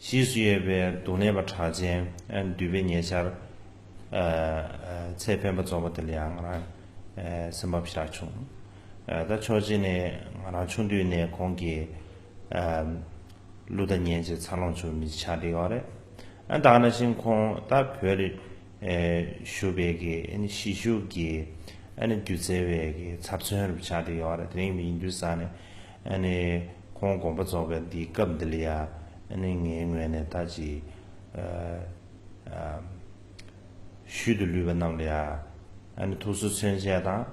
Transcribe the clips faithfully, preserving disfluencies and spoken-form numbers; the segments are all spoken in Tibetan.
གཞིས་སུ་ཡོད་པའི་རྡུང་ལེན་པ་གྲགས་ཅན་འདུས་པའི་ཉེ་ཆར་ཚེ་འཕེན་པ་རྫོགས་པ་དེ་ལ་ཡང་ང་རང་སེམས་པ་བཞག་བྱུང་། ད་ཕྱོགས་གཅིག་ནས་ང་རང་ཆུང་དུས་ནས་ཁོང་གི་གླུ་དང་ཉན་བྱས་འཚར་ལོངས་བྱུང་བའི་མི་ཆགས་བསྡད་ཡོད་རེད། ད་ག་ནང་བཞིན་ཁོང་ད་བོད་ལ་བཞུགས་པའི་གི་གཞིས་བཞུགས་ཀྱི་སྒྱུ་རྩལ་བའི་གི་ཚབ་མཚོན་རུ་ཆགས་བསྡད་ཡོད་རེད། དེ་རིང་མི་ཡིན་དུས་ས་ནས་ཁོང་དགོངས་པ་རྫོགས་པའི་འདིའི་སྐབས་འདི་ལ་ཡ་ངའི་ངོས་ནས་ད་ཅི་ཤུལ་དུ་ལུས་པ་རྣམས་ལ་ཡ་ཐུགས་གསོ་མཚོན་ཆེད་དང་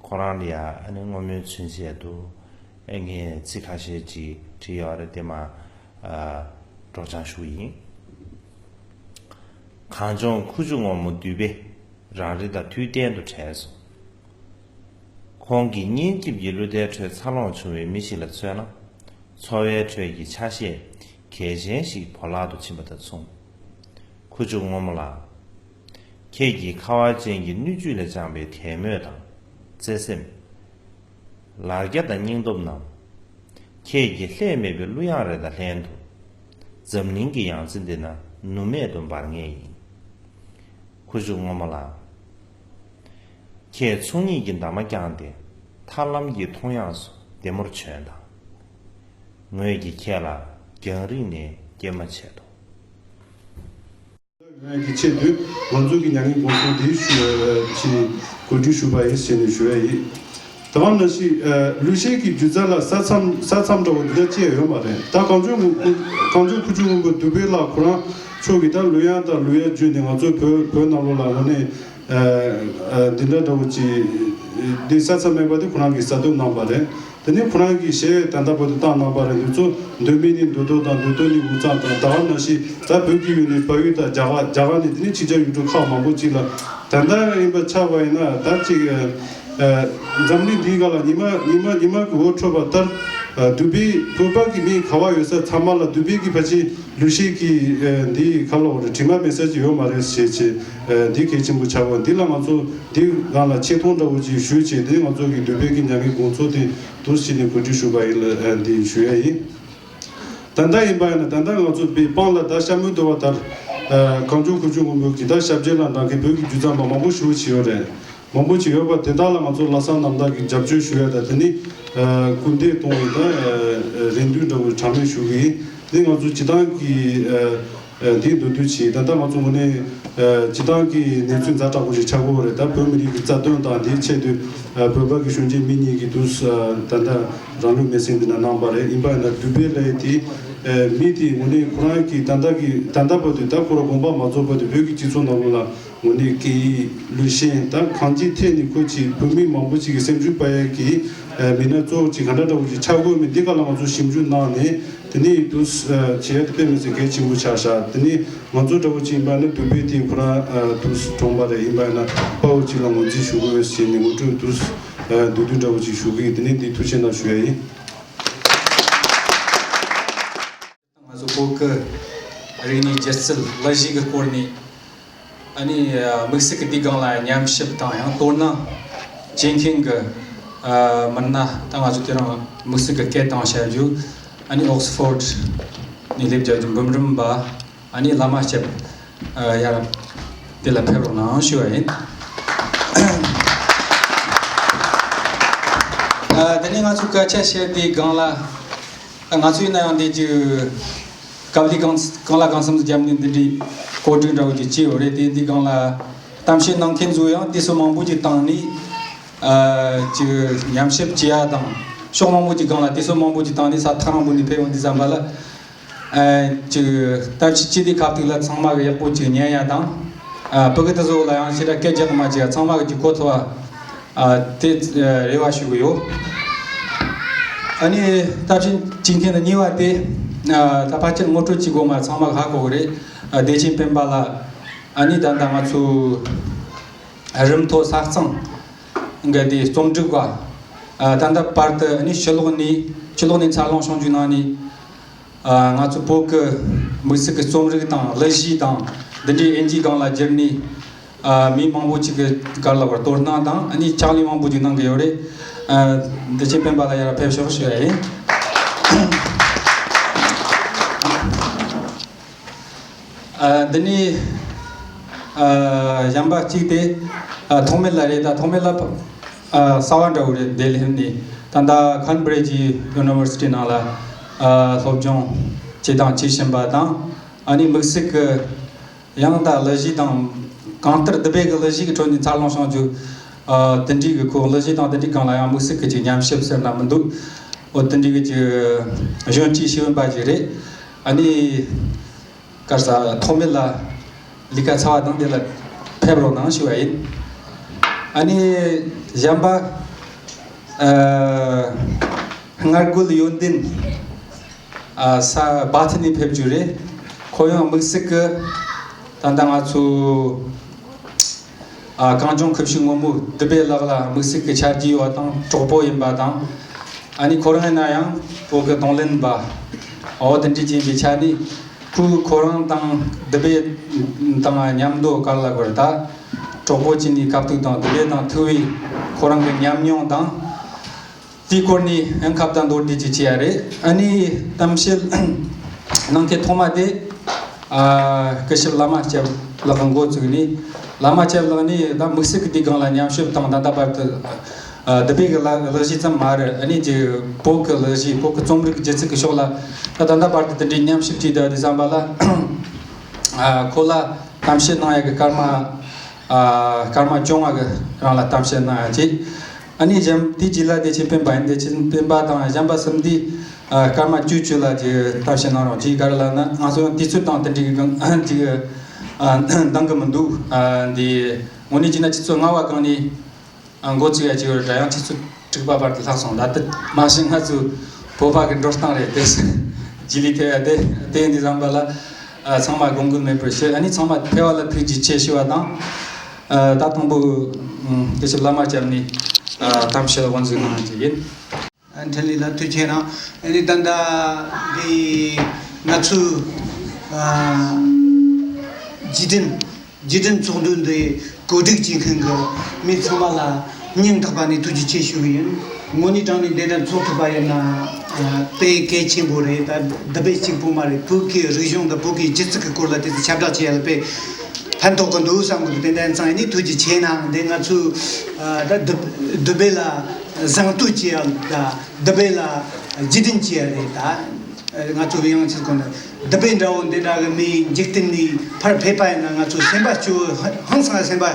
ཁོ་རང་ལ་ཡ་བསྔོ་སྨོན་མཚོན་ཆེད་དུ་ངས་ཚིག་ཁ་ཤས་ཅིག་བྲིས་ཡོད་རེད། དེ་མ་སྒྲོག་སྦྱང་ཞུ་ཡིན། གངས་ལྗོངས་ཁུ་བྱུག་སྔོན་མོ་འདུས་པའི་རང་རི་དང་དུས་གཏན་དུ་བྲལ་སོང་། ཁོང་གི་སྙན་འཇེབས་ཀྱི་གླུ་དར་ཁྲོད་འཚར་ལོངས་བྱུང་བའི་མི་ཞིག་ལ་མཚོན་ན། འཚོ་བའི་ཁྲོད་ཀྱི་ཆ་ཤས་གལ་ཆེན་ཞིག་བོར་བརླག་ཏུ་ཕྱིན་པ་དང་མཚུངས། ཁུ་བྱུག་སྔོན་མོ་ལགས། ཁྱེད་ཀྱི་ཁ་བ་ཅན་གྱི་སྣོད་བཅུད་ལས་བཅངས་པའི་དད་མོས་དང་བརྩེ་སེམས། ལར་རྒྱ་དང་སྙིང་སྟོབས་རྣམས། ཁྱེད་ཀྱི་ལྷད་མེད་པའི་གླུ་དབྱངས་རེ་དང་ལྷན་དུ། འཛམ་གླིང་གི་ཡང་རྩེ་འདི་ན་ནུབ་མེད་དུ་འབར་ངེས་ཡིན། ཁུ་བྱུག་སྔོན་མོ་ལགས། ཁྱེད་ཚོགས་གཉིས་ཀྱི་འདབ་མ་བརྐྱངས་ཏེ་ཐར་ལམ་གྱི་མཐོངས་ཡངས་སུ་བདེ་མོར་བྱོན་དང་། ངོས་ཀྱིས་ཁྱེད་ལ་རྒྱང་རིང་ནས་སྐྱེལ་མ་བྱེད་དོ། ཡོང་ཡག་གི་ཆེད་དུ་ང་ཚོ་གི་མྱ་ངན་གུང་སེང་འདི་ཞུ་ཅིག་གོ་སྒྲིག་ཞུས་པ་ཡིན་ཟེར་ནས་ཞུ་ཡ་ཡིན། ད་ག་ནང་བཞིན་གླུ་གཞས་ཀྱི་སྒྱུ་རྩལ་ལ་ས་མཚམས་ས་མཚམས་འདྲ་བོ་འདི་འདྲ་ཅི་ཡང་ཡོད་མ་རེད། ད་གངས་ལྗོངས་ཁུ་གངས་ལྗོངས་ཁུ་བྱུག་སྔོན་པོ་འདུས་པའི་ལགས་ཁོ་རང་ཕྱོགས་ཀྱི་ད་གླུ་དབྱངས་དང་གླུ་ཡག་བརྒྱུད་ནས་ང་ཚོའི་བོད་བོད་ནང་ལོགས་ལ་དངོས་གནས་འདི་འདྲ་འདྲ་བོ་ཅིག་འདི་ས་མཚམས་མེད་པ་དེ་ཁོ་རང་གིས་གསར་གཏོད་གནང་པ་རེད། དེ་ནས་ཁོ་རང་གིས་གཞས་ད་ལྟ་བར་དུ་བཏང་གནང་པ་རེད། འདི་ཚོ་འདོད་མེད་ནི་འདོད་དོ་དང་འདོད་དོ་ནི་འུ་ཚང་དང་ད་ག་ནང་བཞིན་ད་བོད་ཀྱི་ཡུལ་ནས་བལ་ཡུལ་དང་རྒྱ་གར་རྒྱ་གར་ནས་དེ་ནས་ཕྱི་རྒྱལ་ཡུལ་གྲུ་ཁག་མང་པོ་ཅིག་ལ་ད་ལྟ་ཡིན་པ་ཆགས་པ་ཡིན་ན་ད་ཅིག་འཛམ་གླིང་འདིའི་སྒང་ལ་ཉི་མ་ཉི་མ་ཉི་མ་གི་འོད་འཕྲོ་བ་ལྟར་འདུས་པའི་བོད་པ་གི་མི་ག་བ་ཡོད་ས་ཚང་མ་ལ་འདུས་པའི་གི་ཕལ་ཆེར་གླུ་གཞས་ཀྱི་འདིའི་ཁ་ལོ་རེ་དྲི་མ་མེད་ས་ཅིག་ཡོད་མ་རེད་ཞེས་བྱས་འདི་གལ་ཆེན་པོ་ཆགས་པ་འདི་ལ་ང་ཚོ་འདི་སྒང་ལ་ཆེ་མཐོང་འདྲ་བོ་ཅིག་ཞུས་བྱས་འདི་ང་ཚོ་གི་འདུས་པའི་གི་མྱ་ངན་དགོངས་ཚོགས་དེ། དུ་ཕྱིན་ནས་གོ་སྒྲིག་ཞུས་པ་ཡིན་ལ་འདི་ཞུ་ཡ་ཡིན། ད་ལྟ་ཡིན་པ་ཡིན་ན་ད་ལྟ་ང་ཚོ་པའི་སྤང་ལ་ད་ཤ་མོའི་དུ་བ་ལྟར་གངས་ལྗོངས་ཁུ་བྱུག་སྔོན་པོའི་གི་ད་ཞབས་རྗེས་ལ་འདང་གི་བོད་ཀྱི་སྒྱུ་རྩལ་པ་མང་པོ་ཞེ་པོ་ཅིག་ཡོད་རེད། མང་པོ་ཅིག་ཡོད་པ་དེ་དག་ལ་ང་ཚོ་ལྷག་བསམ་རྣམ་དག་གི་རྒྱབ་སྐྱོར་ཞུ་ཡ་ད་དེ་ནི་སྐུལ་འདེད་གཏོང་བའི་ད་རེ་འདུན་འདྲ་བོ་གྲངས་མེད་ཞུ་གི་ཡིན། དེ་ང་ཚོ་སྤྱི་བཏང་གི་འདིའི་འདུ་འདུ་བྱས་ད་ལྟ་ང་ཚོ་དངོས་གནས་སྤྱི་བཏང་གི་གནས་ཚུལ་ཛ་དྲག་པོ་ཞིག་ཆགས་ཀྱི་ཡོད་རེད། ད་བོད་མི་རིགས་ཀྱི་རྩ་དོན་དང་དེའི་ཆེད་དུ་བོད་པ་གི་གཞོན་སྐྱེས་མི་གཉིས་ཀྱིས་དུས་ད་ལྟ་རང་ལུས་མེར་སྲེག་འདི་ན་གནང་པ་རེད། ཡིན་པ་ཡིན་ན་འདུས་པའི་ལས་དེ་མི་དེ་དངོས་གནས་ཁོ་རང་གི་ད་ལྟ་གི་ད་ལྟ་བར་དུ་ད་ཁོ་རང་དགོངས་པ་མ་རྫོགས་བར་དུ་བོད་ཀྱི་སྤྱི་ཚོགས་ནང་ལོགས་ལ་དངོས་གནས་སྐད་ཡིག་ལུས་ཤེས་ད་གང་ཅིའི་ཐད་ནས་ཁོ་ཅིག་བོད་མི་མང་པོ་ཅིག་གི་སེམས་ཤུགས་སྤར་ཡས་ཀྱི་མི་སྣ་གཙོ་བོ་ཅིག་ག་འདྲ་འདྲ་བོ་ཅིག་ཆགས་དགོས་མིན་འདི་ག་ལ་ང་ཚོ་ཞིབ་འཇུག་གནང་ནས། དེ་ནས་དུས་བྱས་དེ་དཔེ་མི་སྲིད་གལ་ཆེན་པོ་ཆགས་ཤག་དེ་ནས་ང་ཚོ་འདྲ་བོ་ཅིག་ཡིན་པ་ནི་འདུས་པའི་དེ་ཁོ་རང་དུས་གྲོངས་པ་རེད། ཡིན་པ་ཡིན་ན་དཔའ་བོ་ཅིག་ལ་ངོས་འཛིན་ཞུ་དགོས་ཟེར་ནས་ངོ་སྤྲོད་དུས་འདུས་དུས་འདྲ་བོ་ཅིག་ཞུ་གི་ཡིན། དེ་ནས་འདི་ཐུགས་རྗེ་གནང་ཞུ་ཡ་ཡིན། ང་ཚོ་བོད་ཀྱི་རིག་གནས་སྒྱུ་རྩལ་གླུ་གཞས་ཀྱི་སྐོར་ནས་ཨ་ནི་དམིགས་བསལ་གྱི་དེའི་སྒང་ལ་ཉམས་ཞིབ་དང་ཡང་དོ་སྣང་བྱེད་མཁན་གྱི་མི་སྣ་ད་ང་ཚོ་དེ་རིང་དམིགས་བསལ་གྱི་སྐད་བཏང་བྱ་རྒྱུ་ཨ་ནི་ཨོག་སི་ཕོར་ཌི་ནས་སླེབས་རྒྱུ་འབུམ་རམས་པ་ཨ་ནི་བླ་མ་སྐྱབས་ཡར་དེ་ལ་ཕེབས་རོགས་གནང་ཞུ་བ་ཡིན། དེ་ནས་ང་ཚོ་སྐད་ཆ་བཤད་དེའི་སྒང་ལ། ང་ཚོ་ཡིན་ན་ཡང་འདི་ཅིག་སྐབས་འདི་གང་གང་ལ་གང་འཚམ་དུ་བརྒྱབ་ནས་འདི་འདྲའི་གོ་སྒྲིག་འདྲ་བོ་ཅིག་བྱས་ཡོད་རེད། དེ་འདི་སྒང་ལ་གཏམ་བཤད་གནང་མཁན་ཚོ་ཡང་དུས་ཚོད་མང་པོ་ཅིག་བཏང་ནས་ཅིག་ཉམས་ཞིབ་བྱེད་ཡ་དང་ཕྱོགས་མང་པོ་ཅིག་སྒང་ལ་དུས་ཚོད་མང་པོ་ཅིག་བཏང་ནས་ས་ཐག་རིང་པོ་ནས་ཕེབས་ཡོང་དུས་ཙམ་པ་ལ་ཅིག་གཏམ་བཤད་བྱེད་དུས་སྐབས་ཐོག་ལ་ཚང་མ་གི་ཡག་པོ་ཅིག་ཉན་ཡ་དང་། ཨ་ཕ་གི་དེ་ཚོ་ལ་ཡང་ཞེ་དྲག་སྐད་རྒྱག་མ་བྱེད་ཚང་མ་གི་ཅིག་གོ་ཐུབ་པ་ཨ་དེ་རེ་བ་ཞུ་གི་ཡོད། ཨ་ནི་སྟབས་ཆེན་བྱེད་མཁན་གཉིས་པ་དེ་ཨ་ད་ཕལ་ཆེར་ངོ་སྤྲོད་བྱེད་དགོས་མ་ཚང་མ་ཧ་གོ་གི་རེད། ཨ་བདེ་ཆེན་སྤེན་པ་ལགས་ཨ་ནི་ད་ལྟ་ང་ཚོ་རིམ་མཐོ་ས་གཙང་གི་དེ་རྩོམ་སྒྲིག་པ་ཨ་ད་ལྟ་བར་དུ་ཨ་ནི་ཕྱི་ལོགས་ནས་ཕྱི་ལོགས་ནས་འཚར་ལོངས་བྱུང་རྒྱུ་ནང་ནས། ང་ཚོ་བོད་ཀྱི་དམིགས་བསལ་གྱི་རྩོམ་རིག་དང་གླུ་གཞས་དང་འདི་འདྲའི་དབྱིན་ཇིའི་སྒང་ལ་བསྒྱུར་ནས་མི་མང་པོ་ཅིག་གི་སྒང་ལ་བར་དོ་སྣང་དང་ཨ་ནི་ཕྱག་ལས་མང་པོ་ཅིག་གནང་གི་ཡོད་རེད། བདེ་ཆེན་སྤེན་པ་ལགས་ཡར་ཕེབས་ཤོག་ཞུ་ཡ་ཡིན། ཨ། འདི་ནི་ཨ་གཞན་པ་གཅིག་དེ། ཨ། ཐོག་མེད་ལགས་རེད། ད་ཐོག་མེད་ལགས་ཨ་གསར་བ་འདྲ་བོ་རེད། འདི་ལྷན་ནི་ད་ལྟ་ཁན་བྷི་རི་ཇི་ཡུ་ནི་ཝར་སི་ཊི་ནང་ལ་ཨ་སློབ་སྦྱོང་བྱེད་དང་བྱེད་བཞིན་པ་དང་། ཨ་ནི་དམིགས་བསལ་གྱི་ཡང་ད་གླུ་གཞས་དང་། གང་ལྟར་འདི་པའི་གི་གླུ་གཞས་ཀྱི་ཁྲོད་ནས་འཚར་ལོངས་བྱུང་རྒྱུ། ཨ། དེ་འདྲའི་གི་ཁོ་གླུ་གཞས་དང་དེ་འདྲའི་སྒང་ལ་ཡང་དམིགས་བསལ་གྱི་ཅིག་ཉམས་ཞིབ་ཟེར་ན་མི་འདུག་འོ། དེ་འདྲའི་གི་ཅིག་གཞོན་སྐྱེས་ཤེས་ཡོན་པ་ཅིག་རེད། ཨ་ནི་ག་རེ་ཟ། ཐོག་མེད་ལ་ལས་ཀ་ཚར་བ་དང་དེ་ལ་ཕེབས་རོགས་གནང་ཞུ་བ་ཡིན། ཨ་ནི་གཞན་པ། ཨ། སྔར་རྒོལ་ཡོན་ཏན། ཨ། ས་སྦ་ཐི་ནས་ཕེབས་རྒྱུ་རེད། ཁོ་ཡང་དམིགས་བསལ་གྱི་ད་ལྟ་ང་ཚོ་ཨ་གངས་ལྗོངས་ཁུ་བྱུག་སྔོན་མོ་འདི་པའི་ལག་ལ་དམིགས་བསལ་གྱི་ཆ་རྒྱུས་ཡོད་པ་དང་གྲོགས་པོ་ཡིན་པ་དང་། ཨ་ནི་ཁོ་རང་ཡིན་ན་ཡང་བོད་ཀྱི་གདོང་ལེན་པ། འོ། དེ་འདྲ་ཅིག་ཡིན་པའི་ཆ་ནས། ཁོས་ཁོ་རང་དང་འདི་པའི་དང་མཉམ་དུ་ག་རེ་ལབ་དགོས་རེད། ད་གྲོགས་པོ་བྱས་ནས་སྐབས་ཐོག་དང་འདི་པའི་དང་ཐུག་པའི་ཁོ་རང་གི་ཉམས་མྱོང་དང་། དེའི་སྐོར་ནས་ཡང་ཁ་བརྡ་མདོར་བསྡུས་ཅིག་བྱས་ཡ་རེད། ཨ་ནི་གཏམ་བཤད་གནང་མཁན་ཐོག་མ་དེ། ཨ། སྐུ་ཞབས་བླ་མ་སྐྱབས་ལགས་འགོ་བཙུགས་ནས། བླ་མ་སྐྱབས་ལགས་ནས་ད་དམིགས་བསལ་གྱི་དེའི་སྒང་ལ་ཉམས་ཞིབ་དང་། ད་ལྟ་བར་དུ་ཨ་འདི་པའི་གི་གླུ་གླུ་གཞས་ཙམ་མ་རེད། ཨ་ནི་ཅིག་བོད་ཀྱི་གླུ་གཞས། བོད་ཀྱི་རྩོམ་རིག་སྒྱུ་རྩལ་གྱི་ཕྱོགས་ལ་ད་ད་ལྟ་བར་དུ་དེ་འདྲའི་ཉམས་ཞིབ་བྱས་བསྡད་དུས་ཙམ་པ་ལ། ཨ། ཁོ་ལ་གཏམ་བཤད་གནང་ཡ་གི་སྐར་མ། ཨ། སྐར་མ་བཅོ་ལྔ་གི་རིང་ལ་གཏམ་བཤད་གནང་ཡ་བྱས། ཨ་ནི་གཞན་དེའི་རྗེས་ལ་བདེ་ཆེན་སྤེན་པ་ཡིན། བདེ་ཆེན་སྤེན་པ་དང་གཞན་པ་གསུམ་དེས་ཨ་སྐར་མ་བཅུ་བཅུ་ལ་ཅིག་གཏམ་བཤད་གནང་རོགས་གྱིས། ག་རེ་ལབ་ན་ང་ཚོ་ཡང་དུས་ཚོད་དང་དེ་འདྲའི་གི་ཅིག་ཨ་འདང་གི་མི་འདུག་ཨ། འདི་དངོས་གནས་བྱས་ན་ཆུ་ཚོད་ལྔ་པ་སྒང་ནས་ཨ་འགོ་ཚུགས་ཡ་ཅིག་ཡོད་རེད་དྲ། ཡང་ཆུ་ཚོད་དྲུག་པ་བར་དུ་ལྷག་སོང་། ད་ལྟ་མ་གཞི་ང་ཚོ་བོད་པ་གི་འགྲོ་སྟངས་རེད་དེ། རྗེས་ལུས་ཐེབས་ཡ་དེ། དེ་ཡིན་དུས་ཙམ་པ་ལ་ཨ་ཚང་མ་དགོངས་འགལ་མེད་པར་བྱེད། ཨ་ནི་ཚང་མ་ཕེབས་པ་ལ་ཐུགས་རྗེ་ཆེ་ཞུ་བ་དང་། ཨ། ད་དང་པོ་ཨ་སྐུ་ཞབས་བླ་མ་སྐྱབས་ནས་ཨ་གཏམ་བཤད་དབུ་འཛུགས་གནང་རྒྱུ་ཡིན། ཨ། འཕྲིན་ལས་ལགས་ཐུགས་རྗེ་གནང་། ཨ་ནི་ད་ལྟ་འདི་ང་ཚོའི་ཨ་རྗེས་དྲན། རྗེས་དྲན་ཚོགས་འདུ་འདི་གོ་སྒྲིག་བྱེད་མཁན་གྱི་མི་ཚང་མ་ལ་སྙིང་ཐག་པ་ནས་ཐུགས་རྗེ་ཆེ་ཞུ་གི་ཡིན། དངོས་གནས་དྲང་གནས་འདི་འདྲ་ཚོགས་ཐུབ་པ་ཡིན་ན་ཨ་དཔེ་གལ་ཆེན་པོ་རེད། ད་འདི་པའི་གཅིག་པོ་མ་རེད། བོད་ཀྱི་རིག་གཞུང་དང་བོད་ཀྱི་སྒྱུ་རྩལ་གྱི་སྐོར་ལ་དེ་ཚོ་ཁྱབ་བསྒྲགས་བྱེད་ཡ་ལ་དཔེ་ཕན་ཐོགས་གི་འདུག་བསམ་གི་འདུག་དེ་འདྲ་ཡིན་ཙང་ཨ་ནི་ཐུགས་རྗེ་ཆེ་གནང་། འདི་ང་ཚོས་ཨ་ད་འདི་འདི་པའི་ལ་བཟང་བསྟོད་བྱེད་ཡ་ལ། ད་འདི་པའི་ལ་རྗེས་དྲན་བྱེད་ཡ་རེད། ད་ང་ཚོ་ཡང་ཕྱིར་གོ་ནས་འདི་པའི་འདྲ་བོ་འདི་འདྲ་གི་མི་འཇིག་རྟེན་ནས་ཕར་ཕེབས་པ་ཡིན་ན་ང་ཚོ་སེམས་པ་སྐྱོ་བོ། ཧང་སང་སེམས་པ་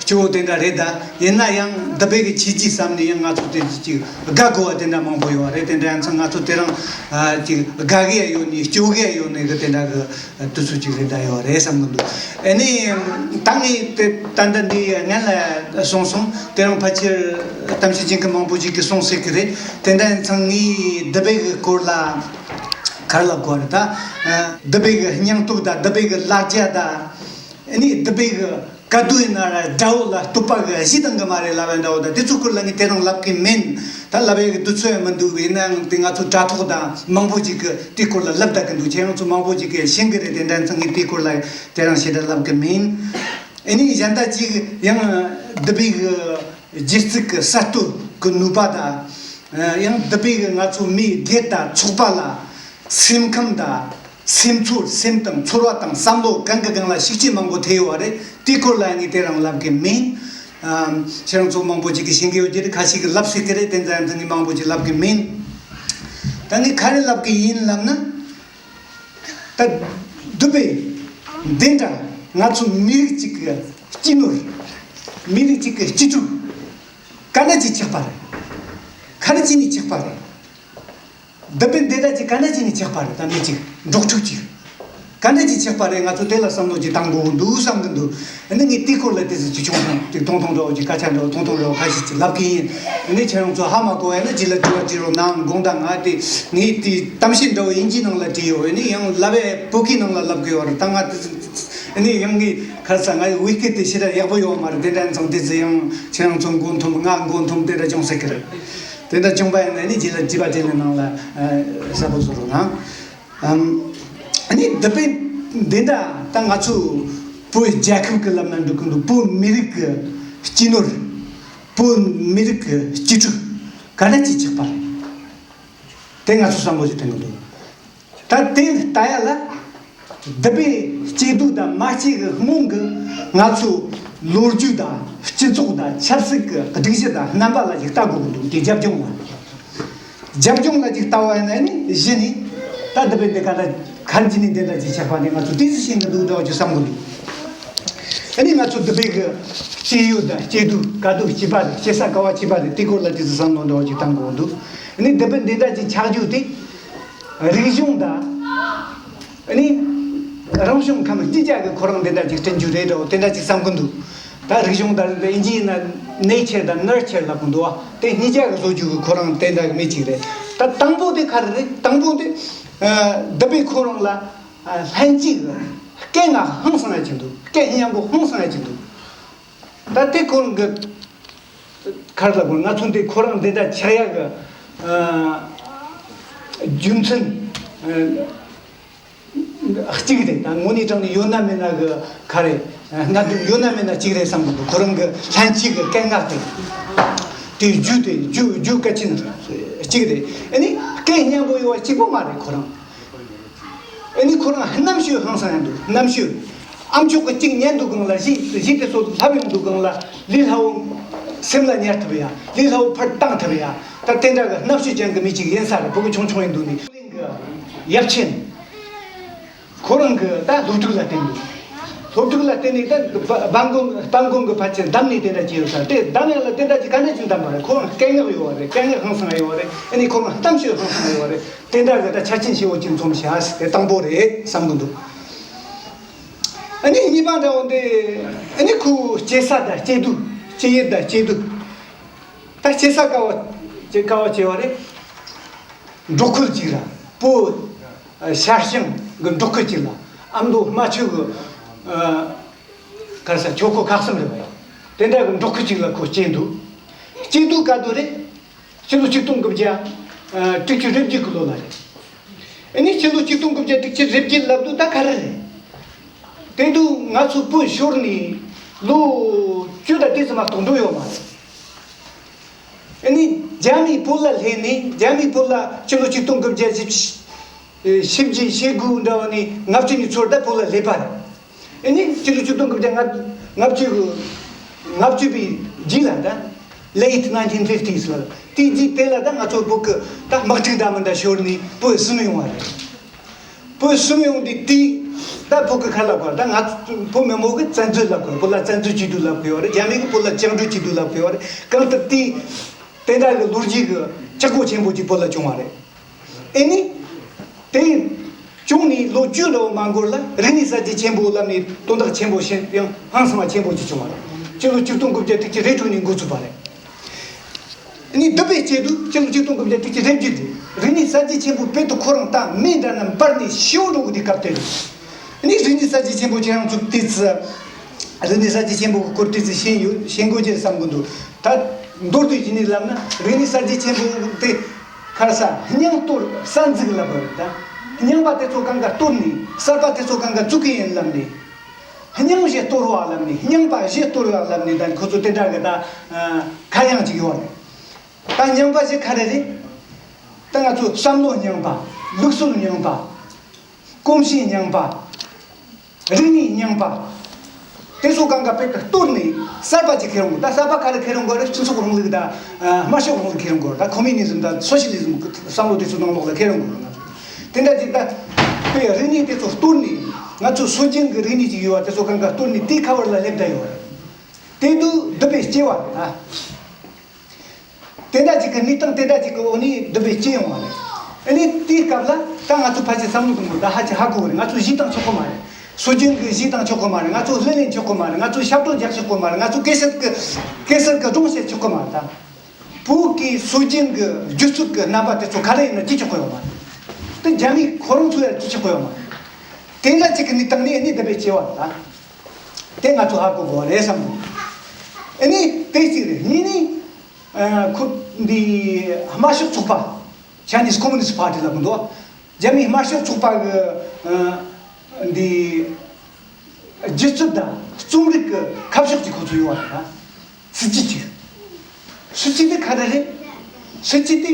སྐྱོ་བོ་དེ་འདྲ་རེད། ད་ཡིན་ན་ཡང་འདི་པའི་གི་ཆེ་རྒྱུ་བསམ་ནས་ཡང་ང་ཚོ་དེ་ཅིག་དགའ་དགོས་པ་དེ་འདྲ་མང་པོ་ཡོད་རེད། དེ་འདྲ་ཡིན་ཙང་ང་ཚོ་དེ་རིང་ཨ་ཅིག་དགའ་གི་ཡ་ཡོད་ནས་སྐྱོ་གི་ཡ་ཡོད་ནས་གི་དེ་འདྲ་གི་དུས་ཚོད་ཅིག་རེད། ད་ཡོད་རེད་བསམ་གི་འདུག་ཨ་ནི་ད་ངས་དེ་ད་ལྟ་འདི་སྔན་ལ་གསུངས་སོང་། དེ་རིང་ཕལ་ཆེར་གཏམ་བཤད་བྱེད་མཁན་མང་པོ་ཞིག་གིས་གསུངས་ཟེར་གི་རེད། དེ་འདྲ་ཡིན་ཙང་ངས་འདི་པའི་གི་སྐོར་ལ་ག་རེ་ལབ་དགོས་རེད། ད་འདི་པའི་གི་སྙིང་སྟོབས་དང་འདི་པའི་གི་ལ་རྒྱ་དང་། ཨ་ནི་འདི་པའི་གི་ག་དུས་ཡིན་ན་ར་དགྲ་བོ་ལ་གཏུག་པ་གི་གཞི་དང་གི་མ་རེད་ལབ་པའི་འདྲ་བོ་དང་། དེ་ཚོའི་སྐོར་ལ་ངས་དེ་རིང་ལབ་གི་མིན། ད་ལབ་ཡ་གི་དུས་ཚོད་ཡང་མི་འདུག་ཡིན་ནའང་དེ་ང་ཚོ་དྲ་ཐོག་དང་མང་པོ་ཞིག་གི་དེའི་སྐོར་ལ་ལབ་བསྡད་གི་འདུག་ཁྱེད་རང་ཚོ་མང་པོ་ཞིག་གིས་ཤེས་གི་རེད། དེ་འདྲ་ཚང་གི་དེའི་སྐོར་ལ་དེ་རིང་ཞེ་དྲག་ལབ་གི་མིན། ཨ་ནི་གཞན་དག་ཅིག་ཡང་འདི་པའི་གི་སྒྱུ་རྩལ་གི་གསར་གཏོད་གི་ནུས་པ་དང་། ཡང་འདི་པའི་གི་ང་ཚོ་མིའི་སྒེར་དང་ཚོགས་པ་ལ་སེམས་ཁམས་དང་སེམས་ཚོར། སེམས་དང་ཚོར་བ་དང་བསམ་བློ་གང་གི་སྒང་ལ་ཤུགས་རྐྱེན་མང་པོ་ཐེབས་ཡོད་པ་རེད། དེའི་སྐོར་ལ་ངས་དེ་རིང་ལབ་གི་མིན། ཨ། ཁྱེད་རང་ཚོ་མང་པོ་ཞིག་གིས་ཤེས་གི་ཡོད་ཀྱི་རེད། ཁ་ཤས་ཀྱིས་ལབ་སྲིད་ཀྱི་རེད། དེ་ཙམ་ཡང་ངས་མང་པོ་ཞིག་ལབ་གི་མིན། ད་ངས་ག་རེ་ལབ་གི་ཡིན་ལབ་ན། ད་འདི་པའི་འདི་འདྲ་ང་ཚོ་མི་རིགས་གཅིག་གི་སྤྱི་ནོར། མི་རིགས་གཅིག་གི་གཅེས་ཕྲུག་ག་འདྲ་ཅིག་ཆགས་པ་རེད། ག་འདྲ་ཅིག་ནས་ཆགས་པ་རེད། འདི་པའི་འདི་འདྲ་ཅིག་ག་འདྲ་ཅིག་ནས་ཆགས་པ་རེད། ད་མི་གཅིག་འབྲོག་ཕྲུག་ཅིག་ག་འདྲ་ཅིག་ཆགས་པ་རེད། ང་ཚོ་དེ་ལ་བསམ་བློ་ཅིག་བཏང་དགོས་འདུག་བསམ་གི་འདུག་ཨ་ནི་ངས་དེའི་སྐོར་ལ་དེ་ཚོ་ཅིག་ཆུང་ཆུང་ཅིག་ཐུང་ཐུང་འདྲ་བོ་ཅིག་སྐད་ཆ་འདྲ་བོ་ཐུང་ཐུང་འདྲ་བོ་ཁ་ཤས་ཅིག་ལབ་གི་ཡིན། ཨ་ནི་ཁྱེད་རང་ཚོ་ཧ་མ་གོ་བ་ཡིན་ན་རྗེས་ལ་དྲི་བ་དྲི་རོགས་གནང་། དགོངས་དག་ང་དེ་ངས་དེ་གཏམ་བཤད་འདྲ་བོ་དབྱིན་ཇིའི་ནང་ལ་བྲིས་ཡོད། ཨ་ནི་ཡང་ལབ་པའི་བོད་སྐད་ནང་ལ་ལབ་དགོས་པ་རེད། ད་ང་དེ་ཨ་ནི་ཡང་ངས་ཁ་ས་ང་ཡི་ཝི་ཀི་དེ་ཞེ་དྲག་ཡག་པོ་ཡོད་མ་རེད། དེ་འདྲ་ཚང་དེ་ཚོ་ཡང་ཁྱེད་རང་ཚོ་མགོ་འཐོམ་ང་མགོ་འཐོམ་དེ་འདྲ་བྱུང་ས་གི་རེད། དེ་འདྲ་བྱུང་པ་ཡིན་ན་ནི་རྗེས་ལ་དྲི་བ་དྲིས་ལན་ནང་ལ་གསལ་པོ་བཟོ་རོགས་གནང་། ཨམ། ཨ་ནི་འདི་པའི་འདི་འདྲ་ད་ང་ཚོ་བོད་རྒྱལ་ཁབ་ཀྱི་ལབ་ན་འགྲིག་གི་འདུག་བོད་མི་རིགས་ཀྱི་སྤྱི་ནོར། བོད་མི་རིགས་ཀྱི་གཅེས་ཕྲུག་ག་འདྲ་ཅིག་ཆགས་པ་རེད། དེ་ང་ཚོ་བསམ་བློ་ཞིག་གཏོང་གི་འདུག་ད་དེ་ལྟ་ཡ་ལ། སྡུད་པའི་སྐྱེས་སྡུག་དང་མ་སྐྱེས་ཀྱི་སྔོན་གྱི་ང་ཚོའི་ལོ་རྒྱུས་དང་སྤྱི་ཚོགས་དང་ཆབ་སྲིད་ཀྱི་སྒྲིག་གཞི་དང་རྣམ་པ་ལ་ཞིག་ལྟ་དགོས་ཀྱི་འདུག་དེ་རྒྱབ་ལྗོངས་ལ། རྒྱབ་ལྗོངས་ལ་ཅིག་ལྟ་བ་ཡིན་ན་ནི་གཞི་ནས་ད་སྡུད་པའི་འདི་ག་ད་གར་གྱི་ནི་འདི་འདྲ་ཅིག་ཆགས་པ་ནི་ང་ཚོ་ཏོག་ཙམ་ཤེས་ཀྱི་འདུག་འདྲ་བ་ཅིག་བསམ་གྱི་འདུག་ཨ་ནི་ང་ཚོ་སྡུད་པའི་གི་སྐྱེས་ཡུལ་དང་སྐྱེས་སྡུག་ག་དུས་སྐྱེས་པ་རེད། སྐྱེས་ས་ག་བ་སྐྱེས་པ་རེད། དེ་སྐོར་ལ་ཏོག་ཙམ་བསམ་བློ་འདྲ་བ་ཅིག་བཏང་དགོས་འདུག་ཨ་ནི་སྡུད་པའི་འདི་འདྲ་ཅིག་ཆགས་རྒྱུ་དེ་རིག་གཞུང་དང་ཨ་ནི་རང་བྱུང་ཁམས་གཉིས་ཆ་གི་ཁོ་རང་འདི་འདྲ་ཅིག་བསྐྲུན་རྒྱུ་རེད་འདྲ་བ་དེ་འདྲ་ཅིག་བསམ་གྱི་འདུག་ད་རིག་གཞུང་དང་ཨིན་ཇིའི་ནང་ནེ་ཅར་དང་ནར་ཅར་ལབ་ཀྱི་འདུག་བ། དེ་གཉིས་ཆ་གི་བཟོ་རྒྱུ་གི་ཁོ་རང་དེ་འདྲ་གི་མི་གཅིག་རེད། ད་དང་པོ་དེ་ག་རེ་རེད། དང་པོ་དེ་ཨ་སྡུད་པའི་ཁོ་རང་ལ་ཨ་ལྷན་སྐྱེས་ཀྱི་སྐད་ངག་ཧང་སང་ཡ་གཅིག་འདུག་སྐད་སྙན་པོ་ཧང་སང་ཡ་གཅིག་འདུག་ད་དེ་ཁོ་རང་གི་ག་རེ་ལབ་དགོས། ང་ཚོ་འདི་ཁོ་རང་འདི་འདྲ་ཆགས་ཡ་གི་ཨ་རྒྱུ་མཚན་ཨ་གཅིག་རེད། ད་དངོས་གནས་དྲང་ནས་ཡོད་ན་མེད་ན་གི་ག་རེ་གནད་དོན་ཡོད་ན་མེད་ན་གཅིག་རེད་བསམ་གི་འདུག་ཁོ་རང་གི་ལྷན་སྐྱེས་ཀྱི་སྐད་ངག་དེ་དེ་རྒྱུ་དེ་རྒྱུ་རྒྱུ་གལ་ཆེན་གཅིག་རེད། ཨ་ནི་སྐད་སྙན་པོ་ཡོད་པ་གཅིག་པོ་མ་རེད། ཁོ་རང་ཨ་ནི་ཁོ་རང་རྣམ་ཤེས་ཧང་སང་ཡང་འདུག་རྣམ་ཤེས། ཨ་མཆོག་གི་གཅིག་ཉན་འདུག་གང་ལ་གཞི་གཞི་དེ་ཚོ་ལྷབ་ཡོང་འདུག་གང་ལ་ལས་སླ་བོ་སེམས་ལ་ཉར་ཐུབ་ཡ། ལས་སླ་བོ་ཕར་བཏང་ཐུབ་ཡ། ད་དེ་འདྲ་གི་རྣམ་ཤེས་ཅན་གི་མི་གཅིག་ཡིན་ས་རེད། ཕྲུ་གུ་ཆུང་ཆུང་ཡིན་དུས་ནས་གླིང་གི་ཡབ་ཆེན། ཁོ་རང་གི་ད་སློབ་ཕྲུག་ལ་བརྟེན་ནས། སློབ་ཕྲུག་ལ་བརྟེན་ནས་ད་སྤ་སྤ་སྒོམ་སྤ་སྒོམ་གི་ཕལ་ཆེར་གདམས་ནས་དེ་འདྲ་བྱས་ཡོད་ས་དེ་གདམས་ཡག་ལ་དེ་འདྲ་ཅིག་ག་འདྲ་ཅིག་གདམས་པ་རེད། ཁོ་རང་སྐད་ངག་ཡོད་བ་རེད། སྐད་ངག་ཧང་སང་ཡོད་བ་རེད། ཨ་ནི་ཁོ་རང་གཏམ་ཤོད་ཧང་སང་ཡོད་བ་རེད། དེ་འདྲ་གི་ད་ཆ་རྐྱེན་ཞེ་བོ་ཅིག་འཛོམས་ཤག་ཟེར་དེ་དང་པོ་རེད་བསམ་གི་འདུག་ཨ་ནི་གཉིས་པ་འདྲ་བོ་འདི་ཨ་ནི་ཁོའི་སྐྱེས་ས་དང་སྐྱེས་སྡུག་སྐྱེས་ཡུལ་དང་སྐྱེས་སྡུག་ད་སྐྱེས་ས་ག་བ་སྐྱེས་ག་བ་སྐྱེས་བ་རེད། འབྲོག་ཁུལ་ཅིག་ལ་བོད་ཤར་བྱང་གི་འབྲོག་ཁུལ་ཅིག་ལ་ཨ་མདོ་རྨ་ཆུ་གི་ག་ས་ཆོལ་ཁ་ཁག་གསུམ་རེད་བ། དེ་འདྲ་གི་འབྲོག་ཁུལ་ཅིག་ལ་ཁོ་སྐྱེས་འདུག་སྐྱེས་དུས་ག་དུས་རེད། ཕྱི་ལོ་ཆིག་སྟོང་དགུ་བརྒྱ་དྲུག་ཅུ་རེ་བརྒྱད་ཀྱི་ལོ་ལ་རེད། ཨ་ནི་ཕྱི་ལོ་ཆིག་སྟོང་དགུ་བརྒྱ་དྲུག་ཅུ་རེ་བརྒྱད་ལབ་དུས་ད་ག་རེ་རེད། དེ་དུས་ང་ཚོ་བོད་ཤོར་ནས་ལོ་བཅུ་དང་དེ་ཙམ་མ་གཏོགས་འགྲོ་ཡོད་མ་རེད། ཨ་ནི་རྒྱ་མིས་བོད་ལ་སླེབས་ནས་རྒྱ་མིས་བོད་ལ་ཕྱི་ལོ་ཆིག་སྟོང་དགུ་བརྒྱ་བཞི་བཅུ་ཞེ་དགུ་འདྲ་བ་ནས་ལྔ་བཅུ་ནས་ཚུར་ད་བོད་ལ་སླེབས་པ་རེད། ཨ་ནི་ཕྱི་ལོ་ཆིག་སྟོང་དགུ་བརྒྱ་ལྔ་བཅུ་གི་ལྔ་བཅུ་པའི་རྗེས་ལ་ད་late nineteen fifties ལ་དེའི་རྗེས་དེ་ལ་ད་ང་ཚོ་བོད་ཀྱི་ད་དམག་འཁྲུག་འདྲ་མི་འདྲ་ཤོར་ནས་བོད་ཟིན་ཡོང་བ་རེད། བོད་ཟིན་ཡོང་དུས་དེ་ད་བོད་ཀྱི་ཁ་ལབ་དགོས། ད་ང་བོད་མི་མང་གི་བཙན་འཛུལ་ལབ་དགོས། བོད་ལ་བཙན་འཛུལ་བྱེད་དུས་ལབ་དགོས་རེད། རྒྱ་མི་གིས་བོད་ལ་བཅིངས་འགྲོལ་བྱེད་དུས་ལབ་དགོས་རེད། གང་ལྟར་དེ་དེ་འདྲ་གི་ལོ་རྒྱུས་ཀྱི་ཆག་སྒོ་ཆེན་པོ་ཅིག་བོད་ལ་བྱུང་བ་རེད། ཨེ་ནི། དེ་བྱུང་ནས་ལོ་བཅུ་འདྲ་བོ་མ་འགོར་ལ་རིག་གནས་གསར་བརྗེ་ཆེན་པོ་ལབ་ནས་དོན་དག་ཆེན་པོ་ཞིག་ཡང་ཧང་སང་བ་ཆེན་པོ་ཅིག་བྱུང་བ་རེད། སྤྱི་ལོ་ཆིག་སྟོང་དགུ་བརྒྱ་དྲུག་ཅུ་རེ་དྲུག་ནས་འགོ་ཚུགས་པ་རེད། ཨེ་ནི་སྡུད་པའི་སྐྱེས་དུས་སྤྱི་ལོ་ཆིག་སྟོང་དགུ་བརྒྱ་དྲུག་ཅུ་རེ་བརྒྱད་དེ་རིག་གནས་གསར་བརྗེ་ཆེན་པོ་དཔེ་དེ་ཁོ་རང་ད་མེ་འདྲ་ན་འབར་ནས་ཤི་བོ་འགྲོ་གི་དུས་སྐབས་དེ་རེད། ཨེ་ནི་རིག་གནས་གསར་བརྗེ་ཆེན་པོ་ཁྱེད་རང་ཚོ་ཏོག་ཙམ། རིག་གནས་གསར་བརྗེ་ཆེན་པོ་གི་སྐོར་ཏོག་ཙམ་ཤེས་ཡོད་ཤེས་དགོས་ཀྱི་བསམ་གི་འདུག་ད་མདོར་བསྡུས་ཀྱི་ནི་ལབ་ན་རིག་གནས་གསར་བརྗེ་ཆེན་པོ་དེ་ཁ་ས་རྙིང་གཏོར་གསར་འཛུགས་ལབ་པ་རེད། ད་རྙིང་པ་དེ་ཚོ་གང་ག་གཏོར་ནས་གསར་པ་དེ་ཚོ་གང་ག་བཙུགས་ཀྱི་ཡིན་ལབ་ནས། རྙིང་བཞི་གཏོར་བ་ལབ་ནས་རྙིང་པ་བཞི་གཏོར་བ་ལབ་ནས་ད་ཁོ་ཚོ་དེ་འདྲ་གི་ད་ཁ་གཡང་ཅིག་ཡོད་རེད། ད་རྙིང་པ་བཞི་ག་རེ་རེད། ད་ང་ཚོ་བསམ་བློ་རྙིང་པ། ལུགས་སྲོལ་རྙིང་པ། གོམས་གཤིས་རྙིང་པ། རིག་གནས་རྙིང་པ། དེ་ཚོ་གང་ག་དཔེ་གཏོར་ནས་གསར་པ་ཅིག་ཁྱེར་ཡོང་དགོས། ད་གསར་པ་ག་རེ་ཁྱེར་ཡོང་དགོས་རེད། སྤྱི་ཚོགས་རིང་ལུགས་དང་དམར་ཤོག་རིང་ལུགས་ཁྱེར་ཡོང་དགོས་རེད། ད་ཁོ་མུ་ནི་ཛམ་དང་སོ་ཤི་ལི་ཛམ་བསམ་བློ་དེ་ཚོ་ནང་ལོགས་ལ་ཁྱེར་ཡོང་དགོས་རེད། དེ་འདྲ་ཅིག་ད་དཔེ་རིག་གནས་དེ་ཚོ་གཏོར་ནས་ང་ཚོ་སྲོལ་རྒྱུན་གྱི་རིག་གནས་ཅིག་ཡོད་པ་དེ་ཚོ་གང་ག་གཏོར་ནས་དེའི་ཁ་བར་ལ་སླེབས་བསྡད་ཡོད་རེད། དེ་དུས་སྡུད་པའི་སྐྱེ་བ་རེད་ད། དེ་འདྲ་ཅིག་གི་གནས་སྟངས་དེ་འདྲ་ཅིག་གི་འོག་ནས་སྡུད་པའི་སྐྱེ་ཡོང་བ་རེད། ཨ་ནི་དེའི་སྐབས་ལ་ད་ང་ཚོ་ཕལ་ཆེར་བསམ་བློ་གཏོང་དགོས། ད་ཧ་ཅང་ཧ་གོ་གི་རེད། ང་ཚོ་གཞས་བཏང་ཆོག་གི་མ་རེད། སྲོལ་རྒྱུན་གྱི་གཞས་བཏང་ཆོག་གི་མ་རེད། ང་ཚོ་ལྷུ་ལེན་ཆོག་གི་མ་རེད། ང་ཚོ་ཞབས་བྲོ་རྒྱག་ཆོག་གི་མ་རེད། ང་ཚོ་གེ་སར་གྱི་གེ་སར་གྱི་སྒྲུང་བཤད་ཆོག་གི་མ་རེད། ད་བོད་ཀྱི་སྲོལ་རྒྱུན་གྱི་སྒྱུ་རྩལ་གྱི་རྣམ་པ་དེ་ཚོ་ག་རེ་ཡིན་ན་བརྗེད་ཆོག་གི་ཡོད་མ་རེད། དེ་རྒྱ་མིས་ཁོ་རང་ཚོ་ཡང་བརྗེད་ཆོག་གི་ཡོད་མ་རེད། དེ་འདྲ་ཅིག་གི་གནས་སྟངས་ནས་ཨ་ནི་སྡུད་པའི་སྐྱེ་བ་རེད། ད་དེ་ང་ཚོ་ཧ་གོ་དགོས་རེད་བསམ་གི། ཨ་ནི་དེ་གཅིག་རེད། གཉིས་ནི། ཨ་ཁོ་འདི་དམར་ཤོག་ཚོགས་པ། Chinese Communist Party ལབ་གི་འདུག་རྒྱ་མིའི་དམར་ཤོག་ཚོགས་པ་གི་ཨ་འདི་སྒྱུ་རྩལ་དང་རྩོམ་རིག་གི་ཁ་ཕྱོགས་ཀྱི་ཁོ་ཚོ་ཡོད་པ་རེད། སྲིད་ཇུས་གཅིག་སྲིད་ཇུས་དེ་ག་རེ་རེད། སྲིད་ཇུས་དེ་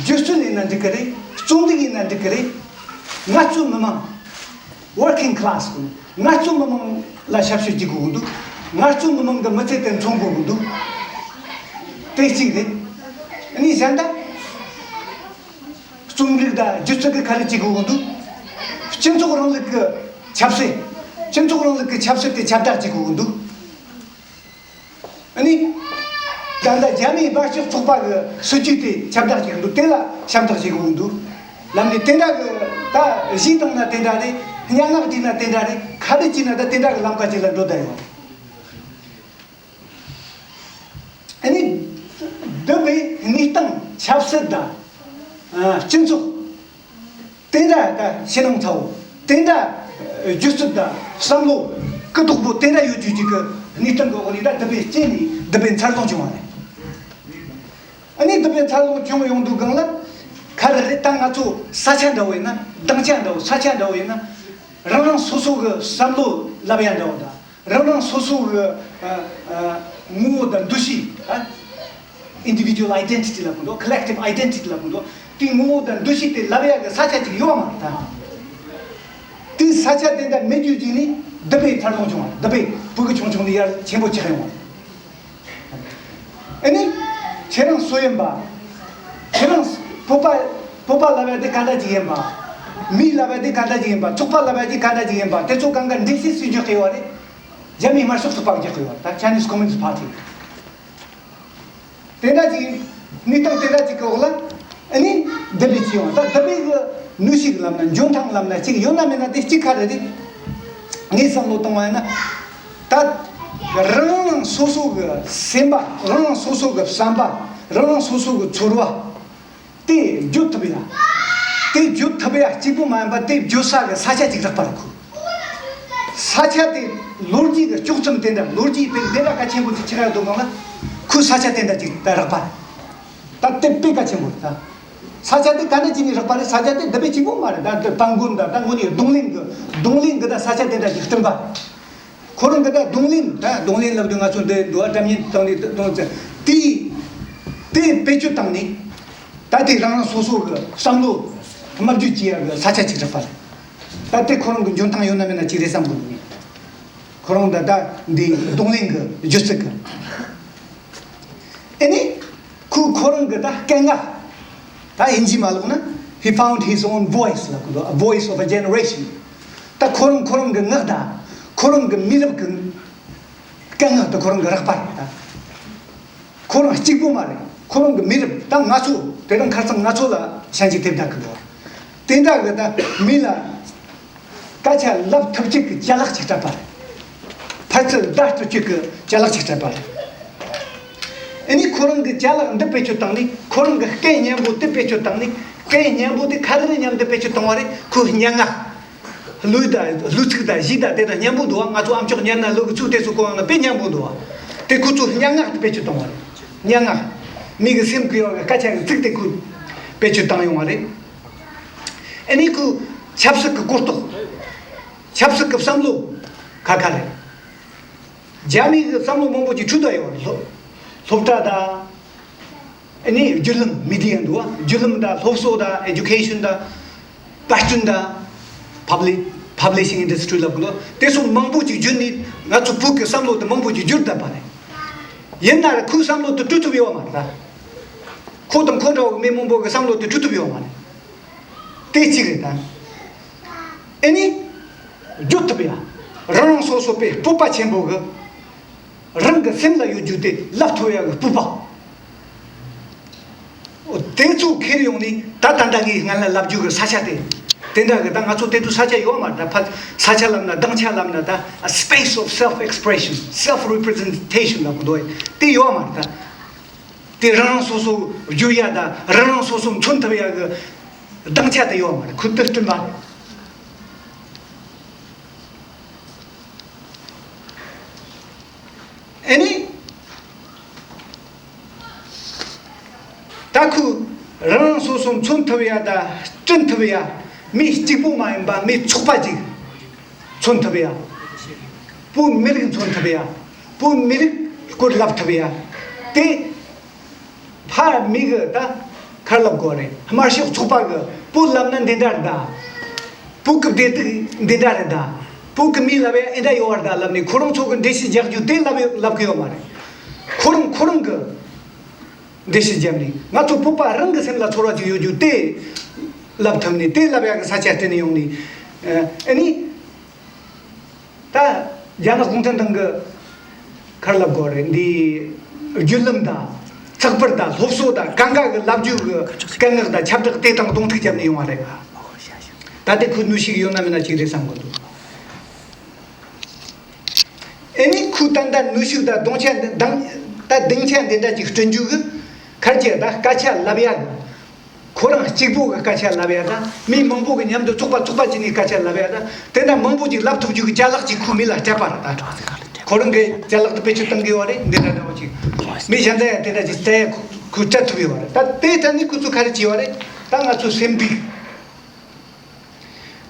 སྒྱུ་རྩལ་ཡིན་ན་འགྲིག་གི་རེད། རྩོམ་རིག་ཡིན་ན་འགྲིག་གི་རེད། ངལ་རྩོལ་མི་མང་། Working class གི་ངལ་རྩོལ་མི་མང་ལ་ཞབས་ཞུ་བྱེད་དགོས་ཀྱི་འདུག་ངལ་རྩོལ་མི་མང་གི་མི་ཚེ་དེ་མཚོན་དགོས་ཀྱི་འདུག་དེ་གཅིག་རེད། ཨ་ནི་གཞན་དག་རྩོམ་རིག་དང་སྒྱུ་རྩལ་གྱི་ཁ་ལས་བྱེད་དགོས་ཀྱི་འདུག་སྤྱི་ཚོགས་རིང་ལུགས་ཀྱི་ཆབ་སྲིད། སྤྱི་ཚོགས་རིང་ལུགས་ཀྱི་ཆབ་སྲིད་དེ་ཁྱབ་བསྒྲགས་བྱེད་དགོས་ཀྱི་འདུག་ཨ་ནི། ད་ལྟ་རྒྱ་མིའི་དམར་ཤོག་ཚོགས་པ་གི་སྲིད་ཇུས་དེ་ཁྱབ་བསྒྲགས་བྱེད་ཀྱི་འདུག་དེ་ལ་ཞབས་འདེགས་བྱེད་དགོས་འདུག་ལམ་ནས་དེ་འདྲ་གི་ད་གཞས་བཏང་ན་དེ་འདྲ་རེད། སྙན་ངག་བྲིས་ན་དེ་འདྲ་རེད། ཁ་བྲིས་བྱས་ན་ད་དེ་འདྲ་གི་ལམ་ཁ་ཅིག་ལ་འགྲོ་བསྡད་ཡོད་རེད། ཨ་ནི། འདི་པའི་གནས་སྟངས་ཆབ་སྲིད་དང་། ཨ། སྤྱི་ཚོགས། དེ་འདྲ་ད་ཕྱི་ནང་ཚ་བོ། དེ་འདྲ་སྒྱུ་རྩལ་དང་བསམ་བློ་ཀུན་རྟོག་པོ་དེ་འདྲ་ཡོད་རྒྱུ་ཅིག་གི་གནས་སྟངས་ཀྱི་འོག་ནས་ད་འདི་པའི་སྐྱེས་ནས་འདི་པའི་འཚར་ལོངས་བྱུང་བ་རེད། ཨ་ནི་འདི་པའི་འཚར་ལོངས་བྱུང་ཡོང་དུས་སྒང་ལ། ག་རེ་རེད། ད་ང་ཚོ་ས་ཆ་འདྲ་བོ་ཡིན་ན། སྡིངས་ཆ་འདྲ་བོ། ས་ཆ་འདྲ་བོ་ཡིན་ན། རང་རང་སོ་སོ་གི་བསམ་བློ་ལབ་ཡ་འདྲ་བོ་དང་། རང་རང་སོ་སོ་གི་ཨ་ཨ་ངོ་བོ་དང་འདུ་ཤེས། ཨ། Individual identity ལབ་གི་འདུག Collective identity ལབ་གི་འདུག་དེའི་ངོ་བོ་དང་འདུ་ཤེས་དེ་ལབ་ཡག་གི་ས་ཆ་ཅིག་ཡོད་མ་རེད་ད། དེའི་ས་ཆ་དེ་འདྲ་མེད་རྒྱུ་ཅིག་ནི་འདི་པའི་འཚར་ལོངས་བྱུང་བ། འདི་པའི་བུ་གུ་ཆུང་ཆུང་ནས་ཡར་ཆེན་པོ་ཆགས་ཡོང་བ། ཨ་ནི། ཁྱེད་རང་སུ་ཡིན་པ། ཁྱེད་རང་བོད་པ། བོད་པ་ལབ་ཡག་དེ་ག་འདྲ་ཅིག་ཡིན་པ། མི་ལབ་ཡག་དེ་ག་འདྲ་ཅིག་ཡིན་པ། ཚོགས་པ་ལབ་ཡག་དེ་ག་འདྲ་ཅིག་ཡིན་པ། དེ་ཚོ་གང་ག་འགྲེལ་བཤད་སུས་རྒྱག་གི་ཡོད་རེད། རྒྱ་མིའི་དམར་ཤོག་ཚོགས་པ་རྒྱག་གི་ཡོད་རེད་ད། Chinese Communist Party། དེ་འདྲ་ཅིག་གནས་སྟངས་དེ་འདྲ་ཅིག་གི་འོག་ལ། ཨ་ནི་འདི་འདྲ་ཅིག་ཡོང་། ད་འདི་འདྲའི་གི་ནུས་ཤུགས་ལབ་ན། འཇོན་ཐང་ལབ་ན། ཅིག་ཡོད་ན་མེད་ན་དེ་གཅིག་ཁ་རེ་རེད། ངས་བསམ་བློ་བཏང་བ་ཡིན་ན། ད་རང་རང་སོ་སོ་གི་སེམས་པ། རང་རང་སོ་སོ་གི་བསམ་པ། རང་རང་སོ་སོ་གི་ཚོར་བ། དེ་བརྗོད་ཐུབ་ཡ། དེ་བརྗོད་ཐུབ་ཡ་གཅིག་པུ་མ་ཡིན་པ། དེ་བརྗོད་ས་གི་ས་ཆ་ཅིག་རག་པ་རེད་ཁོ། ས་ཆ་དེ་ལོ་རྒྱུས་ཀྱི་དཀྱོག་མཚམས་དེ་འདྲ། ལོ་རྒྱུས་དཔེ་དེ་འདྲ་གལ་ཆེན་པོ་ཅིག་ཆགས་ཡོད་དུས་སྒང་ལ། ཁོའི་ས་ཆ་དེ་འདྲ་ཅིག་ད་རག་པ་རེད། ད་དེ་དཔེ་གལ་ཆེན་པོ་རེད་ད། ས་ཆ་དེ་ག་འདྲ་ཅིག་ནས་རག་པ་རེད། ས་ཆ་དེ་འདི་དཔེ་གཅིག་པུ་མ་རེད་ད། འདི་དཔལ་མགོན་ད། ད་དངོས་གནས་རྡུང་ལེན་གི། རྡུང་ལེན་གི་ད་ས་ཆ་དེ་འདྲ་ཅིག་བསྐྲུན་པ། ཁོ་རང་གི་ད་རྡུང་ལེན། ད་རྡུང་ལེན་ལབ་དུས་ང་ཚོ་འདི་འདུལ་བ་འགྲེམས་སྟོན་དང་ནི་རྡུང་ཚེ་དེ། དེ་བེད་སྤྱོད་བཏང་ནས། ད་དེ་རང་རང་སོ་སོ་གི་བསམ་བློ་སྨྲ་བརྗོད་བྱེད་ཡག་གི་ས་ཆ་ཅིག་རག་པ་རེད། ད་དེ་ཁོ་རང་གི་འཇོན་ཐང་ཡོད་ན་མེད་ན་ཅིག་རེད་བསམ་གི་འདུག་ཁོ་རང་ད་ད་འདི་རྡུང་ལེན་གི་སྒྱུ་རྩལ་གི། ཨེ་ནི། ཁོ་ཁོ་རང་གི་ད་སྐད་ངག་ད་ཡིན་གཅིག་མ་ལོག་ན། He found his own voice ལབ་གི་འདུག A voice of a generation. ད་ཁོ་རང་ཁོ་རང་གི་ངག་དང་ཁོ་རང་གི་མི་རབས་ཀྱི་སྐད་ངག་དེ་ཁོ་རང་གི་རག་པ་རེད་ད། ཁོ་རང་གཅིག་པུ་མ་རེད། ཁོ་རང་གི་མི་རབས་ད་ང་ཚོ། དེ་རིང་ཁ་སང་ང་ཚོ་ལ་ཞལ་འཛོམས་དེབ་བརྡ་གི་འདུག་དེ་འདྲ་གི་ད་མི་ལ་སྐད་ཆ་ལབ་ཐུབ་ཅིག་གི་ཅ་ལག་ཅིག་སྤྲད་པ་རེད། ཕར་ཚུར་བརྡ་སྤྲོད་ཅིག་གི་ཅ་ལག་ཅིག་སྤྲད་པ་རེད། ཨ་ནི་ཁོ་རང་གི་ཅ་ལག་འདི་བེད་སྤྱོད་བཏང་ནས། ཁོ་རང་གི་སྐད་སྙན་པོ་དེ་བེད་སྤྱོད་བཏང་ནས། སྐད་སྙན་པོ་དེ་ག་རེ་རེད་སྙམ་དུ་བེད་སྤྱོད་བཏང་བ་རེད། ཁོའི་སྙན་ངག་ལུས་དང་ལུས་ཚིག་དང་གཞས་དང་དེ་དང་སྙན་པོ་འདུག་བ། ང་ཚོ་ཨམ་ཅོག་ཉན་ན་ལུས་ཀྱི་ཚིག་དེ་ཚོ་གོ་ཡོང་ན་དཔེ་སྙན་པོ་འདུག་བ། དེ་ཁོ་ཚོ་སྙན་ངག་ཏུ་བེད་སྤྱོད་བཏང་བ་རེད། སྙན་ངག་མི་གི་སེམས་ཀྱི་ཡོང་བའི་སྐད་ཆ་གི་ཚིག་དེ་ཁོ་བེད་སྤྱོད་བཏང་ཡོང་བ་རེད། ཨ་ནི་ཁོ་ཆབ་སྲིད་ཀྱི་གོ་རྟོགས། ཆབ་སྲིད་ཀྱི་བསམ་བློ་ཁ་ཁ་རེད། རྒྱ་མི་གི་བསམ་བློ་མང་པོ་ཅིག་འཁྲུག་བསྡད་ཡོད་རེད། སློབ་སློབ་གྲྭ་དང་། ཨ་ནི་བརྒྱུད་ལམ། མི་ཌི་ཡ་འདུག་བ། བརྒྱུད་ལམ་དང་སློབ་གསོ་དང་ཨེ་ཌུ་ཀེ་ཤན་དང་། པར་སྐྲུན་དང་། ཕབ་ལེ་ཕབ་ལི་ཤིང་ཨིན་ཌ་སི་ཊི་རི་ལབ་གི་འདུག་དེ་ཚོ་མང་པོ་ཅིག་བརྒྱུད་ནས་ང་ཚོ་བོད་ཀྱི་བསམ་བློ་དེ་མང་པོ་ཅིག་བསྒྱུར་བསྡད་པ་རེད། ཡིན་ན་ར་ཁོའི་བསམ་བློ་དེ་བསྒྱུར་ཐུབ་ཡོད་མ་རེད་ད། ཁོ་དང་ཁོ་འདྲ་བོ་མི་མང་པོ་གི་བསམ་བློ་དེ་བསྒྱུར་ཐུབ་ཡོད་མ་རེད། དེ་གཅིག་རེད་ད། ཨེ་ནི། བསྒྱུར་ཐུབ་ཡ། རང་རང་སོ་སོ་པའི་སྤོབས་པ་ཆེན་པོ་གི། རང་གི་སེམས་ལ་ཡོད་རྒྱུ་དེ་ལབ་ཐུབ་ཡ་གི་སྤོབས་པ། འོ། དེ་ཚོ་ཁྱེར་ཡོང་ནས་ད་ད་ལྟ་ངས་སྔན་ལ་ལབ་རྒྱུ་གི་ས་ཆ་དེ། དེ་འདྲ་གི་ད་ང་ཚོ་དེ་དུས་ས་ཆ་ཡོད་མ་རེད་ད། ཕ། ས་ཆ་ལབ་ན། སྡིངས་ཆ་ལབ་ན། ད་A space of self expression, self representation ལབ་གི་འདུག་དེ་ཡོད་མ་རེད་ད། དེ་རང་རང་སོ་སོ་བསྒྱུར་ཡ་དང་རང་རང་སོ་སོ་མཚོན་ཐུབ་ཡ་གི་སྡིངས་ཆ་དེ་ཡོད་མ་རེད། ཁོ་དེ་བསྐྲུན་པ་རེད། ཨེ་ནི། ད་ཁོས་རང་རང་སོ་སོ་མཚོན་ཐུབ་ཡ་དང་བསྐྲུན་ཐུབ་ཡ། མི་གཅིག་པོ་མ་ཡིན་པ་མི་ཚོགས་པ་ཅིག་མཚོན་ཐུབ་ཡ། བོད་མི་རིགས་མཚོན་ཐུབ་ཡ། བོད་མི་རིགས་སྐོར་ལབ་ཐུབ་ཡ། དེ་ཕར་མི་གི་ད་ཁར་ལབ་དགོས་རེད། དམར་ཤོག་ཚོགས་པ་གི་བོད་ལབ་ན་འདི་འདྲ་རེད་ད། བོད་ཀྱི་བདེ་སྡུག་འདི་འདྲ་རེད་ད། བོད་ཀྱི་མིས་ལབ་ཡ་འདི་འདྲ་ཡོད་རེད་ད་ལབ་ནས་ཁོ་རང་ཚོ་གི་འགྲེལ་བཤད་རྒྱག་རྒྱུ་དེ་ལབ་ཡོད་ལབ་གི་ཡོད་མ་རེད། ཁོ་རང་ཁོ་རང་གི་འགྲེལ་བཤད་བརྒྱབ་ནས། ང་ཚོ་བོད་པ་རང་གི་སེམས་ལ་ཚོར་བ་ཅིག་ཡོད་རྒྱུ་དེ་ལབ་ཐུབ་ནས། དེ་ལབ་ཡ་གི་ས་ཆ་བསྟན་ནས་ཡོང་ནས། ཨ་ནི། ད་རྒྱ་ནག་གུང་ཁྲན་ཏང་གི་ཁར་ལབ་དགོས་རེད། འདི་བརྒྱུད་ལམ་དང་། ཚགས་པར་དང་། སློབ་གསོ་དང་། གང་ག་གི་ལབ་རྒྱུ་གི་སྐད་ངག་དང་ཁྱབ་བསྒྲགས་དེ་དང་གདོང་ཐུག་བརྒྱབ་ནས་ཡོང་བ་རེད། ད་དེ་ཁོའི་ནུས་ཤུགས་ཡོད་ན་མེད་ན་ཅིག་རེད་བསམ་གི་འདུག་ཨེ་ནི་ཁོའི་ད་ལྟ་ནུས་ཤུགས་དང་གདོང་ཆ་འདི་འདང་། ད་སྡིངས་ཆ་འདི་འདྲ་ཅིག་བསྐྲུན་རྒྱུ་གི་ཁར་གྱི་ད་སྐད་ཆ་ལབ་ཡ་གི། ཁོ་རང་གཅིག་པོ་གི་སྐད་ཆ་ལབ་ཡ་དང་། མི་མང་པོ་གི་མཉམ་དུ་ཚོགས་པ་ཚོགས་པ་བྱས་ནས་སྐད་ཆ་ལབ་ཡ་དང་། དེ་འདྲ་མང་པོ་ཅིག་ལབ་ཐུབ་རྒྱུ་གི་ཅ་ལག་ཅིག་ཁོའི་མི་ལ་སྤྲད་པ་རེད་ད། ཁོ་རང་གི་ཅ་ལག་དེ་བེད་སྤྱོད་གཏང་གི་ཡོད་རེད། འདི་འདྲ་འདྲ་བོ་ཅིག་མི་གཞན་དག་ཡང་དེ་འདྲ་ཅིག་སྤྲད་ཡ་ཁོ་ཁོས་སྤྲད་ཐུབ་ཡོད་རེད། ད་དེ་ལྟ་ནི་ཁོ་ཚོ་ག་རེ་བྱས་ཡོད་རེད། ད་ང་ཚོ་སེམས་སྡུག་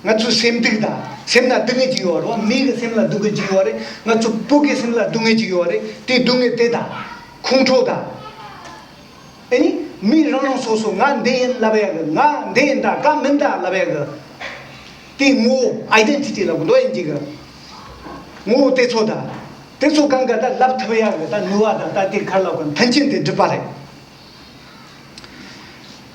ང་ཚོའི་སེམས་སྡུག་དང་། སེམས་ལ་སྡུག་བསྔལ་ཅིག་ཡོད་རེད་བ། མི་གི་སེམས་ལ་སྡུག་བསྔལ་ཅིག་ཡོད་རེད། ང་ཚོ་བོད་ཀྱི་སེམས་ལ་སྡུག་བསྔལ་ཅིག་ཡོད་རེད། དེ་སྡུག་བསྔལ་དེ་དང་། ཁོང་ཁྲོ་དང་། ཨེ་ནི་མི་རང་རང་སོ་སོ་ང་འདི་ཡིན་ལབ་ཡ་གི། ང་འདི་ཡིན་ད་ག་མིན་ད་ལབ་ཡ་གི། དེ་ངོ་བོ། ཨའི་ཌེན་ཊི་ཊི་ལབ་གི་འདུག་ཨིན་ཇི་གི། ངོ་བོ་དེ་ཚོ་དང་། དེ་ཚོ་གང་ག་ད་ལབ་ཐུབ་ཡ་གི་ད་ནུས་པ་དང་། ད་དེ་ག་རེ་ལབ་དགོས། མཐུན་རྐྱེན་དེ་སྒྲུབ་པ་རེད།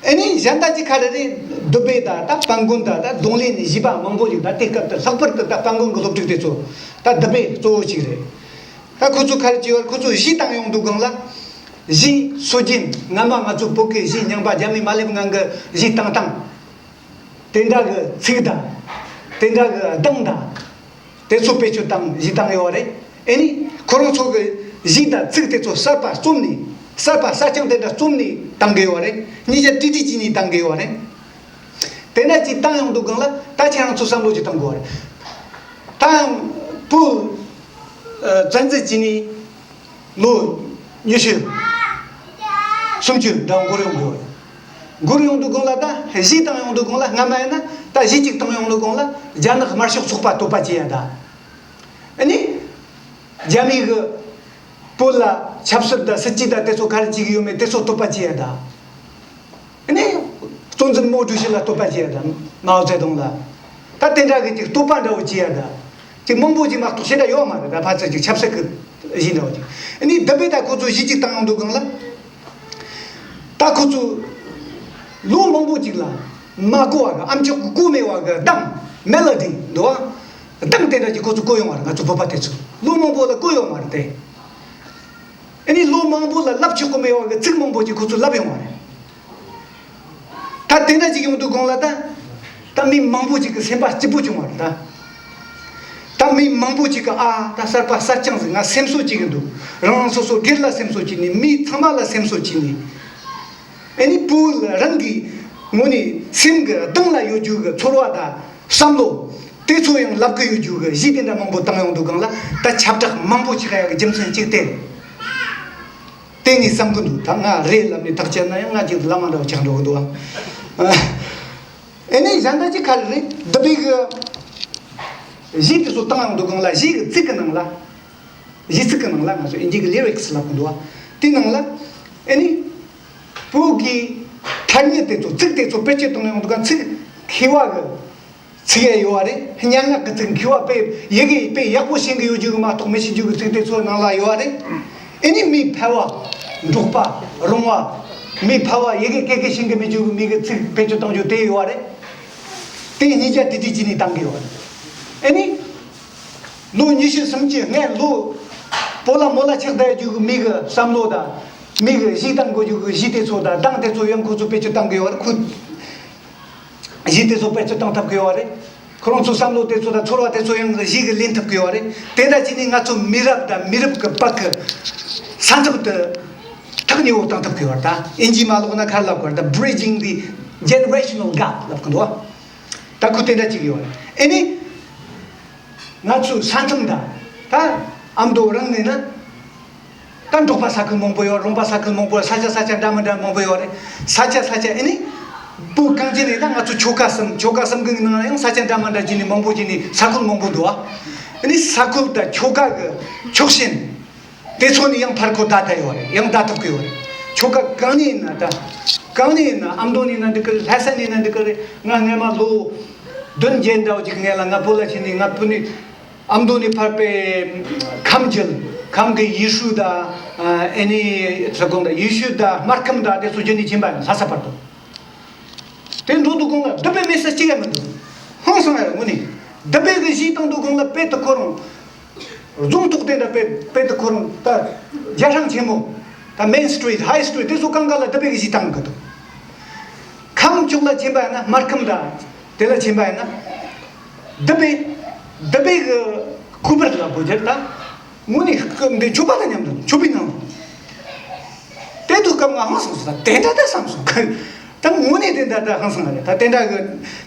ཨེ་ནི་གཞན་དག་ཅིག་ག་རེ་རེད། སྡུག་པའི་ད་ད་དཔལ་མགོན་དང་། ད་གདོང་ལེན་ནས་གཞས་པ་མང་པོ་ཞིག་ད་དེ་སྐབས་དུ་ལྷག་པར་དུ་ད་དཔལ་མགོན་གྱི་སློབ་ཕྲུག་དེ་ཚོ་ད་སྡུག་པའི་གཙོ་བོ་ཞིག་རེད། ད་ཁོ་ཚོ་ག་རེ་བྱས་ཡོད། ཁོ་ཚོ་གཞས་བཏང་ཡོང་དུས་སྒང་ལ། གཞས་སྲོལ་རྒྱུན། སྔ་མ་ང་ཚོ་བོད་ཀྱི་གཞས་རྙིང་པ། རྒྱ་མི་མ་སླེབས་སྔོན་གྱི་གཞས་བཏང་སྟངས། དེ་འདྲ་གི་ཚིག་དང་། དེ་འདྲ་གི་གདངས་དང་། དེ་ཚོ་བེད་སྤྱོད་བཏང་། གཞས་བཏང་ཡོད་རེད། ཨེ་ནི་ཁོ་རང་ཚོ་གི་གཞས་དང་ཚིག་དེ་ཚོ་གསར་པ་རྩོམ་ནས། གསར་པ་གསར་རྐྱང་དེ་འདྲ་རྩོམ་ནས་བཏང་གི་ཡོད་རེད། ཉིས་བརྒྱ་ཏི་ཏི་བྱས་ནས་བཏང་གི་ཡོད་རེད། དེ་འདྲ་ཅིག་བཏང་ཡོང་དུས་སྒང་ལ། ད་ཁྱེད་རང་ཚོ་བསམ་བློ་ཅིག་གཏོང་དགོས་རེད། ད་ཡང་བོད་ཨ་བཙན་འཛུལ་བྱས་ནས་ལོ་ཉི་ཤུ་སུམ་ཅུ་འདྲ་འགོར་ཡོང་དགོས་རེད། འགོར་ཡོང་དུས་སྒང་ལ། ད་གཞས་བཏང་ཡོང་དུས་སྒང་ལ། སྔ་མ་ཡིན་ན་ད་གཞས་གཅིག་བཏང་ཡོང་དུས་སྒང་ལ་རྒྱ་ནག་དམར་ཤོག་ཚོགས་པ་བསྟོད་པ་བྱེད་ཡ་ད། ཨ་ནི་རྒྱ་མི་གི་བོད་ལ་ཆབ་སྲིད་དང་སྲིད་ཇུས་དང་དེ་ཚོ་ག་རེ་བྱེད་ཀྱི་ཡོད་མེད་དེ་ཚོ་བསྟོད་པ་བྱེད་ཡ་ད། ཨ་ནི་གཙོ་འཛིན་མའོ་ཀྲུའུ་ཞི་ལ་བསྟོད་པ་བྱེད་ཡ་ད། མའོ་ཙེ་ཏུང་ལ། ད་དེ་འདྲ་གི་ཅིག་བསྟོད་པ་འདྲ་བོ་བྱེད་ཡ་ད། ཅིག་མང་པོ་ཅིག་མ་གཏོགས་ཞེ་དྲག་ཡོད་མ་རེད། ད་ཕལ་ཆེར་ཅིག་ཆབ་སྲིད་ཀྱི་གཞས་འདྲ་བོ་ཅིག་ཨ་ནི་སྡུག་པའི་ད་ཁོ་ཚོ་གཞས་གཅིག་བཏང་ཡོང་དུས་སྒང་ལ། ད་ཁོ་ཚོ་ལོ་མང་པོ་ཅིག་ལ་མ་གོ་བ་གི། ཨ་མཆོག་གིས་གོ་མེད་པ་གི་གདངས། མེ་ལོ་ཌི་འདུག་ག་གདངས་དེ་འདྲ་ཅིག་ཁོ་ཚོ་གོ་ཡོང་བ་རེད། ང་ཚོ་བོད་པ་དེ་ཚོ་ལོ་མང་པོ་ལ་གོ་ཡོད་མ་རེད་དེ། ཨ་ནི་ལོ་མང་པོ་ལ་ལབ་ཆོག་གི་མེད་པ་གི་ཚིག་མང་པོ་ཅིག་ཁོ་ཚོས་ལབ་ཡོང་བ་རེད། ད་དེ་འདྲ་ཅིག་ཡོང་དུས་སྒང་ལ་ད། ད་མི་མང་པོ་ཅིག་གི་སེམས་པ་སྐྱིད་པོ་བྱུང་བ་རེད་ད། ད་མི་མང་པོ་ཅིག་གིས། ཨ། ད་གསར་པ་གསར་རྐྱང་ཟིག་ང་སེམས་གསོ་བྱེད་ཀྱི་འདུག་རང་རང་སོ་སོ་སྒེར་ལ་སེམས་གསོ་བྱས་ནས། མི་ཚང་མ་ལ་སེམས་གསོ་བྱས་ནས། ཨ་ནི་བོད་རང་གི་ངོས་ནས་སེམས་ཀྱི་གདིང་ལ་ཡོད་རྒྱུ་གི་ཚོར་བ་དང་བསམ་བློ་དེ་ཚོ་ཡང་ལབ་གི་ཡོད་རྒྱུ་གི་གཞས་དེ་འདྲ་མང་པོ་བཏང་ཡོང་དུས་སྒང་ལ། ད་ཁྱབ་བསྒྲགས་མང་པོ་བྱེད་ཡག་གི་རྒྱུ་མཚན་གཅིག་དེ་རེད། དེ་ངས་བསམ་གི་འདུག་ད་ང་རེད་ལབ་ནས་ཐག་བཅད་ན་ཡང་ང་ཅིག་བླ་མ་འདྲ་བོ་ཆགས་འགྲོ་གི་འདུག་ཨ། ཨེ་ནས་གཞན་དག་ཅིག་ག་རེ་རེད། སྡུག་པའི་གི་གཞས་དེ་ཚོ་བཏང་ཡོང་དུས་སྒང་ལ། གཞས་ཀྱི་ཚིག་གི་ནང་ལ། གཞས་ཚིག་གི་ནང་ལ། ང་ཚོ་ཨིན་ཇི་གི་ལི་རིག་སི་ལབ་གི་འདུག་ཨ། དེ་ནང་ལ་ཨེ་ནི་བོད་ཀྱི་ཐ་སྙད་དེ་ཚོ། ཚིག་དེ་ཚོ་བེད་སྤྱོད་བཏང་ཡོང་དུས་སྒང་། ཚིག་མཁས་པ་གི་ཚིག་ཡང་ཡོད་རེད། སྙན་ངག་གི་ཚིག་མཁས་པ་དཔེ་ཡི་གེ་དཔེ་ཡག་པོ་ཤེས་གི་ཡོད་རྒྱུ་གི་མ་གཏོགས་མི་ཤེས་རྒྱུ་གི་ཚིག་དེ་ཚོ་ནང་ལ་ཡོད་རེད། ཨེ་ནི་མི་ཕལ་བ། འབྲོག་པ། རོང་བ། མི་ཕལ་བ་ཡི་གེ་སྐད་ཀྱི་ཤེས་གི་མེད་རྒྱུ་གི་མི་གི་ཚིག་བེད་སྤྱོད་གཏོང་རྒྱུ་དེ་ཡོད་རེད། དེ་ཉིས་བརྒྱ་དེ་དུས་ཀྱི་ནས་བཏང་གི་ཡོད་རེད། ཨེ་ནི་ལོ་ཉི་ཤུ་སུམ་ཅུ་སྔོན། ལོ་སྤོ་ལགས་རྨོ་ལགས་ཆགས་བསྡད་རྒྱུ་གི་མི་གི་བསམ་བློ་དང་། མི་གི་གཞས་བཏང་དགོས་རྒྱུ་གི་གཞས་དེ་ཚོ་དང་གདངས་དེ་ཚོ་ཡང་ཁོ་ཚོ་བེད་སྤྱོད་བཏང་གི་ཡོད་རེད། ཁོ། གཞས་དེ་ཚོ་བེད་སྤྱོད་བཏང་ཐུབ་ཀྱི་ཡོད་རེད། ཁོ་རང་ཚོའི་བསམ་བློ་དེ་ཚོ་དང་ཚོར་བ་དེ་ཚོ་ཡང་གཞས་ཀྱིས་ལེན་ཐུབ་ཀྱི་ཡོད་རེད། དེ་འདྲ་བྱས་ནས་ང་ཚོ་མི་རབས་དང་མི་རབས་ཀྱི་བར་གྱི་ས་མཚམས་དེ་ཐག་ཉེ་བོ་བཏང་ཐུབ་ཀྱི་ཡོད་རེད། ད་ཨིན་ཇི་མ་ལོག་ན་ག་རེ་ལབ་དགོས་རེད། ད་bridging the generational gap ལབ་ཀྱི་འདུག་ཨ། ད་ཁོ་དེ་འདྲ་བྱེད་ཀྱི་ཡོད་རེད། ཨེ་ནི། ང་ཚོའི་ས་མཚམས་དང་། ད་ཨ་མདོ་རང་ནས་ན། ད་འབྲོག་པ་ས་ཁུལ་མང་པོ་ཡོད། རོང་པ་ས་ཁུལ་མང་པོ། ས་ཆ་ས་ཆ་འདྲ་མི་འདྲ་མང་པོ་ཡོད་རེད། ས་ཆ་ས་ཆ་ཨེ་ནི། བོད་གངས་ཅན་ནས་ད་ང་ཚོ་ཆོལ་ཁ་གསུམ། ཆོལ་ཁ་གསུམ་གི་ནང་ན་ཡང་ས་ཆ་འདྲ་མི་འདྲ་བྱས་ནས་མང་པོ་བྱས་ནས་ས་ཁུལ་མང་པོ་འདུག་ཨ། ཨེ་ནི་ས་ཁུལ་དང་ཆོལ་ཁ་གི་ཕྱོགས་ཞེན་དེ་ཚོ་ནས་ཡང་ཕར་ཁོ་བདའ་བསྡད་ཡོད་རེད། ཡང་བདའ་ཐུབ་ཀྱི་ཡོད་རེད། ཆོལ་ཁ་གང་ནས་ཡིན་ན། ད་གང་ནས་ཡིན་ན། ཨ་མདོ་ནས་ན་འགྲིག་གི་རེད། ལྷ་ས་ནས་ན་འགྲིག་གི་རེད། ང་སྔོན་མ་ལོ། བདུན་བརྒྱད་འདྲ་བོ་ཅིག་སྔོན་ལ་ང་བོད་ལ་ཕྱིན་ནས། ང་བོད་ནས་ཨ་མདོ་ནས་ཕར་པའི་ཁམས་བརྒྱུད། ཁམས་ཀྱི་ཡུལ་ཤུལ་དང་། ཨ་ནི་ཚོ་ཁོངས་དང་། ཡུལ་ཤུལ་དང་སྨར་ཁམས་དང་དེ་ཚོ་བརྒྱུད་ནས་ཕྱིན་པ་ཡིན། ལྷ་ས་བར་དུ། དེ་འགྲོ་དུས་སྒང་ལ་སྡུག་པའི་མི་སུ་གཅིག་ཡང་མི་འདུག་ཧང་སང་ཡ་རེད། དངོས་གནས་སྡུག་པའི་གི་གཞས་བཏང་དུས་སྒང་ལ་དཔེ་དེ་ཁོ་རང་རྫོང་ཐོག་དེ་འདྲ། དཔེ་དཔེ་དེ་ཁོ་རང་ད་རྒྱལ་ཤང་ཆེན་མོ་དང་མེན་སི་ཊི་རི་ཊི། ཧའི་སི་ཊི་རི་ཊི། དེ་ཚོ་གང་ག་ལ་སྡུག་པའི་གི་གཞས་བཏང་གི་འདུག་ཁམས་ཕྱོགས་ལ་ཕྱིན་པ་ཡིན་ན། སྨར་ཁམས་དང་དེ་ལ་ཕྱིན་པ་ཡིན་ན། སྡུག་པའི་སྡུག་པའི་གི་ཁུ་བར་ལ་བོད་རྒྱལ་དང་། དངོས་གནས་འདི་མཆོད་པ་དང་མཉམ་དུ་མཆོད་པའི་ནང་དུ། དེ་དུས་སྐབས་ང་ཧང་སངས་སོང་། ད་དེ་འདྲ་ད་བསམ་སོང་། ད་དངོས་གནས་དེ་འདྲ་ད་ཧང་སང་རེད། ད་དེ་འདྲ་གི་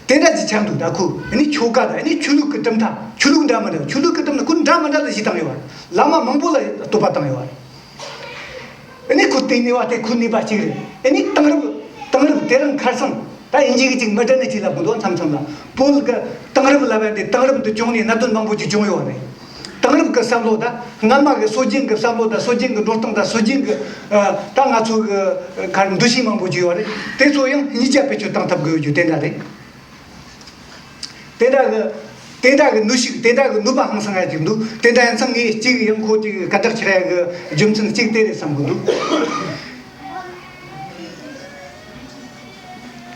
དེ་འདྲ་ཅིག་ཆགས་འདུག་ད་ཁོ་ཨ་ནི་ཆོ་ག་དང་། ཨ་ནི་ཆོས་ལུགས་ཀྱི་གྲུབ་མཐའ། ཆོས་ལུགས་འདྲ་མི་འདྲ། ཆོས་ལུགས་ཀྱི་གྲུབ་མཐའ་ཁོ་འདྲ་མི་འདྲ་ལ་གཞས་བཏང་ཡོད་རེད། བླ་མ་མང་པོ་ལ་བསྟོད་པ་བཏང་ཡོད་རེད། ཨ་ནི་ཁོ་དེ་ནུས་པ་དེ་ཁོ་ནུས་པ་གཅིག་རེད། ཨ་ནི་དེང་རབས་དེང་རབས་དེ་རིང་ཁ་སང་ད་དབྱིན་ཇི་གི་ཅིག་མི་དྲན་ནི་ཅིག་ལབ་གི་འདུག་མཚམས་མཚམས་ལ། བོད་ཀྱི་དེང་རབས་ལབ་ཡ་དེ། དེང་རབས་དེ་བྱུང་ནས་གནད་དོན་མང་པོ་ཅིག་བྱུང་ཡོད་རེད། དེང་རབས་ཀྱི་བསམ་བློ་དང་སྔ་མ་གི་སྲོལ་རྒྱུན་གྱི་བསམ་བློ་དང་། སྲོལ་རྒྱུན་གྱི་འགྲོ་སྟངས་དང་། སྲོལ་རྒྱུན་གྱི་ཨ་ད་ང་ཚོ་གི་ཁར་འདུ་ཤེས་མང་པོ་ཅིག་ཡོད་རེད། དེ་ཚོ་ཡང་གཉིས་ཆ་བེད་སྤྱོད་བཏང་ཐུབ་དགོས་ཡོད་རྒྱུ་དེ་འདྲ་རེད། དེ་འདྲ་གི་དེ་འདྲ་གི་ནུས་ཤུགས། དེ་འདྲ་གི་ནུས་པ་ཧང་སང་ཡ་ཅིག་འདུག་དེ་འདྲ་ཡིན་ཙང་ངས་གཅིག་ཡང་ཁོ་ཅིག་སྐད་གྲགས་ཆེ་ར་གི་རྒྱུ་མཚན་གཅིག་དེ་རེད་བསམ་གི་འདུག་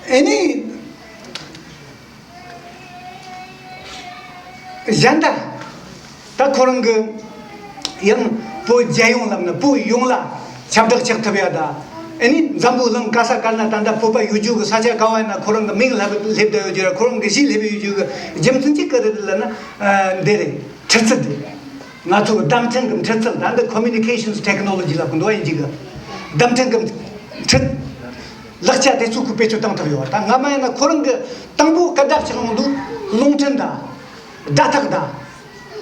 ཨེ་ནི། གཞན་དག་ད་ཁོ་རང་གི་ཡང་བོད་རྒྱལ་ཡོངས་ལབ་ན་བོད་ཡོངས་ལ་ཁྱབ་བསྒྲགས་ཆགས་ཐུབ་ཡ་ད། ཨེ་ནི་འཛམ་བུ་གླིང་ག་ས་ག་ན་ད་ལྟ་བོད་པ་ཡོད་རྒྱུ་གི་ས་ཆ་ག་བ་ཡིན་ན་ཁོ་རང་གི་མིང་ལ་སླེབས་བསྡད་ཡོད་རྒྱུ་ར། ཁོ་རང་གི་གཞས་སླེབས་ཡོད་རྒྱུ་གི་རྒྱུ་མཚན་གཅིག་ག་རེ་རེད་ལབ་ན། ཨ་འདི་རེད། འཕྲུལ་ཚིག་རེད། ང་ཚོ་གི་བརྡ་འཕྲིན་གྱི་འཕྲུལ་ཚིག་ད་འདི་communications technology ལབ་གི་འདུག་ཨིན་ཇི་གི། བརྡ་འཕྲིན་གྱི་འཕྲུལ་ལག་ཆ་དེ་ཚོ་ཁོས་བེད་སྤྱོད་བཏང་ཐུབ་ཡོད་པ། ད་སྔ་མ་ཡིན་ན་ཁོ་རང་གི་དང་པོ་སྐད་གྲགས་ཆགས་ཡོང་དུས་རླུང་འཕྲིན་དང་། སྒྲ་ཐག་དང་།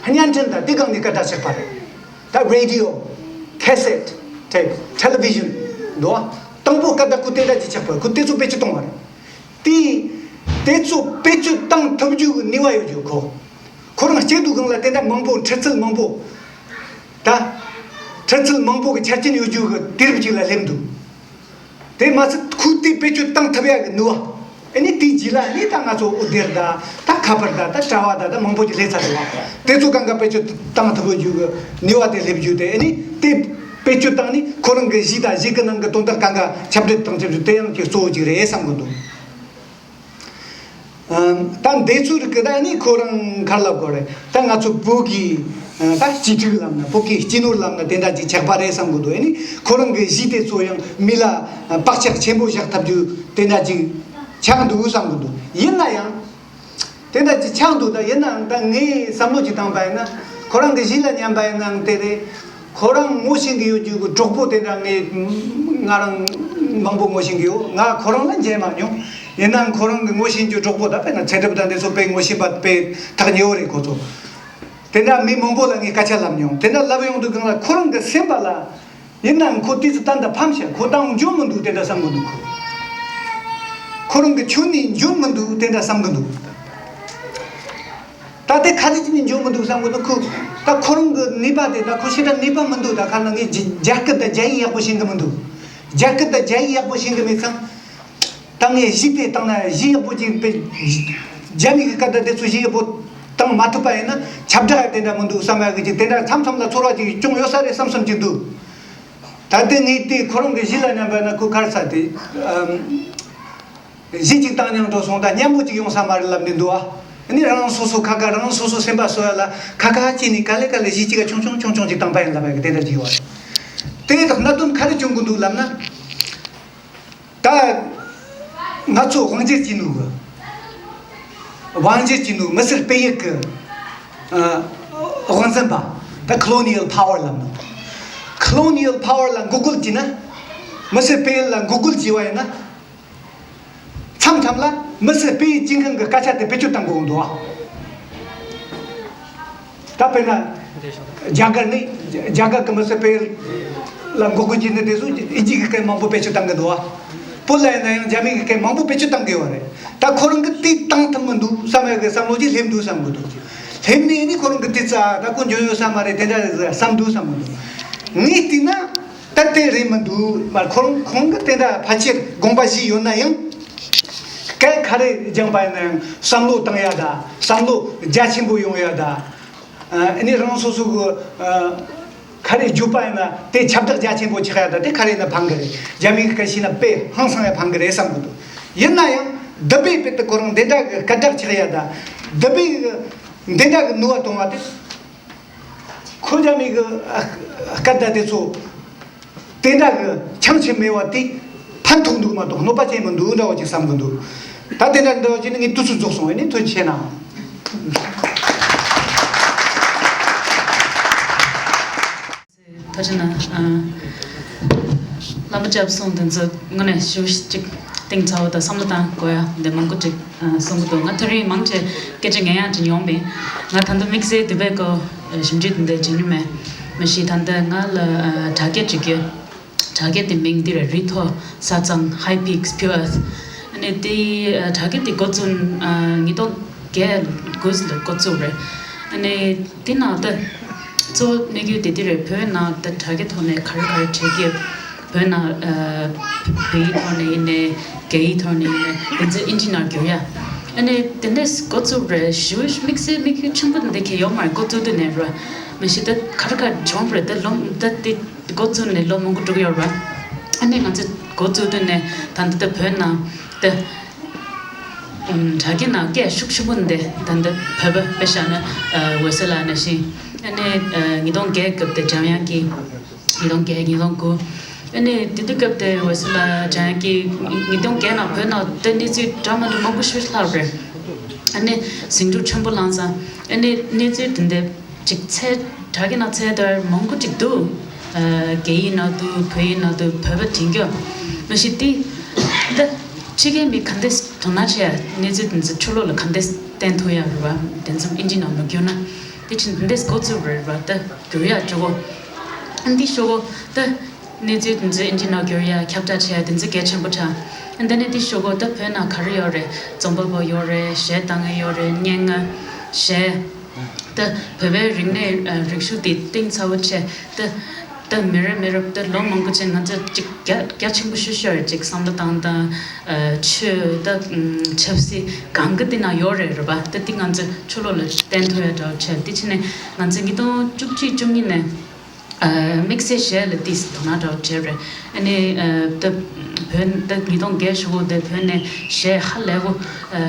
བརྙན་འཕྲིན་དང་། དེ་སྒང་ནས་སྐད་གྲགས་ཆགས་པ་རེད། ད་radio, cassette, tape, television འདུག་པ། དང་པོ་སྐད་གྲགས་ཁོ་དེ་འདྲ་ཅིག་ཆགས་པ། ཁོ་དེ་ཚོ་བེད་སྤྱོད་བཏང་བ་རེད། དེ་དེ་ཚོ་བེད་སྤྱོད་བཏང་ཐུབ་རྒྱུ་གི་ནུས་པ་ཡོད་རྒྱུ་ཁོ། ཁོ་རང་སྐྱེས་དུས་སྒང་ལ་དེ་འདྲ་མང་པོ། འཕྲུལ་ཚིག་མང་པོ། ད་འཕྲུལ་ཚིག་མང་པོ་གི་ཆ་རྐྱེན་ཡོད་རྒྱུ་གི་དུས་རབས་ཅིག་ལ་སླེབས་འདུག་དེ་མ་ཚད་ཁོས་དེ་བེད་སྤྱོད་བཏང་ཐུབ་ཡ་གི་ནུས་པ། ཨ་ནི་དེའི་རྗེས་ལ་ཨ་ནི་ད་ང་ཚོ་ཨོ་དེར་ད་ད་ཁ་པར་ད་ད་དྲ་བ་ད་ད་མང་པོ་ཅིག་སླེབས་ཚར་འདུག་པ། དེ་ཚོ་གང་ག་བེད་སྤྱོད་བཏང་ཐུབ་རྒྱུ་གི་ནུས་པ་དེ་སླེབས་རྒྱུ་དེ། ཨ་ནི་དེ་བེད་སྤྱོད་བཏང་ནས་ཁོ་རང་གི་གཞས་དང་གཞས་ཀྱི་ནང་གི་དོན་དག་གང་ག་ཁྱབ་བསྒྲགས་བཏང་ཐུབ་རྒྱུ་དེ་ཡང་གི་གཙོ་བོ་ཅིག་རེད་བསམ་གི་འདུག་ཨ་ད་འདི་ཚོའི་རིགས་ཀྱི་ད་ནི་ཁོ་རང་ག་རེ་ལབ་དགོས་རེད། ད་ང་ཚོ་བོད་ཀྱི་ཨ་ད་གཅེས་ཕྲུག་ལབ་ན། བོད་ཀྱི་གཅེས་ནོར་ལབ་ན་དེ་འདྲ་ཅིག་ཆགས་པ་རེད་བསམ་གི་འདུག་ཨ་ནི་ཁོ་རང་གི་གཞས་དེ་ཚོ་ཡང་མི་ལ་བག་ཆགས་ཆེན་པོ་བཞག་ཐུབ་རྒྱུ་དེ་འདྲ་ཅིག་ཆགས་འདུག་བསམ་གི་འདུག་ཡིན་ན་ཡང་དེ་འདྲ་ཅིག་ཆགས་འདུག་ད་ཡིན་ནའང་ད་ངས་བསམ་བློ་ཅིག་བཏང་པ་ཡིན་ན། ཁོ་རང་གི་གཞས་ལ་ཉན་པ་ཡིན་ནའང་དེ་རེད། ཁོ་རང་ངོ་ཤེས་ཀྱི་ཡོད་རྒྱུ་གི་གྲོགས་པོ་དེ་འདྲ་ངས་ང་རང་མང་པོ་ངོ་ཤེས་ཀྱི་ཡོད། ང་ཁོ་རང་ལ་མཇལ་མ་མྱོང་། ཡིན་ནའང་ཁོ་རང་གི་ངོ་ཤེས་རྒྱུ་གྲོགས་པོ་ད་དཔེར་ན་ཚེ་སྒྲིབ་དང་འདི་ཚོ་དཔེ་ངོ་ཤེས་པ་དཔེ་ཐག་ཉེ་བོ་རེད་ཁོ་ཚོ། དེ་འདྲ་མི་མང་པོ་ལ་ངས་སྐད་ཆ་ལབ་མྱོང་། དེ་འདྲ་ལབ་ཡོང་དུས་སྒང་ལ་ཁོ་རང་གི་སེམས་པ་ལ། ཡིན་ནའང་ཁོ་དུས་སུ་ད་ལྟ་ཕམ་ཤག་ཁོ་ད་འཇོན་མི་འདུག་དེ་འདྲ་བསམ་གི་འདུག་ཁོ་ཁོ་རང་གི་ཁྱོན་ནས་འཇོན་མི་འདུག་དེ་འདྲ་བསམ་གི་འདུག་ད་དེ་ག་རེ་བྱས་ནས་འཇོན་མི་འདུག་བསམ་གི་འདུག་ཁོ་ད་ཁོ་རང་གི་ནུས་པ་དེ། ད་ཁོ་ཞེ་དྲག་ནུས་པ་མི་འདུག་ད་ག་ན་ངས་རྒྱ་རྒྱ་སྐད་དང་རྒྱ་ཡིག་ཡག་པོ་ཤེས་གི་མི་འདུག་རྒྱ་སྐད་དང་རྒྱ་ཡིག་ཡག་པོ་ཤེས་གི་མེད་ཙང་། ད་ངས་གཞས་དེ་བཏང་ན་གཞས་ཡག་པོ་ཅིག་དཔེ། རྒྱ་མི་གི་སྐད་དང་དེ་ཚོ་གཞས་ཡག་པོ་བཏང་མ་ཐུབ་པ་ཡིན་ན་ཁྱབ་བསྒྲགས་དེ་འདྲ་མི་འདུག་བསམ་ཡག་གི་ཅིག་དེ་འདྲ་མཚམས་མཚམས་ལ་ཚོར་བ་ཅིག་བྱུང་ཡོད་ས་རེད་བསམ་བསམ་ཅིག་འདུག་ད་ལྟ་ངས་དེ་ཁོ་རང་གི་གཞས་ལ་ཉན་པ་ན་ཁོ་ག་རེ་ཟེར་དེ། ཨམ། གཞས་ཅིག་བཏང་སྙིང་འདོད་སོང་། ད་སྙན་པོ་ཅིག་ཡོང་ས་མ་རེད་ལབ་ནས་འདུག་ཨ། ཨ་ནི་རང་རང་སོ་སོ་ཁ་ཁ། རང་རང་སོ་སོ་སེམས་པ་གསོ་ཡ་ལ་ཁ་ཁ་བྱས་ནས་ག་ལེ་ག་ལེ་གཞས་ཅིག་ག་ཆུང་ཆུང་ཆུང་ཆུང་ཅིག་བཏང་པ་ཡིན་ལབ་ཡ་གི་དེ་འདྲ་ཅིག་ཡོད་ཨ། དེ་དག་གནད་དོན་ག་རེ་བྱུང་གི་འདུག་ལབ་ན། ད་ང་ཚོ་དབང་སྒྱུར་གྱི་ནུས་པ། དབང་སྒྱུར་གྱི་ནུས། མི་སེར་སྤེལ་ཡུལ་གྱི་ཨ་དབང་འཛིན་པ། ད་colonial power ལབ་ནོ། colonial power ལ་འགོག་རྒོལ་བྱས་ན། མི་སེར་སྤེལ་ཡུལ་ལ་འགོག་རྒོལ་བྱས་པ་ཡིན་ན། མཚམས་མཚམས་ལ་མི་སེར་སྤེལ་ཡུལ་སྤྱི་ཁང་གི་སྐད་ཆ་དེ་བེད་སྤྱོད་བཏང་དགོས་འདུག་ཨ། ད་དཔེར་ན། རྒྱ་གར་ནས་རྒྱ་གར་གྱི་མི་སེར་སྤེལ་ལ་འགོག་རྒོལ་བྱས་ནས་དེ་ཚོ་དབྱིན་ཇི་གི་སྐད་མང་པོ་བེད་སྤྱོད་བཏང་གི་འདུག་བ། བོད་ལ་ཡིན་ན་ཡང་རྒྱ་མི་གི་སྐད་མང་པོ་བེད་སྤྱོད་བཏང་གི་ཡོད་རེད། ད་ཁོ་རང་གི་དེ་བཏང་ཐུབ་མི་འདུག་བསམ་ཡག་གི་བསམ་བློ་ཅིག་སླེབས་འདུག་བསམ་གི་འདུག་སླེབས་ནས་ནི་ཁོ་རང་གི་དེ་ཙ་ད་ཁོ་འཇོན་ཡོད་ས་མ་རེད། དེ་འདྲ་བསམ་འདུག་བསམ་གི་འདུག་ངས་བལྟས་ན། ད་དེ་རེད་མི་འདུག་མ། ཁོ་རང་ཁོང་གི་དེ་འདྲ་ཕལ་ཆེར་དགོངས་པ་བཞེས་ཡོད་ན་ཡང་། སྐད་ སྐད་ག་རེ་སྦྱངས་པ་ཡིན་ན་ཡང་བསམ་བློ་བཏང་ཡ་ད། བསམ་བློ་རྒྱ་ཆེན་པོ་ཡོང་ཡ་ད། ཨ་ནི་རང་སོ་སོ་གི་ཨ་ག་རེ་བརྗོད་པ་ཡིན་ན་དེ་ཁྱབ་བསྒྲགས་རྒྱ་ཆེན་པོ་ཆགས་ཡ་ད། དེ་ག་རེ་ཡིན་ན་ཕན་གི་རེད། རྒྱ་མིའི་སྐད་བཤད་ན་དཔེ་ཧང་སང་ཡ་ཕན་གི་རེད་བསམ་གི་འདུག། ཡིན་ན་ཡང་འདི་པའི་དཔེ་དེ་ཁོ་རང་འདི་འདྲ་གི་སྐད་གྲགས་ཆགས་ཡ་ད། འདི་པའི་འདི་འདྲ་གི་ནུས་པ་གཏོང་བ་དེ། ཁོ་རྒྱ་མི་གི་སྐད་བརྡ་དེ་ཚོ་དེ་འདྲ་གི་འཆམ་ཆེ་མེད་པ་དེ་ཕན་ཐོགས་འདུག་མ་གཏོགས་གནོད་པ་ཅན་མི་འདུག་འདྲ་བ་ཅིག་བསམ་གི་འདུག། ད་དེ་འདྲ་འདྲ་བ་ཅིག་ནི་ངས་དུས་ཚོད་རྫོགས་སོང་བས་ནི་ཐུགས་རྗེ་ཆེ་གནང་། ཐུགས་རྗེ་གནང་། ཨ། རྣམ་པ་སྐྱབས་སོང་དེ་ཚོ་དངོས་གནས་ཞུ་གཅིག་གཏིང་ཚ་བོ་དང་བསམ་བློ་བཏང་དགོས་ཡ་འདི་མང་པོ་ཅིག་གསུང་གི་འདུག། ང་ཐག་རིང་མང་ཆེ་སྐད་ཆ་ངས་ཡང་ཅིག་ཡོང་པས། ང་ད་ལྟ་དམིགས་བསལ་དེ་བས་ཀོ་ཞིབ་འཇུག་དེ་འདྲ་བྱེད་མྱོང་མེད། མ་གཞི་ད་ལྟ་ང་ལ་དྲ་རྒྱ་ཅིག་ཡོད། དྲ་རྒྱ་དེ་མིང་འདི་རེད། རི་མཐོ་ས་གཙང་། High Peaks Pure Earth། ཨ་ནི་དེ་དྲ་རྒྱ་དེ་འགོ་བཙུགས་ཉིས་སྟོང་བརྒྱད་དགུ་ལ་འགོ་བཙུགས་རེད། ཨ་ནི་དེ་ནང་ད་གཙོ་བོ་གནད་ཁུལ་དེ་དེ་རེད། བོད་ནང་ད་དྲ་རྒྱ་ཐོག་ནས་ག་རེ་ག་རེ་བྱེད་ཀྱི་ཡོད། བོད་ནང་ཨ་བོད་ཡིག་ཐོག་ནས་ཡིན་ནའི་རྒྱ་ཡིག་ཐོག་ནས་ཡིན་ནའི་དེ་ཚོ་ཨིན་ཇི་ནང་བསྒྱུར་ཡ། ཨ་ནི་དེ་འདྲས་འགོ་བཙུགས་རེད། ཞུ་དམིགས་བསལ་གནད་ཁུལ་ཆེན་པོ་འདི་གས་ཡོད་མ་རེད། འགོ་བཙུགས་དུས་ནས་རེད། མ་གཞི་ད་ག་རེ་ག་རེ་བྱུང་རེད། ད་ལོ་ད་དེ་འགོ་བཙུགས་ནས་ལོ་མང་པོ་འགྲོ་གི་ཡོད་རེད། ཨ་ནི་ང་ཚོ་འགོ་བཙུགས་དུས་ནས་ད་འདི་ད་བོད་ནང་ད། དྲ་རྒྱའི་ནང་སྐད་ཤུགས་ཆེན་པོ་འདི་ད་ལྟ་བོད་པ་དཔེ་བཞག་ན་འོད་གསལ་ལགས་ནང་བཞིན། ཨ་ནི་ཉིས་སྟོང་བརྒྱད་སྐབས་དེ་འཇམ་དབྱངས་ཀྱིས། ཉིས་སྟོང་བརྒྱད་ཉིས་སྟོང་དགུ། ཨ་ནི་དེ་དུས་སྐབས་དེ་འོད་གསལ་ལགས་འཇམ་དབྱངས་ཀྱིས་ཉིས་སྟོང་བརྒྱད་ནང་བོད་ནང་ལྟ་གནས་ཚུལ་འདྲ་མི་འདྲ་མང་པོ་ཞིག་ལྷག་རེད། ཨ་ནི་ཟིང་འཁྲུག་ཆེན་པོ་ལངས་ཙང་། ཨ་ནི་གནས་ཚུལ་དེ་འདྲ་ཅིག་ཚད་དྲ་རྒྱའི་ནང་ཚད་ལྟར་མང་པོ་ཅིག་འདུག། རྒྱ་ཡིག་ནང་དུ་བོད་ཡིག་ནང་དུ་བོད་པ་དྲན་རྒྱུ། མ་གཞི་དེ་འདི་ཕྱི་རྒྱལ་མི་ག་འདྲས་དོ་སྣང་བྱེད་ཡ། གནས་ཚུལ་དེ་ཚོ་ཕྱི་ལོགས་ལ་ག་འདྲས་བསྟན་ཐུབ་ཡ་རེད་བ། དེ་ཚོ་ཨིན་ཇི་ནང་མ་བསྒྱུར་ན། དེ་ཕྱིན་འདི་འདྲས་འགོ་བཙུགས་རེད་བ། ད་བསྒྱུར་ཡ་ཆོག་གོ། ཨ་འདི་ཤོག་གོ། ད་གནས་ཚུལ་དེ་ཚོ་ཨིན་ཇི་ནང་བསྒྱུར་ཡ་ཁྱབ་བསྒྲགས་བྱེད་ཡ་དེ་ཚོ་གལ་ཆེན་པོ་ཆགས། ཨ་འདི་ནས་འདི་ཤོག་གོ། ད་བོད་ནང་ག་རེ་ཡོད་རེད། རྩོམ་པ་པོ་ཡོད་རེད། གཞས་བཏང་མཁན་ཡོད་རེད། སྙན་ངག་གཞས། ད་བོད་པའི་རིག་གནས་རིག་གཞུང་དེ་གཏིང་ཚ་བོ་བྱས། ད་ད་མི་རབས་མི་རབས་ད་ལོ་མང་པོ་ཅིག་ང་ཚོ་ཅིག་རྒྱ་རྒྱ་ཆེན་པོ་ཞུ་ཞུ་རེད། ཅིག་བསམ་བློ་བཏང་དང་། ཆོས་ད་ཆབ་སྲིད་གང་གི་དེ་ན་ཡོད་རེད་རེད་པ། ད་དེ་ང་ཚོ་ཕྱི་ལོགས་ལ་བསྟན་ཐུབ་ཡ་འདྲ་བོ་བྱས། དེ་ཕྱིན་ནས་ང་ཚོ་ཉིས་སྟོང་བཅུ་གཅིག་བཅུ་གཉིས་ནས་དམིགས་བསལ་གཞས་ལ་ཏིས་དོ་སྣང་འདྲ་བོ་བྱས་རེད། ཨ་ནི་ད་བོད་ད་ཉིས་སྟོང་བརྒྱད་ཞུ་གོ། དེ་བོད་ནས་གཞས་ཧ་ལས་པོ་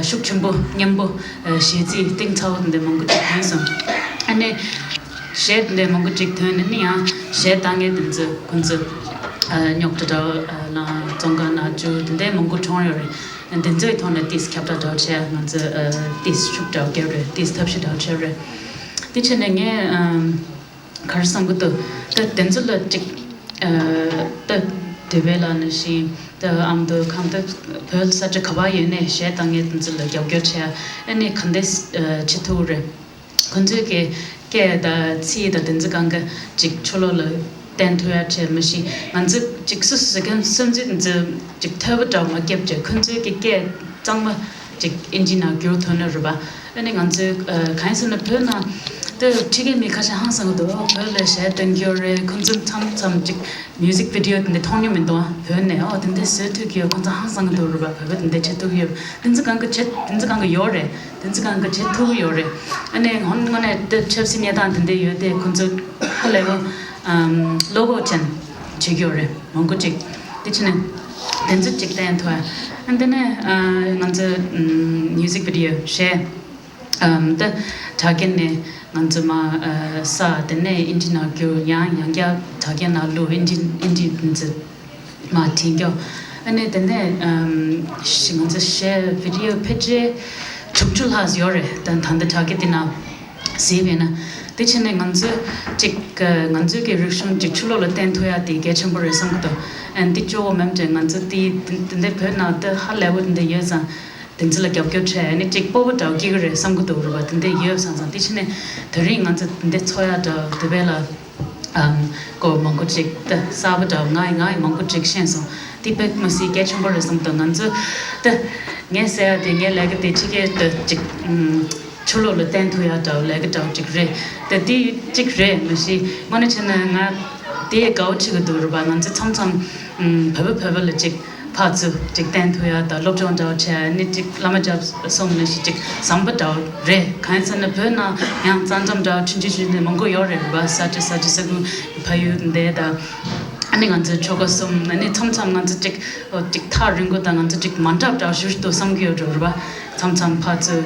ཤུགས་ཆེན་པོ་སྙན་པོ་གཞས་ཚིག་གཏིང་ཚ་བོ་དེ་འདྲ་མང་པོ་ཅིག་ཐོན་སོང་། ཨ་ནི་གཞས་དེ་འདྲ་མང་པོ་ཅིག་ཐོན་ནས་ནི་ཡང་གཞས་བཏང་མཁན་དེ་ཚོ་ཁོང་ཚོ་རྙོག་དྲ་འདྲ་བོ་ལ་བཙོན་ཁང་ནང་བཅུག་དེ་འདྲ་མང་པོ་བྱུང་ཡོད་རེད། དེ་ཚོའི་ཐོག་ནས་ཏིས་ཁྱབ་བསྒྲགས་འདྲ་བོ་བྱས། ང་ཚོ་ཏིས་ཤུགས་འདྲ་བོ་བརྒྱབ་རེད། ཏིས་ཐབས་ཤེས་འདྲ་བོ་བྱས་རེད། དེ་ཕྱིན་ནས་ངས་ག་རེ་བསམ་གི་འདུག། ད་དེ་ཚོ་ལ་ཅིག་ཨ་ད་དེ་བས་ལ་ནི་ཤིང་ད་ཨམ་དུ་ཁམ་ད་བོད་ས་ཆ་ག་པར་ཡོད་ནས་གཞས་བཏང་མཁན་དེ་ཚོ་ལ་རྒྱབ་སྐྱོར་བྱས། ཨ་ནི་ག་འདྲས་བྱེད་ཐུབ་རེད། ཁོ་ཚོས་ཀྱི་སྐད་དང་ཚིག་དང་དེ་ཚོ་གང་ག་ཅིག་ཕྱི་ལོགས་ལ་བསྟན་ཐུབ་ཡ་བྱས། མ་གཞི་ང་ཚོ་ཅིག་སུ་སུ་གམ་སུམ་ཚོད་དེ་ཚོ་ཅིག་ཐོས་པ་འདྲ་མ་བརྒྱབ་བྱས། ཁོ་ཚོས་ཀྱི་སྐད་གཙང་མ་ཅིག་ཨིན་ཇི་ནང་བསྒྱུར་ཐུབ་ན་རེད་པ། ཨ་ནི་ང་ཚོའི་ཨ་གང་ཡིན་ཟེར་ན་བོད་ནང་དུ་ཕྱི་རྒྱལ་མི་ཁ་ཤས་ཧང་སང་གི་འདུག། ཨོ་བོད་ལ་གཞས་བཏོན་གྱི་ཡོད་རེད། ཁོང་ཚོ་མཚམས་མཚམས་ཅིག་མིའུ་ཟིག་བི་ཌི་ཡོ་དེ་འདྲ་མཐོང་མྱོང་མི་འདུག། ཨ་བོད་ནས་ཨོ་དེ་འདྲ་བཟོ་ཐུབ་ཀྱི་ཡོད། ཁོང་ཚོ་ཧང་སང་གི་འདུག་རེད་པ། བོད་པ་དེ་འདྲ་བྱེད་ཐུབ་ཀྱི་ཡོད། དེ་ཚོ་གང་གི་བྱེད་དེ་ཚོ་གང་གི་ཡོད་རེད། དེ་ཚོ་གང་གི་བྱེད་ཐུབ་ཀྱི་ཡོད་རེད། ཨ་ནི་ཧོན་དངོས་གནས་དེ་ཆབ་སྲིད་གནས་སྟངས་དེ་འདྲ་ཡོད་དེ་ཁོང་ཚོ་ཧ་ལས་པོ་ཨམ་བློ་ཁོག་ཅན་བྱེད་ཀྱི་ཡོད་རེད། མང་པོ་ཅིག་དེ་ཕྱིན་ནས་དེ་ཚོ་ཅིག་བསྟན་ཐུབ། ཨ་འདི་ནས་ཨ་ང་ཚོ་ཨམ་མིའུ་ཟིག་བི་ཌི་ཡོ་གཞས། ཨམ་ད་དྲ་རྒྱ་ནས་ང་ཚོ་མ་ཨ་ས་དེ་ནས་ཨིན་ཇི་ནང་བསྒྱུར། ཡང་ཡང་བསྐྱར་དྲ་རྒྱ་ནང་བླུགས། ཨིན་ཇི་ཨིན་ཇི་ཨིན་ཇི་མ་བྲིས་ཀྱོ། ཨ་ནི་དེ་ནས་ཨམ་ཤི་ང་ཚོ་གཞས་བི་ཌི་ཡོ་ཕལ་ཆེར་དྲུག་ཅུ་ལྷག་ཡོད་རེད། ད་ད་ལྟ་དྲ་རྒྱ་དེ་ནང་གཟིགས་པས་ན། དེ་ཕྱིན་ནས་ང་ཚོས་ཅིག་ང་ཚོའི་གི་རིག་གཞུང་ཅིག་ཕྱི་ལོགས་ལ་བསྟན་ཐུབ་ཡ་དེ་གལ་ཆེན་པོ་རེད་བསམ་གི་འདུག། ཨ་འདི་གཙོ་བོ་མེད་དེ་ང་ཚོ་དེ་དེ་འདྲ་བོད་ནང་དེ་ཧ་ལས་པོ་དེ་འདྲ་ཡོད་ཙང་། དེ་ཚོ་ལ་རྒྱབ་སྐྱོར་བྱས་ནས་ཅིག་སྤོབས་པ་འདྲ་བོ་སྐྱེ་གི་རེད་བསམ་གི་འདུག་རེད་པ། དེ་འདྲ་ཡོད་བསམ་ཙང་། དེ་ཕྱིན་ནས་དེ་རིང་ང་ཚོ་དེ་འདྲ་ཚོགས་ཡ་འདྲ་བོ་དེ་བས་ལ་ཨམ་སྐོར་མང་པོ་ཅིག་ད་གསར་པ་འདྲ་བོ་ང་ཡི་ང་ཡི་མང་པོ་ཅིག་ཤེས་སོང་། དེ་དཔེ་མི་སྲིད་གལ་ཆེན་པོ་རེད་བསམ་གི་འདུག། ང་ཚོ་ད་ངས་ཟེར་ཡ་དེ་ངའི་ལས་ཀ་དེ་ཕྱི་རྒྱལ་དུ་ཅིག་ཨམ་ཕྱི་ལོགས་ལ་བསྟན་ཐུབ་ཡ་འདྲ་བོ་ལས་ཀ་འདྲ་བོ་ཅིག་རེད། ད་དེ་ཅིག་རེད། མ་གཞི་དངོས་གནས་བྱས་ན་ང་དེ་དགའ་བོ་བྱེད་གི་འདུག་རེད་པ། ང་ཚོ་མཚམས་མཚམས་ཨམ་བོད་པ་བོད་པ་ལ་ཅིག་ ཕར་ཚུར་ཅིག་བསྟན་ཐུབ་ཡ་དང་སློབ་སྦྱོང་འདྲ་བོ་བྱས་ནས་ཅིག་བླ་མ་རྒྱབ་སོང་ནས་ཞིག་ཅིག་ཟམ་པ་འདྲ་བོ་རེད། གང་ཡིན་ཟེར་ན་བོད་ནང་ཡང་ས་མཚམས་འདྲ་བོ་ཁྲིམས་གཅོད་བྱེད་མཁན་མང་པོ་ཡོད་རེད་པ། ས་ཆ་ས་ཆ་ས་ཁུལ་ཕ་ཡུལ་འདི་དང་། ཨ་ནི་ང་ཚོའི་ཆོལ་ཁ་གསུམ། ཨ་ནི་མཚམས་མཚམས་ང་ཚོ་ཅིག་ཨོ་ཅིག་ཐག་རིང་པོ་དང་ང་ཚོ་ཅིག་མ་འདྲ་འདྲ་བོ་ཞུ་ཞུ་འདུག་བསམ་གྱི་ཡོད་འགྲོ་རེད་པ། མཚམས་མཚམས་ཕར་ཚུར་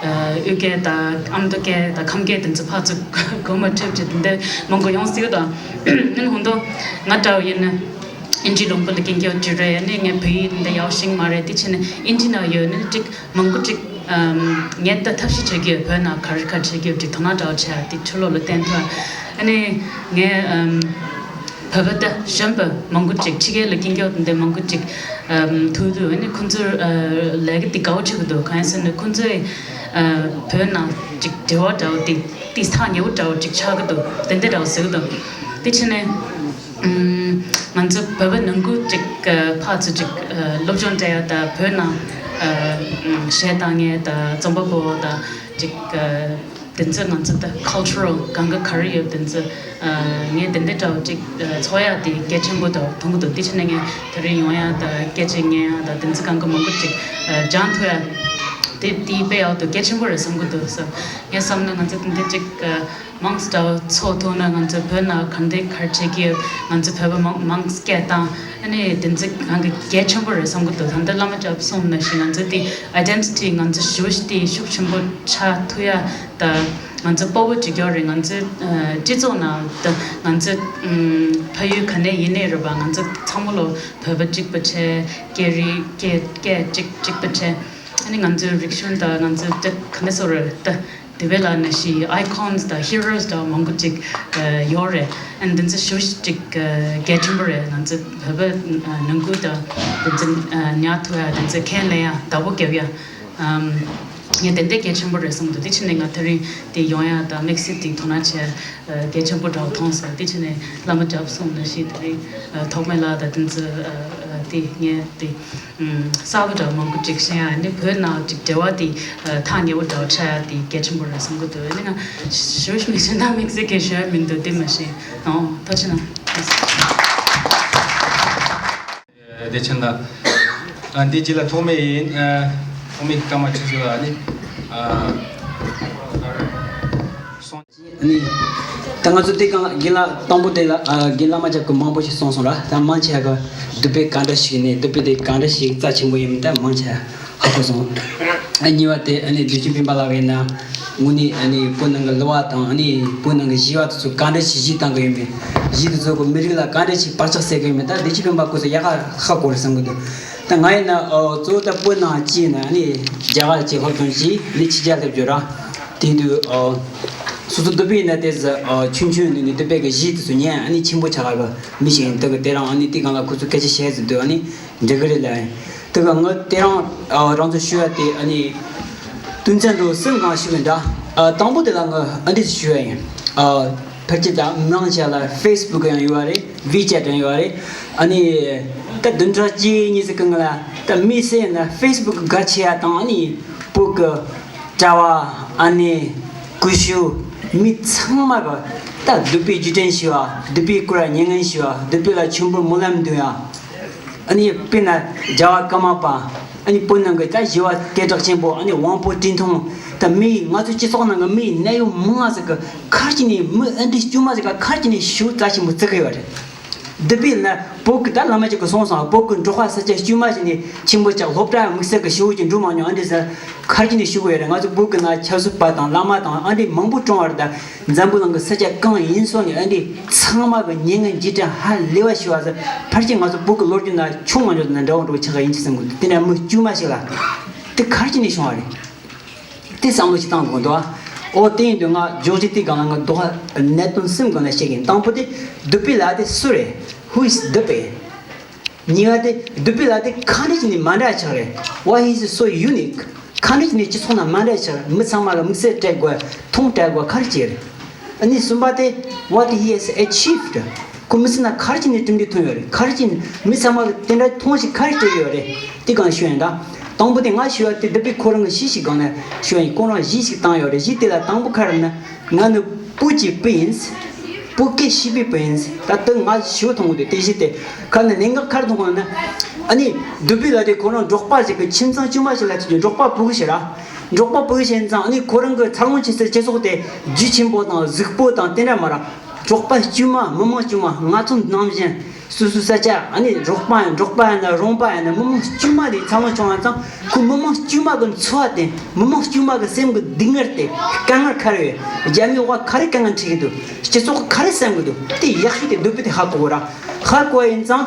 ཨ་དབུས་སྐད་དང་ཨ་མདོ་སྐད་དང་ཁམས་སྐད་དེ་ཚོ་ཕར་ཚུར་གོ་མ་ཐུབ་ཅིག་དེ་འདྲ་མང་པོ་ཡོང་སྲིད་ཀྱི་འདུག་ཨ་ནི་ཧོན་དོ་ང་འདྲ་བོ་ཡིན་ན། ཨིན་ཇི་ལུང་པ་ལ་སྐྱེས་ཀྱི་ཡོད་དུས་རེད། ཨ་ནི་ངས་བོད་ཡིག་འདི་ཡག་ཤིང་མ་རེད། དེ་བྱས་ནས་ཨིན་ཇི་ནང་ཡོད་ནི་ཅིག་མང་པོ་ཅིག་ཨམ་ངས་ད་ཐབས་ཤེས་བྱེད་ཀྱི་ཡོད། བོད་ནང་ག་རེ་ག་རེ་བྱེད་ཀྱི་ཡོད་ཅིག་དོ་སྣང་འདྲ་བོ་བྱས་དེ་ཕྱི་ལོགས་ལ་བསྟན་ཐུབ། ཨ་ནི་ངས་ཨམ་བོད་པ་ད་གཞོན་པ་མང་པོ་ཅིག་ཕྱི་རྒྱལ་ལ་སྐྱེས་ཀྱི་ཡོད་འདི་མང་པོ་ཅིག་ཨམ་ཐུག་དུས་ཨ་ནི་ཁོང་ཚོར་ཨ་ལས་ཀ་འདི་དགའ་བོ་བྱེད་ཀྱི་འདུག་གང་ཡིན་ཟེར་ན་ཁོང་ཚོས་ཨ་བོད་ནང་ཅིག་འབྲེལ་བ་འདྲ་བོ་དེ་དེ་ཐག་ཉེ་བོ་འདྲ་བོ་ཅིག་ཆགས་ཀྱི་འདུག་དེ་འདྲ་འདྲ་བོ་ཟེར་གྱི་འདུག་དེ་བྱས་ནས། ང་ཚོ་བོད་པ་ནང་ཁུལ་ཅིག་ཕར་ཚུར་ཅིག་སློབ་སྦྱོང་སྤྲད་ཡ་དང་བོད་ནང་གཞས་བཏང་མཁན་དང་རྩོམ་པ་པོ་དང་ཅིག་དེ་ཚོ་ང་ཚོ་ད་cultural གང་ག་ག་རེ་ཡོད་དེ་ཚོ་ངས་དེ་འདྲ་འདྲ་བོ་ཅིག་ཚོགས་ཡ་དེ་གལ་ཆེན་པོ་འདྲ་བོ་མཐོང་གི་འདུག་དེ་བྱས་ནས་ངས་དེ་རིང་ཡོང་ཡ་དང་སྐད་ཆ་ཉན་ཡ་དང་དེ་ཚོ་གང་ག་མང་པོ་ཅིག་སྦྱང་ཐུབ་ཡ་དེ་དེ་དཔེ་ཡག་འདུག་གལ་ཆེན་པོ་རེད་བསམ་གི་འདུག་ཟེར། ངས་བསམ་ན་ང་ཚོ་དེ་འདྲ་ཅིག་མང་ཙམ་འདྲ་བོ་ཚོགས་ཐུབ་ན་ང་ཚོ་བོད་ནང་ག་འདྲ་ག་རེ་བྱེད་ཀྱི་ཡོད། ང་ཚོ་བོད་པ་མང་མང་སྐད་བཏང་ཨ་ནི་དེ་ཚོ་གང་གི་གལ་ཆེན་པོ་རེད་བསམ་གི་འདུག་ད་ལྟ་བླ་མ་རྒྱབ་གསུངས་ནང་བཞིན་ང་ཚོ་དེ་ཨའི་ཌེན་ཊི་ཊི་ང་ཚོ་ཞེ་པོ་ཅིག་དེ་ཤུགས་ཆེན་པོ་ཆགས་ཐུབ་ཡ་ད་ང་ཚོ་སྤོབས་པ་བྱེད་རྒྱུ་རེད། ང་ཚོའི་ཨ་སྤྱི་ཚོགས་ནང་ད་ང་ཚོ་ཨམ་ཕ་ཡུལ་ག་ནས་ཡིན་ནའི་རེད་པ། ང་ཚོ་ཚང་མ་ལོ་བོད་པ་གཅིག་པ་བྱས། སྐད་རིགས་སྐད་སྐད་གཅིག་གཅིག་པ་བྱས། ཨ་ནི་ང་ཚོའི་རིག་གཞུང་དང་ང་ཚོའི་དེ་ག་འདྲ་ཟེར་རེད་ད། དེ་བས་ལ་ནི་ཞི་ཨའི་ཀོན་སི་དང་ཧི་རོ་སི་དང་མང་པོ་ཅིག་ཡོད་རེད། ཨ་ནི་དེ་ཚོ་ཞེ་པོ་ཅིག་གལ་ཆེན་པོ་རེད། ང་ཚོ་བོད་པ་ནང་ཁུལ་དང་དེ་ཚོ་ཉར་ཐུབ་ཡ་དེ་ཚོ་ཁས་ལེན་ཡ་བདག་པོ་རྒྱབ་ཡ་ངས་དེ་འདྲ་གལ་ཆེན་པོ་རེད་བསམ་འདུག་དེ་ཕྱིན་ནས་ང་དེ་རིང་དེ་ཡོང་ཡ་དང་དམིགས་བསལ་དེ་དོ་སྣང་བྱས་གལ་ཆེན་པོ་འདྲ་བོ་མཐོང་སོང་། དེ་ཕྱིན་ནས་བླ་མ་རྒྱབ་གསུངས་ནང་བཞིན་དེ་རིང་ཐོགས་མེད་ལགས་དང་དེ་ཚོ་དེ་ངས་དེ། གསར་པ་འདྲ་མང་པོ་ཅིག་ཤེས་ཡ་ནི་བོད་ནང་ཅིག་འབྲེལ་བ་དེ་ཐག་ཉེ་བོ་འདྲ་ཆགས་ཡ་དེ་གལ་ཆེན་པོ་རེད་བསམ་གི་འདུག་ཨ་ནི་ང་ཞུ་མི་ཤེས་ན་དམིགས་བསལ་གྱི་ཞུ་ཡ་མི་འདུག་དེ་མ་ཤེས་ཨོ་ཐུགས་རྗེ་གནང་། བདེ་ཆེན་ལགས། ཨ་འདི་རྗེས་ལ་ཐོགས་མེད་ཡིན། ཨ་ཐོགས་མེད་ཀྱི་སྐར་མ་ཁྲི་ཚོ་ལ་ནི་ཨ་སོང་། ནི། ད་ང་ཚོ་དེ་གང་རྒན་ལགས་དང་པོ་དེ་ལ་ཨ་རྒན་བླ་མ་རྒྱབ་ཀྱིས་མང་པོ་ཞིག་གསུངས་སོང་ར། ད་མང་ཆེ་བ་གི་སྡུག་པའི་ག་འདྲ་ཞིག་ནས་སྡུག་པའི་དེ་ག་འདྲ་ཞིག་རྩ་ཆེན་པོ་ཡིན་མིན་ད་མང་ཆེ་བ་ཧ་གོ་སོང་། ཨ་གཉིས་པ་དེ་ཨ་ནི་བདེ་ཆེན་སྤུན་པ་ལགས་ཀྱིས་ན་དངོས་གནས་ཨ་ནི་བོད་ནང་གི་གླུ་བ་དང་ཨ་ནི་བོད་ནང་གི་གཞས་པ་དེ་ཚོ་ག་འདྲ་ཞིག་གཞས་བཏང་གི་ཡོད་མེད། གཞས་དེ་ཚོ་གི་མི་རིགས་ལ་ག་འདྲ་ཞིག་བག་ཆགས་སད་གི་ཡོད་མེད། ད་བདེ་ཆེན་སྤུན་པ་སྐུ་ཚོ་ཡག་ག་ཧ་གོ་རེད་བསམ་གི་འདུག་ད་ང་ཡིན་ན་ཨོ་གཙོ་བོ་ད་བོད་ནང་སྐྱེས་ནས་ཨ་ནི་རྒྱ་གར་སྐྱེས་སློབ་སྦྱོང་བྱས་ནི་ཕྱི་རྒྱལ་སླེབས་ཡོད་ར། དེ་དུས་ཨོ་སོ་སོ་སྡུག་པའི་ན་དེ་ཟ་ཨོ་ཆུང་ཆུང་ནས་ནི་སྡུག་པའི་གི་གཞས་དེ་ཚོ་ཉན་ཨ་ནི་ཆེན་པོ་ཆགས་པ་མི་ཞིག་ཡིན། དེ་གི་དེ་རང་ཨ་ནི་དེ་གང་ལ་ཁོ་ཚོ་སྐད་ཆ་བཤད་ཟེར་དུས་ཨ་ནི་འགྲིག་གི་རེད་ལ། དེ་གི་ང་དེ་རང་ཨོ་རང་ཚོ་ཞུ་ཡ་དེ་ཨ་ནི་དོན་ཚན་དུ་གསུམ་གང་ཞུ་གི་འདྲ། ཨ་དང་པོ་དེ་ལ་ང་ཨ་འདྲི་ཞུ་ཡ་ཡིན། ཨ་ཕལ་ཆེར་ད་མང་ཆེ་ལ་ཕེ་སི་བུག་ཡང་ཡོད་རེད། ཝི་ཅེ་ཊི་ཡང་ཡོད་རེད། ཨ་ནི་ད་བདུན་ཕྲག་གཅིག་གཉིས་ཙམ་གི་སྔོན་ལ་ད་མི་སེར་ན་ཕེ་སི་བུག་གི་ག་ཆེ་ཡ་དང་ཨ་ནི་བོད་གི་གྲྭ་བ་ཨ་ནི་སྐུ་ཞབས་མི་ཚང་མ་གི་ད་སྡུག་པའི་བརྒྱུད་འཕྲིན་ཞུ་བ། སྡུག་པའི་སྐོར་ཉེས་ངན་ཞུ་བ། སྡུག་པའི་ལ་ཆོས་འབོར་སྨོན་ལམ་འདོན་ཡ། ཨ་ནི་དཔེར་ན་རྒྱལ་བ་ཀརྨ་པ། ཨ་ནི་བོད་ནང་གི་ད་ཞི་བ་སྐད་གྲགས་ཆེན་པོ་ཨ་ནི་དབང་པོ་བཀྲས་མཐོང་། ད་མི་ང་ཚོ་སྤྱི་ཚོགས་ནང་གི་མི་ནད་གཡོག་མང་ང་ཟིག་གི་ཁར་གྱི་ནས་མི་ཨ་འདྲི་དཀྱུས་མ་ཟིག་ག་ཁར་གྱི་ནས་ཞུ་རྩ་ཆེན་པོ་བརྩི་གི་ཡོད་རེད། འདི་པས་ན་བོད་ཀྱི་ད་བླ་མ་ཅིག་གི་གསུངས་སོང་། བོད་ཀྱི་འབྲོག་པ་ས་ཆ་དཀྱུས་མ་ཞིག་ནས་ཆེན་པོ་ཅིག་སློབ་གྲྭ་དམིགས་བསལ་གྱི་ཞུ་བོ་ཅིག་འགྲོ་མ་མྱོང་། ཨ་འདྲི་ཟེར་ཁར་གྱི་ནས་ཞུ་གི་ཡོད་རེད། ང་ཚོ་བོད་ཀྱི་ན་ཆབ་སྲིད་པ་དང་བླ་མ་དང་ཨ་འདྲི་མང་པོ་བཀྲོངས་བ་རེད། ད་འཛམ་བུ་གླིང་གི་ས་ཆ་གང་ཡིན་སོང་ནས་ཨ་འདྲི་ཚང་མ་གི་ཉེས་ངན་རྗེས་དྲན་ཧ་ལས་པ་ཞུ་བ་ཟེར། ཕལ་ཆེར་ང་ཚོ་བོད་ཀྱི་ལོ་རྒྱུས་ན་བྱུང་མ་མྱོང་ན་འདྲ་བོ་འདྲ་བོ་ཆགས་ཀྱི་ཡིན་གྱི་བསམ་གི་འདུག་དེ་འདྲ་མི་དཀྱུས་མ་ཞིག་ལ་དེ་ཁར་གྱི་ནས་བྱུང་བ་རེད། དེ་བསམ་བློ་ཞིག་བཏང་དགོས་འདུག་ཨོ་དེ་ཡིན་དུས་ང་འཇོག་རྒྱུ་དེ་སྒང་ལ་ང་རྡོག་གནད་དོན་གསུམ་སྒང་ལ་བཤད་གི་ཡིན། དང་པོ་དེ་སྡུག་པའི་ལ་དེ་སུ་རེད། Who is སྡུག་པའི། གཉིས་པ་དེ་སྡུག་པའི་ལ་དེ་ག་འདྲ་བྱས་ནས་མ་འདྲ་ཆགས་རེད། Why he is so unique། ག་འདྲ་བྱས་ནས་སྤྱི་ཚོགས་ནང་མ་འདྲ་ཆགས་རེད། མི་ཚང་མ་ལ་དམིགས་བསལ་སྤྲད་དགོས་མཐོང་སྤྲད་དགོས་ག་རེ་བྱས་རེད། ཨ་ནི་གསུམ་པ་དེ་what he has achieved། ཁོ་མི་ཚེ་ན་ག་རེ་བྱས་ནས་གྲུབ་འབྲས་ཐོན་ཡོད་རེད། ག་རེ་བྱས་ནས་མི་ཚང་མ་གི་དེ་འདྲ་མཐོང་ཞིག་ག་རེ་སྤྲད་ཡོད་རེད། དེ་སྒང་ཞུ་ཡིན་ད། དང་པོ་དེ་ང་ཞུ་བ་དེ་སྡུག་པའི་ཁོ་རང་གི་གཞས་ཤིག་སྒང་ནས་ཞུ་ཡིན། ཁོ་རང་གཞས་ཤིག་བཏང་ཡོད་རེད། གཞས་དེ་ལ་དང་པོ་ག་རེ་ན་ང་ནི་བོད་ཀྱི་བུ་ཡིན། 不给西北本ད་དུང་ང་ཞུ་མཐོང་གི་འདུག་དེ་བཞིན་དེ་ཁ་ནས་གནད་འགག་ཁར་མཐོང་གི་ན། ཨ་ནི་དུ་པི་ལ་དེ་ཁོ་རང་འབྲོག་པ་ཞིག་གི་ཁྱིམ་ཚང་དཀྱུས་མ་ཞིག་ལ་ཐུག་རྒྱུ། འབྲོག་པ་བུ་གུ་ཞིག་ར། འབྲོག་པ་བུ་གུ་ཞིག་ཡིན་ཙང་ཨ་ནི་ཁོ་རང་གི་འཚར་ལོངས་བྱེད་སའི་སྤྱི་ཚོགས་དེ་རྒྱུ་ཆེན་པོ་དང་གཟུགས་པོ་དང་དེ་འདྲ་མ་ར། འབྲོག་པ་དཀྱུས་མ་མི་མང་དཀྱུས་མ་ང་ཚོ་ནང་བཞིན་སོ་སོའི་ས་ཆ་ཨ་ནི་འབྲོག་པ་ཡང་འབྲོག་པ་ཡང་ན་རོང་པ་ཡང་ན་མི་མང་དཀྱུས་མ་དེ་འཚར་ལོངས་བྱུང་བ་ཙང་ཁོ་མི་མང་དཀྱུས་མ་གི་འཚོ་བ་དེ་མི་མང་དཀྱུས་མ་གི་སེམས་གི་སྡུག་བསྔལ་དེ་དཀའ་ངལ་ག་རེ་ཡོད། རྒྱ་མིའི་དབང་ག་རེ་དཀའ་ངལ་འཕྲད་ཀྱི་འདུག་སྤྱི་ཚོགས་ག་རེ་བསམ་གི་འདུག་དེ་ཡག་ཤོས་དེ་དུ་པི་དེ་ཧ་གོ་གི་ར། ཧ་གོ་བ་ཡིན་ཙང་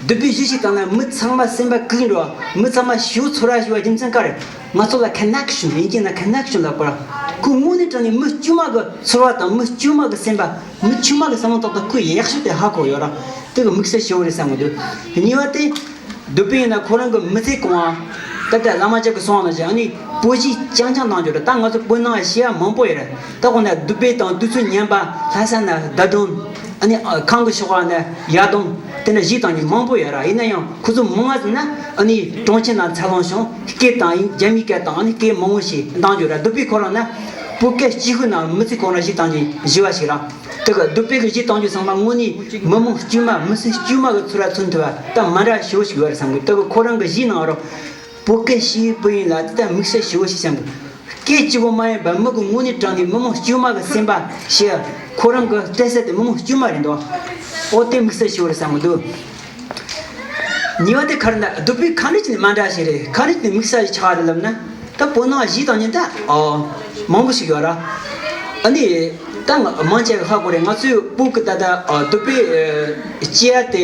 དུ་པི་གཞི་ཞིག་བཏང་ན་མི་ཚང་མ་སེམས་པ་སྐུག་འགྲོ་བ། མི་ཚང་མ་ཞེ་པོ་ཚོར་བ་ཞེ་པོ་རྒྱུ་མཚན་ག་རེ། ང་ཚོ་ལ་ཁ་ནེག་ཤོན་ཡིན་གྱི་ན་ཁ་ནེག་ཤོན་ལབ་པ་ར། ཁོ་དངོས་གནས་དྲང་ནས་མི་དཀྱུས་མ་གི་ཚོར་བ་དང་མི་དཀྱུས་མ་གི་སེམས་པ་མི་དཀྱུས་མ་གི་བསམ་བློ་ཏག་ཏག་ཁོས་ཡག་ཤོས་དེ་ཧ་གོ་ཡོད་ར། དེ་གི་དམིགས་བསལ་ཞེ་པོ་རེད་བསམ་གི་འདུག་གཉིས་པ་དེ། དུ་པི་ཡིན་ན་ཁོ་རང་གི་མི་ཚེ་གང་བ། ད་ལྟ་བླ་མ་ཅག་གི་གསུང་བ་ནང་བཞིན་ཨ་ནི་སྤོ་གཞིས་རྐྱང་རྐྱང་བཏང་རྒྱུ་རེད། ད་ང་ཚོ་བོད་ནང་བཤད་ཡ་མང་པོ་ཡོད་རེད། ད་གོང་ནས་དུ་པི་དང་དུས་ཚོད་ཉམས་པ་ལྷ་ས་ན་ཟླ་སྒྲོན། ཨ་ནི་ཨ་ཁང་གི་ཕྱོགས་བ་ན་ཡར་ལྡུམ། དེ་འདྲ་གཞིས་བཏང་མཁན་མང་པོ་ཡོད་ར། ཡིན་ན་ཡང་ཁོ་ཚོ་མང་བ་ཟིན་ན་ཨ་ནི་གྲོང་ཁྱེར་ནང་འཚར་ལོངས་བྱུང་སྐད་བཏང་ཡིན་རྒྱ་མིའི་སྐད་དང་ཨ་ནི་སྐད་མང་བོ་ཞིག་བཏང་རྒྱུ་ར། དུ་པི་ཁོ་རང་ན་སྤོ་སྐད་གཅིག་པུ་ནང་མི་ཚེ་གང་ར་གཞིས་བཏང་མཁན་བཞི་བ་ཞིག་ར། དེ་ག་དུ་པི་གི་གཞིས་བཏང་རྒྱུ་ཚང་མ་དངོས་གནས་མི་མང་དཀྱུས་མ་མི་ཚེ་དཀྱུས་མ་གི་ཚོར་བ་མཚོན་ཐུབ་པ་ད་མ་འདྲ་ཞེ་པོ་ཞིག་ཡོད་རེད་བསམ་གི། དེ་ག་ཁོ་རང་གི་གཞིས་ནང་རོ། བོད་སྐད་ཤེས་ཡོན་སྤུན་ཡིན་ལ་དེ་ལྟར་དམིགས་བསལ་ཞེ་པོ་ཞིག་བསམ་གི། སྐད་གཅིག་པོ་མ་ཡིན་པར་མི་གི་དངོས་གནས་དྲང་ནས་མི་མང་དཀྱུས་མ་གི་སེམས་པ་ཞེས་ཁོ་རང་གི་སྤྲད་ས་དེ་མི་མང་དཀྱུས་མ་རེད་འདུག་ཨོ་དེ་དམིགས་བསལ་ཞེ་པོ་རེད་བསམ་གི་འདུག་གཉིས་པ་དེ་ག་རེ་ན་དུ་པི་ག་འདྲ་བྱས་ནས་མ་འདྲ་ཞིག་རེད། ག་འདྲ་བྱས་ནས་དམིགས་བསལ་ཞིག་ཆགས་རེད་ལབ་ན། ད་བོད་ནང་གཞིས་བཏང་མཁན་ད་ཨོ་མང་པོ་ཞིག་ཡོད་ར། ཨ་ནི་ད་ང་མང་ཆེ་གི་ཧ་གོ་རེད། ང་ཚོའི་བོད་གི་ད་ལྟ་ཨོ་དུ་པི་ཨ་སྐྱེ་ཡ་དེ་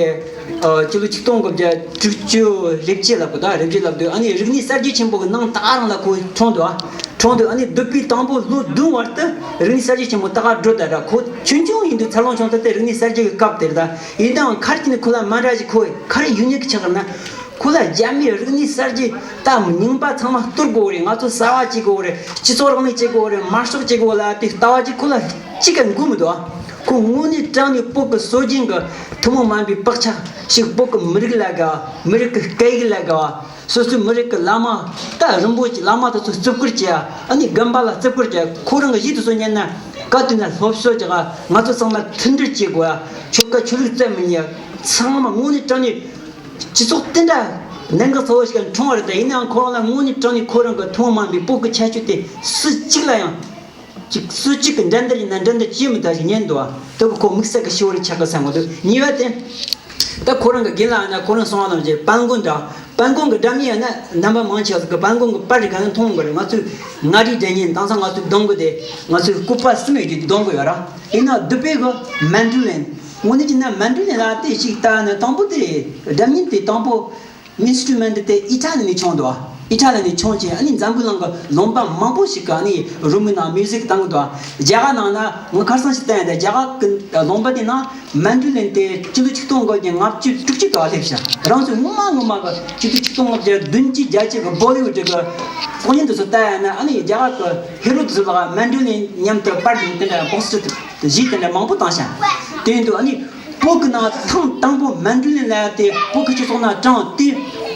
ཨོ་ཕྱི་ལོ་ཆིག་སྟོང་དགུ་བརྒྱ་དྲུག་ཅུ་རེ་གཅིག་ལབ་གི། ད་རེ་གཅིག་ལབ་དུས་ཨ་ནི་རིག་གནས་གསར་བརྗེ་ཆེན་པོ་གི་ནང་ད་ག་རང་ལ་ཁོ་འཁྲུངས་འདུག་ཨ། འཁྲུངས་དུས་ཨ་ནི་དུ་པི་དང་པོ་ལོ་བདུན་བར་དུ་རིག་གནས་གསར་བརྗེ་ཆེན་པོ་ད་ག་འགྲོ་ད་ར། ཁོ་ཆུང་ཆུང་ཡིན་དུས་འཚར་ལོངས་བྱུང་ད་ལྟ་རིག་གནས་གསར་བརྗེ་གི་སྐབས་དེར་ད་ཡིན་ནའང་ག་རེ་བྱས་ནས་ཁོ་ལ་མ་འདྲ་ཞིག་ཁོ་ག་རེ་ཡུ་ནིག་ཆགས་ན། ཁོ་ལ་རྒྱ་མིའི་རིག་གནས་གསར་བརྗེ་ད་རྙིང་པ་ཚང་མ་གཏོར་དགོས་རེད། ང་ཚོ་གསར་བ་བྱེད་དགོས་རེད། སྤྱི་ཚོགས་རིང་ལུགས་བྱེད་དགོས་རེད། དམར་ཤོག་བྱེད་དགོས་ལ་དེ་ལྟ་བ་ཅིག་ཁོ་ལ་ཅི་ག་འགོས་མི་འདུག་ཨ། ཁོ་དངོས་གནས་དྲང་ནས་བོད་ཀྱི་སྲོལ་རྒྱུན་གྱི་ཐུན་མོང་མ་ཡིན་པའི་བག་ཆགས་ཤིག་བོད་ཀྱི་མི་རིགས་ལ་དགའ་བ། མི་རིགས་ཀྱི་སྐད་ཡིག་ལ་དགའ་བ། སོ་སོའི་མི་རིགས་ཀྱི་བླ་མ་ད་རིན་པོ་ཆེ་བླ་མ་དེ་ཚོ་བརྩི་བཀུར་བྱེད་ཡ། ཨ་ནི་དགོན་པ་ལ་བརྩི་བཀུར་བྱེད་ཡ། ཁོ་རང་གི་གཞིས་དེ་ཚོ་ཉན་ན་ག་དུས་ན་སློབ་གསོ་བྱེད་ཡ། ང་ཚོ་ཚང་མ་མཐུན་སྒྲིལ་བྱེད་དགོས་ཡ། ཆོལ་ཁ་ཆོས་ལུགས་རྩོད་མི་ཉན་ཡ། ཚང་མ་དངོས་གནས་དྲང་གནས་སྤྱི་ཚོགས་དེ་འདྲ་གནད་འགག་ཚ་བོ་ཞིག་འཁྲུངས་པ་རེད། ད་ཡིན་ནའང་ཁོ་རང་ལ་དངོས་གནས་དྲང་གནས་ཁོ་རང་གི་ཐུན་མོང་མ་ཡིན་པའི་བོད་ཀྱི་ཁྱད་ཆོས་དེ་སུ་གཅིག་ལ་ཡང་ཅིག་སུ་གཅིག་གི་འགྲན་བསྡུར་ཡིན་ན་འགྲན་བསྡུར་བྱེད་མི་ཐུབ་ཞིག་ཉན་འདུག་ཨ། ད་ཁོ་དམིགས་བསལ་གྱི་ཞེ་པོ་རེ་ཆགས་ཀྱི་བསམ་གི་འདུག་གཉིས་པ་དེ། ད་ཁོ་རང་གི་རྒན་ལགས་ན་ཁོ་རང་གསུང་བ་ནང་བཞིན་པན་ཀོང་འདྲ། པན་ཀོང་གི་སྒྲ་མི་ཡང་ན་རྣམ་པ་མང་ཆེ་བ་ཟིག་གི་པན་ཀོང་གི་པར་རིགས་ག་ནས་མཐོང་གི་རེད། ང་ཚོས་མངའ་རིས་སྒྲ་སྙན་དེང་སང་ང་ཚོས་གཏོང་གི་དེ་ང་ཚོས་སྐུད་པ་གསུམ་ཡོད་རྒྱུ་གཏོང་གི་ཡོད་ར། ཡིན་ན་དུ་པེ་གི་མན་ཌུ་ལིན། དངོས་གནས་ཀྱི་ན་མན་ཌུ་ལིན་ལ་དེ་ཞིག་ལྟ་ན་དང་པོ་དེ་སྒྲ་སྙན་དེ་དང་པོ་ཨིན་སི་ཊུ་མེན་ཊི་དེ་ཨི་ཊ་ལི་ནས་བྱུང་འདུག་ཨི་ཊ་ལི་ནས་བྱུང་རྗེས་ཨ་ནི་འཛམ་བུ་གླིང་གི་ལུང་པ་མང་པོ་ཞིག་གི་ཨ་ནི་རོལ་མོའི་ནང་མིའུ་ཟིག་བཏང་གི་འདུག་རྒྱ་གར་ནང་ན་ངས་ཁ་སང་ཞིག་བལྟས་ཡིན། ད་རྒྱ་གར་གི་ལུང་པ་དེ་ནང་མན་ཌུ་ལིན་དེ་སྤྱི་ལོ་ཆིག་སྟོང་དགུ་བརྒྱ་ལྔ་བཅུ་དྲུག་ཅུ་དུ་སླེབས་ཤག་རང་ཚོའི་སྔོན་མ་སྔོན་མ་གི་སྤྱི་ལོ་ཆིག་སྟོང་དགུ་བརྒྱ་བདུན་ཅུ་བརྒྱད་ཅུ་གི་བོ་ལི་ཝུ་ཌི་གི་གློག་བརྙན་དེ་ཚོ་བལྟས་ཡིན་ན་ཨ་ནི་རྒྱ་གར་གི་ཧི་རོ་དེ་ཚོ་ལ་མན་ཌུ་ལིན་མཉམ་དུ་པར་དེ་འདྲ་བོགས་སི་དེ་གཞས་དེ་འདྲ་མང་པོ་བཏང་ཤག་དེ་ཡིན་དུས་ཨ་ནི་བོད་ཀྱི་ནང་ཐེངས་དང་པོ་མན་ཌུ་ལིན་ལབ་ཡ་དེ་བོད་ཀྱི་སྤྱི་ཚོགས་ནང་དྲངས་ཏེ་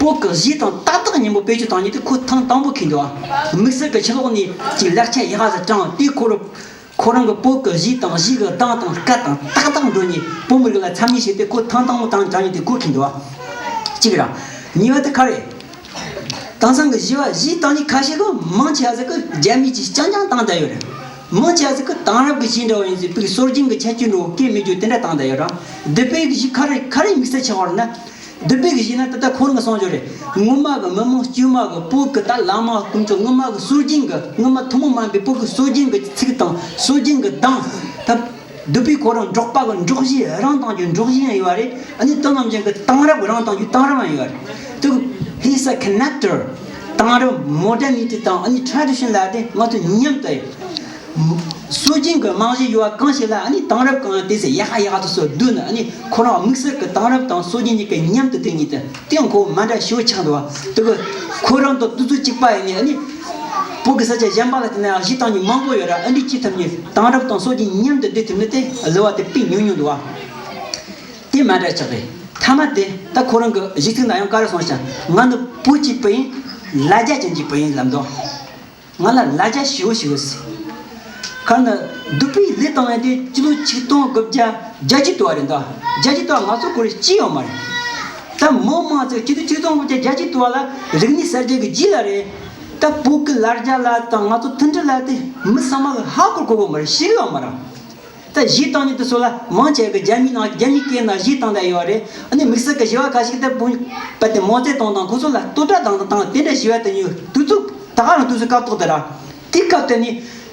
བོད་ཀྱི་གཞས་དང་ཏག་ཏག་མཉམ་པོ་བེད་སྤྱོད་བཏང་མཁན་དེ་ཁོ་ཐེངས་དང་པོ་ཁེལ་འདུག་དམིགས་བསལ་གྱི་ཕྱི་ལོགས་ནས་ཀྱི་ལག་ཆ་ཡག་ག་ཟིག་དྲངས་ཏེ་ཁོ་རང་ཁོ་རང་གི་བོད་ཀྱི་གཞས་དང་གཞས་ཀྱི་གདངས་དང་སྐད་དང་ཏག་ཏག་འགྲོ་ནས་བོད་མི་རིགས་ལ་འཚམས་འདྲི་བྱས་ཏེ་ཁོ་ཐེངས་དང་པོ་དང་དྲངས་མཁན་དེ་ཁོ་ཁེལ་འདུག་གཅིག་ར། གཉིས་པ་དེ་ག་རེ། དེང་སང་གི་གཞས་པ་གཞས་བཏང་མཁན་ཁ་ཤས་ཀྱིས་མང་ཆེ་བ་ཟིག་གིས་རྒྱ་མིས་ཀྱིས་རྐྱང་རྐྱང་བཏང་བསྡད་ཡོད་རེད། མང་ཆེ་བ་ཟིག་གིས་དེང་རབས་ཀྱི་གཞས་འདྲ་བོ་ཡིན་ཟིག་བོད་ཀྱི་སྲོལ་རྒྱུན་གྱི་ཁྱད་ཆོས་འདྲ་བོ་སྐད་མི་རྒྱུ་དེ་འདྲ་བཏང་བསྡད་ཡོད་རེད། འདི་པའི་གཞས་ག་རེ་ག་རེ་དམིགས་བསལ་ཆགས་པ་རེད་ན། འདི་པའི་གཞས་ན་ད་ལྟ་ཁོ་རང་གི་གསུང་རྒྱུ་རེད། སྔོན་མ་གི་མི་མང་དཀྱུས་མ་གི་བོད་ཀྱི་ད་བླ་མ་དཀོན་མཆོག་སྔོན་མ་གི་སྲོལ་རྒྱུན་གྱི་སྔོན་མ་ཐུན་མོང་མ་ཡིན་པའི་བོད་ཀྱི་སྲོལ་རྒྱུན་གྱི་ཚིག་དང་སྲོལ་རྒྱུན་གྱི་གདངས་ད། འདི་པའི་ཁོ་རང་འབྲོག་པ་གི་འབྲོག་གཞས་རང་བཏང་རྒྱུ་འབྲོག་གཞས་ཡང་ཡོད་རེད། ཨ་ནི་དེ་ནང་བཞིན་གྱི་དེང་རབས་རང་བཏང་རྒྱུ་དེང་རབས་ཡང་ཡོད་རེད། དེ་he's a connector། དེང་རབས་modernity དང་ཨ་ནི་tradition ལ་དེ་ང་ཚོ་མཉམ་དུ་ཡོད། སྲོལ་རྒྱུན་གྱི་རྨང་གཞི་ཡོད་པ་གང་ཞིག་ལ་ཨ་ནི་དེང་རབས་གང་ཡང་དེ་ཚོ་ཡག་ག་ཡག་ག་དུ་སོ་བསྡུ་ན་ཨ་ནི་ཁོ་རང་དམིགས་བསལ་གྱི་དེང་རབས་དང་སྲོལ་རྒྱུན་གཉིས་ཀ་མཉམ་དུ་བསྡུས་ནས་དེ་དེ་ཡང་ཁོ་མ་འདྲ་ཞེ་པོ་ཆགས་འདུག་བ། དེ་གི་ཁོ་རང་དང་དུས་ཚོད་གཅིག་པ་ཡིན་ནས་ཨ་ནི་བོད་ཀྱི་ས་ཆ་གཞན་པ་ལ་བལྟས་ན་ཡང་གཞས་བཏང་མཁན་མང་པོ་ཡོད་ར། ཨ་འདི་ཅི་ཐུབ་ནས་དེང་རབས་དང་སྲོལ་རྒྱུན་མཉམ་དུ་བསྡུ་ཐུབ་ནི་དེ་གླུ་བ་དེ་དཔེ་ཉུང་ཉུང་འདུག་བ། དེ་མ་འདྲ་ཆགས་རེད། མཐའ་མ་དེ་ད་ཁོ་རང་གི་གཞས་ཚིག་ན་ཡང་ག་རེ་གསུངས་ཤག་ང་ནི་བོད་ཀྱི་བུ་ཡིན། ལ་རྒྱ་ཅན་གྱི་བུ་ཡིན་ལབ་འདུག་ང་ལ་ལ་རྒྱ་ཞེ་པོ་ཞེ་པོ་ཟེར། ཁ་ནི་ བདུད་བྷེ་ལས་བཏང་ཡ་དེ་སྤྱི་ལོ་ཆིག་སྟོང་དགུ་བརྒྱ་བརྒྱད་ཅུ་དུ་བ་རེད་འདུག་བརྒྱད་ཅུ་དུ་བ་ང་ཚོ་སྐོར་སྐྱེས་ཡོད་མ་རེད། ད་མི་མང་ཚོས་སྤྱི་ལོ་ཆིག་སྟོང་དགུ་བརྒྱ་བརྒྱད་ཅུ་དུ་བ་ལ་རིག་གནས་གསར་བརྗེ་གི་རྗེས་ལ་རེད། ད་བོད་ཀྱི་ལ་རྒྱ་ལ་དང་ང་ཚོ་མཐུན་སྒྲིལ་ལ་དེ་མི་ཚང་མ་གི་ཧ་གོ་གོ་གི་མ་རེད། ཤེས་ཡོད་མ་རེད། ད་གཞས་བཏང་མཁན་དེ་ཚོ་ལ་མང་ཆེ་གི་རྒྱ་མིའི་ནང་རྒྱ་མིའི་སྐད་ནང་གཞས་བཏང་བསྡད་ཡོད་རེད། ཨ་ནི་དམིགས་བསལ་གི་གཞས་པ་ཁ་ཤས་དེ་བོད་པ་དེ་མའོ་ཙེ་ཏུང་དང་ཁོ་ཚོ་ལ་བསྟོད་སྒྲ་བཏང་དང་དེ་འདྲ་གཞས་པ་དེ་ཉིད་དུས་ཚོད་ད་ག་རང་དུས་ཚོད་སྐབས་ཐོག་དེ་ར། དེ་སྐབས་དེ་ནི་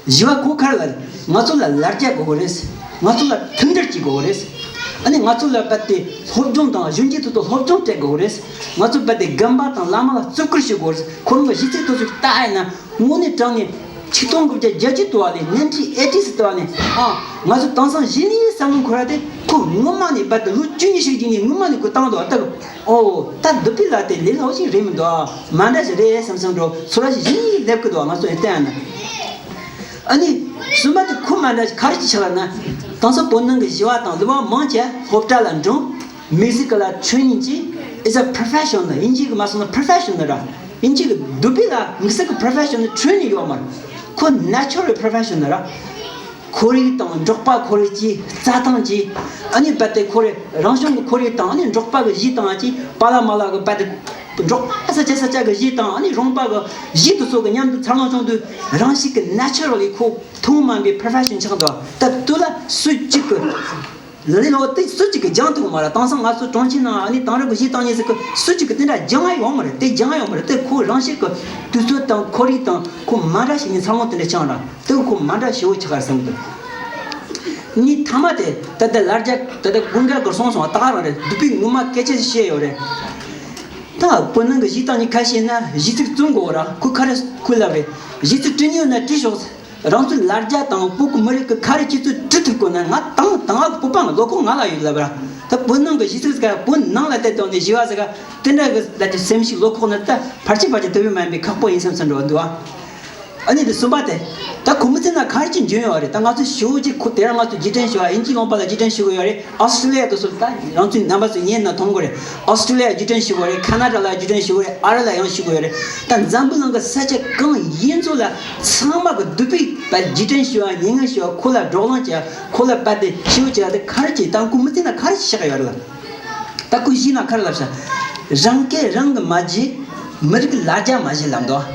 གཞས་པ་ཁོ་ཁར་ལ་ང་ཚོ་ལ་ལ་རྒྱ་དགོས་གི་རེད། ང་ཚོ་ལ་མཐུན་སྒྲིལ་བྱེད་དགོས་གི་རེད། ཨ་ནི་ང་ཚོ་ལ་རྦད་དེ་སློབ་སྦྱོང་དང་གཞོན་སྐྱེས་ཚོ་དང་སློབ་སྦྱོང་སྤྲད་དགོས་གི་རེད། ང་ཚོ་རྦད་དེ་དགོན་པ་དང་བླ་མ་ལ་བརྩི་བཀུར་ཞུ་དགོས་རེད། ཁོ་རང་གི་གཞས་ཚིག་དེ་ཚོ་ལྟ་ཨེ་ན་དངོས་གནས་དྲང་ནས་ཆིག་སྟོང་དགུ་བརྒྱ་བརྒྱད་ཅུ་དུ་བ་ལས་nineteen eighties དུ་བ་ནས་ཨ་ང་ཚོ་དེང་སང་གཞས་ནས་བསམ་བློ་འཁོར་བ་དེ་ཁོ་སྔོན་མ་ནས་རྦད་དེ་ལོ་བཅུ་གཉིས་ཤིག་རྗེས་ནས་སྔོན་མ་ནས་ཁོ་བཏང་འདུག་ཨ་ད་གི་ཨོ་ད་བདུད་བྷེ་ལ་དེ་ལས་སླ་བོ་ཞིག་རེད་མི་འདུག་ཨ་མ་འདྲ་ཞིག་རེད་བསམ་བསམ་འགྲོ་ཚོར་བ་ཞིག་གཞས་ནས་སླེབས་ཀྱི་འདུག་ང་ཚོ་ཡང་བལྟས་ཨ་ན། ཨ་ནི་གསུམ་པ་དེ་ཁོ་མ་འདྲ་ཞིག་ག་རེ་ཅིག་ཆགས་ལ་ན། དེང་སང་བོད་ནང་གི་གཞས་པ་དང་གླུ་བ་མང་ཆེ་སློབ་གྲྭ་ལ་འགྲོ། Musical training ཅིག is a professional. དབྱིན་ཇི་གི་མ་སོང་ན་professional ར། དབྱིན་ཇི་གི་བདུད་བྷེ་ལ་དམིགས་བསལ་གི་professional training ཡོད་མ་རེད། ཁོ་natural professional ར། ཁོར་ཡུག་དང་འབྲོག་པ་ཁོར་ཡུག་གི་རྩྭ་ཐང་གི་ཨ་ནི་རྦད་དེ་ཁོ་རེ་རང་བྱུང་གི་ཁོར་ཡུག་དང་ཨ་ནི་འབྲོག་པ་གི་གཞས་དང་ཨ་ཅི་པ་ལ་མ་ལ་གི་རྦད་དེ་འབྲོག་པ་ས་ཆ་ས་ཆ་གི་གཞས་དང་ཨ་ནི་རོང་པ་གི་གཞས་དེ་ཚོ་གི་མཉམ་དུ་འཚར་ལོངས་བྱུང་དུས་རང་ཞིག་གི naturally ཁོ་ཐུན་མོང་མ་ཡིན་པའི་profession ཆགས་འདུག་ད་དུ་ལ་སུ་གཅིག་གི་ལ་ལས་ལོ་དེ་སུ་གཅིག་གི་སྦྱང་ཐུབ་མ་རེད། དེང་སང་ང་ཚོ་གྲོང་ཁྱེར་ནང་ཨ་ནི་དེང་རབས་ཀྱི་གཞས་བཏང་མཁན་ཟིག་གི་སུ་གཅིག་གི་དེ་འདྲ་སྦྱང་ཡ་ཡོད་མ་རེད། དེ་སྦྱང་ཡ་ཡོད་མ་རེད། དེ་ཁོ་རང་ཤེད་གི་དུས་ཚོད་དང་ཁོར་ཡུག་དང་ཁོ་མ་འདྲ་ཞིག་ནས་འཚར་ལོངས་དེ་འདྲ་བྱུང་ར། དེ་ཁོ་མ་འདྲ་ཞེ་པོ་ཆགས་ཀ་རེད་བསམ་གི་འདུག་ནི་ཐ་མ་དེ་ད་ལྟ་ལར་རྒྱ་ད་ལྟ་ཀུན་དགའ་གི་སོང་སོང་ད་ག་རང་རེད། བདུད་བྷེ་ངོ་མ་སྐད་ཆ་ཞིག་བཤད་ཡོད་རེད། ད་བོད་ནང་གི་གཞས་བཏང་མཁན་ཁ་ཤས་ན་གཞས་ཚིག་བཙུན་དགོས་ར། ཁོ་ཁ་རེ་ཁོ་ལབ་རེད། གཞས་ཚིག་བྲི་ཉན་ན་བྲི་ཤོག་རང་ཚོའི་ལ་རྒྱ་དང་བོད་ཀྱི་མི་རིགས་ཀྱི་ཁ་རི་ཁྱེད་ཚོས་བྲི་ཐུབ་དགོས་ན་ང་དང་དང་བོད་པ་ང་བློ་ཁོག་ང་ལ་ཡོད་ལབ་ར། ད་བོད་ནང་གི་གཞས་ཚིག་ཟེར་ག་བོད་ནང་ལ་བལྟས་བཏང་ནས་གཞས་པ་ཟེར་ག་དེ་འདྲ་གི་ལ་དེ་སེམས་ཤུགས་བློ་ཁོག་ནི་ད་ཕལ་ཆེར་ཕལ་ཆེར་དེ་བས་མ་ཡིན་པའི་ཁག་པོ་ཡིན་བསམ་བསམ་འགྲོ་བ་འདུག་ཨ། ཨ་ནི་དེ་གསུམ་པ་དེ་ད་ཁོ་མི་ཚེ་ན་ག་རེ་ཅིག་འཇོན་ཡོད་རེད། ད་ང་ཚོ་ཞོ་གཅིག་ཁོ་དེ་རང་ང་ཚོ་རྗེས་དྲན་ཞུ་བ་དབྱིན་ཇིའི་ལུང་པ་ལ་རྗེས་དྲན་ཞུ་གི་ཡོད་རེད། ཨོ་སི་ཀྲི་ལི་ཡ་དེ་ཚོ་ད་རང་ཚོའི་རྣམ་པ་ཚོས་ཉན་ན་མཐོང་གི་རེད། ཨོ་སི་ཀྲི་ལི་ཡ་རྗེས་དྲན་ཞུ་གི་རེད། ཁ་ན་ཌ་ལ་རྗེས་དྲན་ཞུ་གི་རེད། ཨ་རི་ལ་ཡང་ཞུ་གི་ཡོད་རེད། ད་འཛམ་བུ་གླིང་གི་ས་ཆ་གང་ཡིན་ཚོ་ལ་ཚང་མ་གི་བདུད་བྷེ་བ་རྗེས་དྲན་ཞུ་བ་ཉན་ངན་ཞུ་བ་ཁོ་ལ་བགྲོ་གླེང་བྱས་ཁོ་ལ་རྦད་དེ་ཞུ་བྱས་དེ་ག་རེ་བྱས་ད་ཁོ་མི་ཚེ་ན་ག་རེ་བཤགས་ཡོད་རེད་ལ། ད་ཁོ་གཞས་ན་ག་རེ་ལབ་ཤག་རང་སྐད་རང་གི་མ་བརྗེད། མི་རིགས་ལ་རྒྱ་མ་བརྗེད་ལབ་འདུག་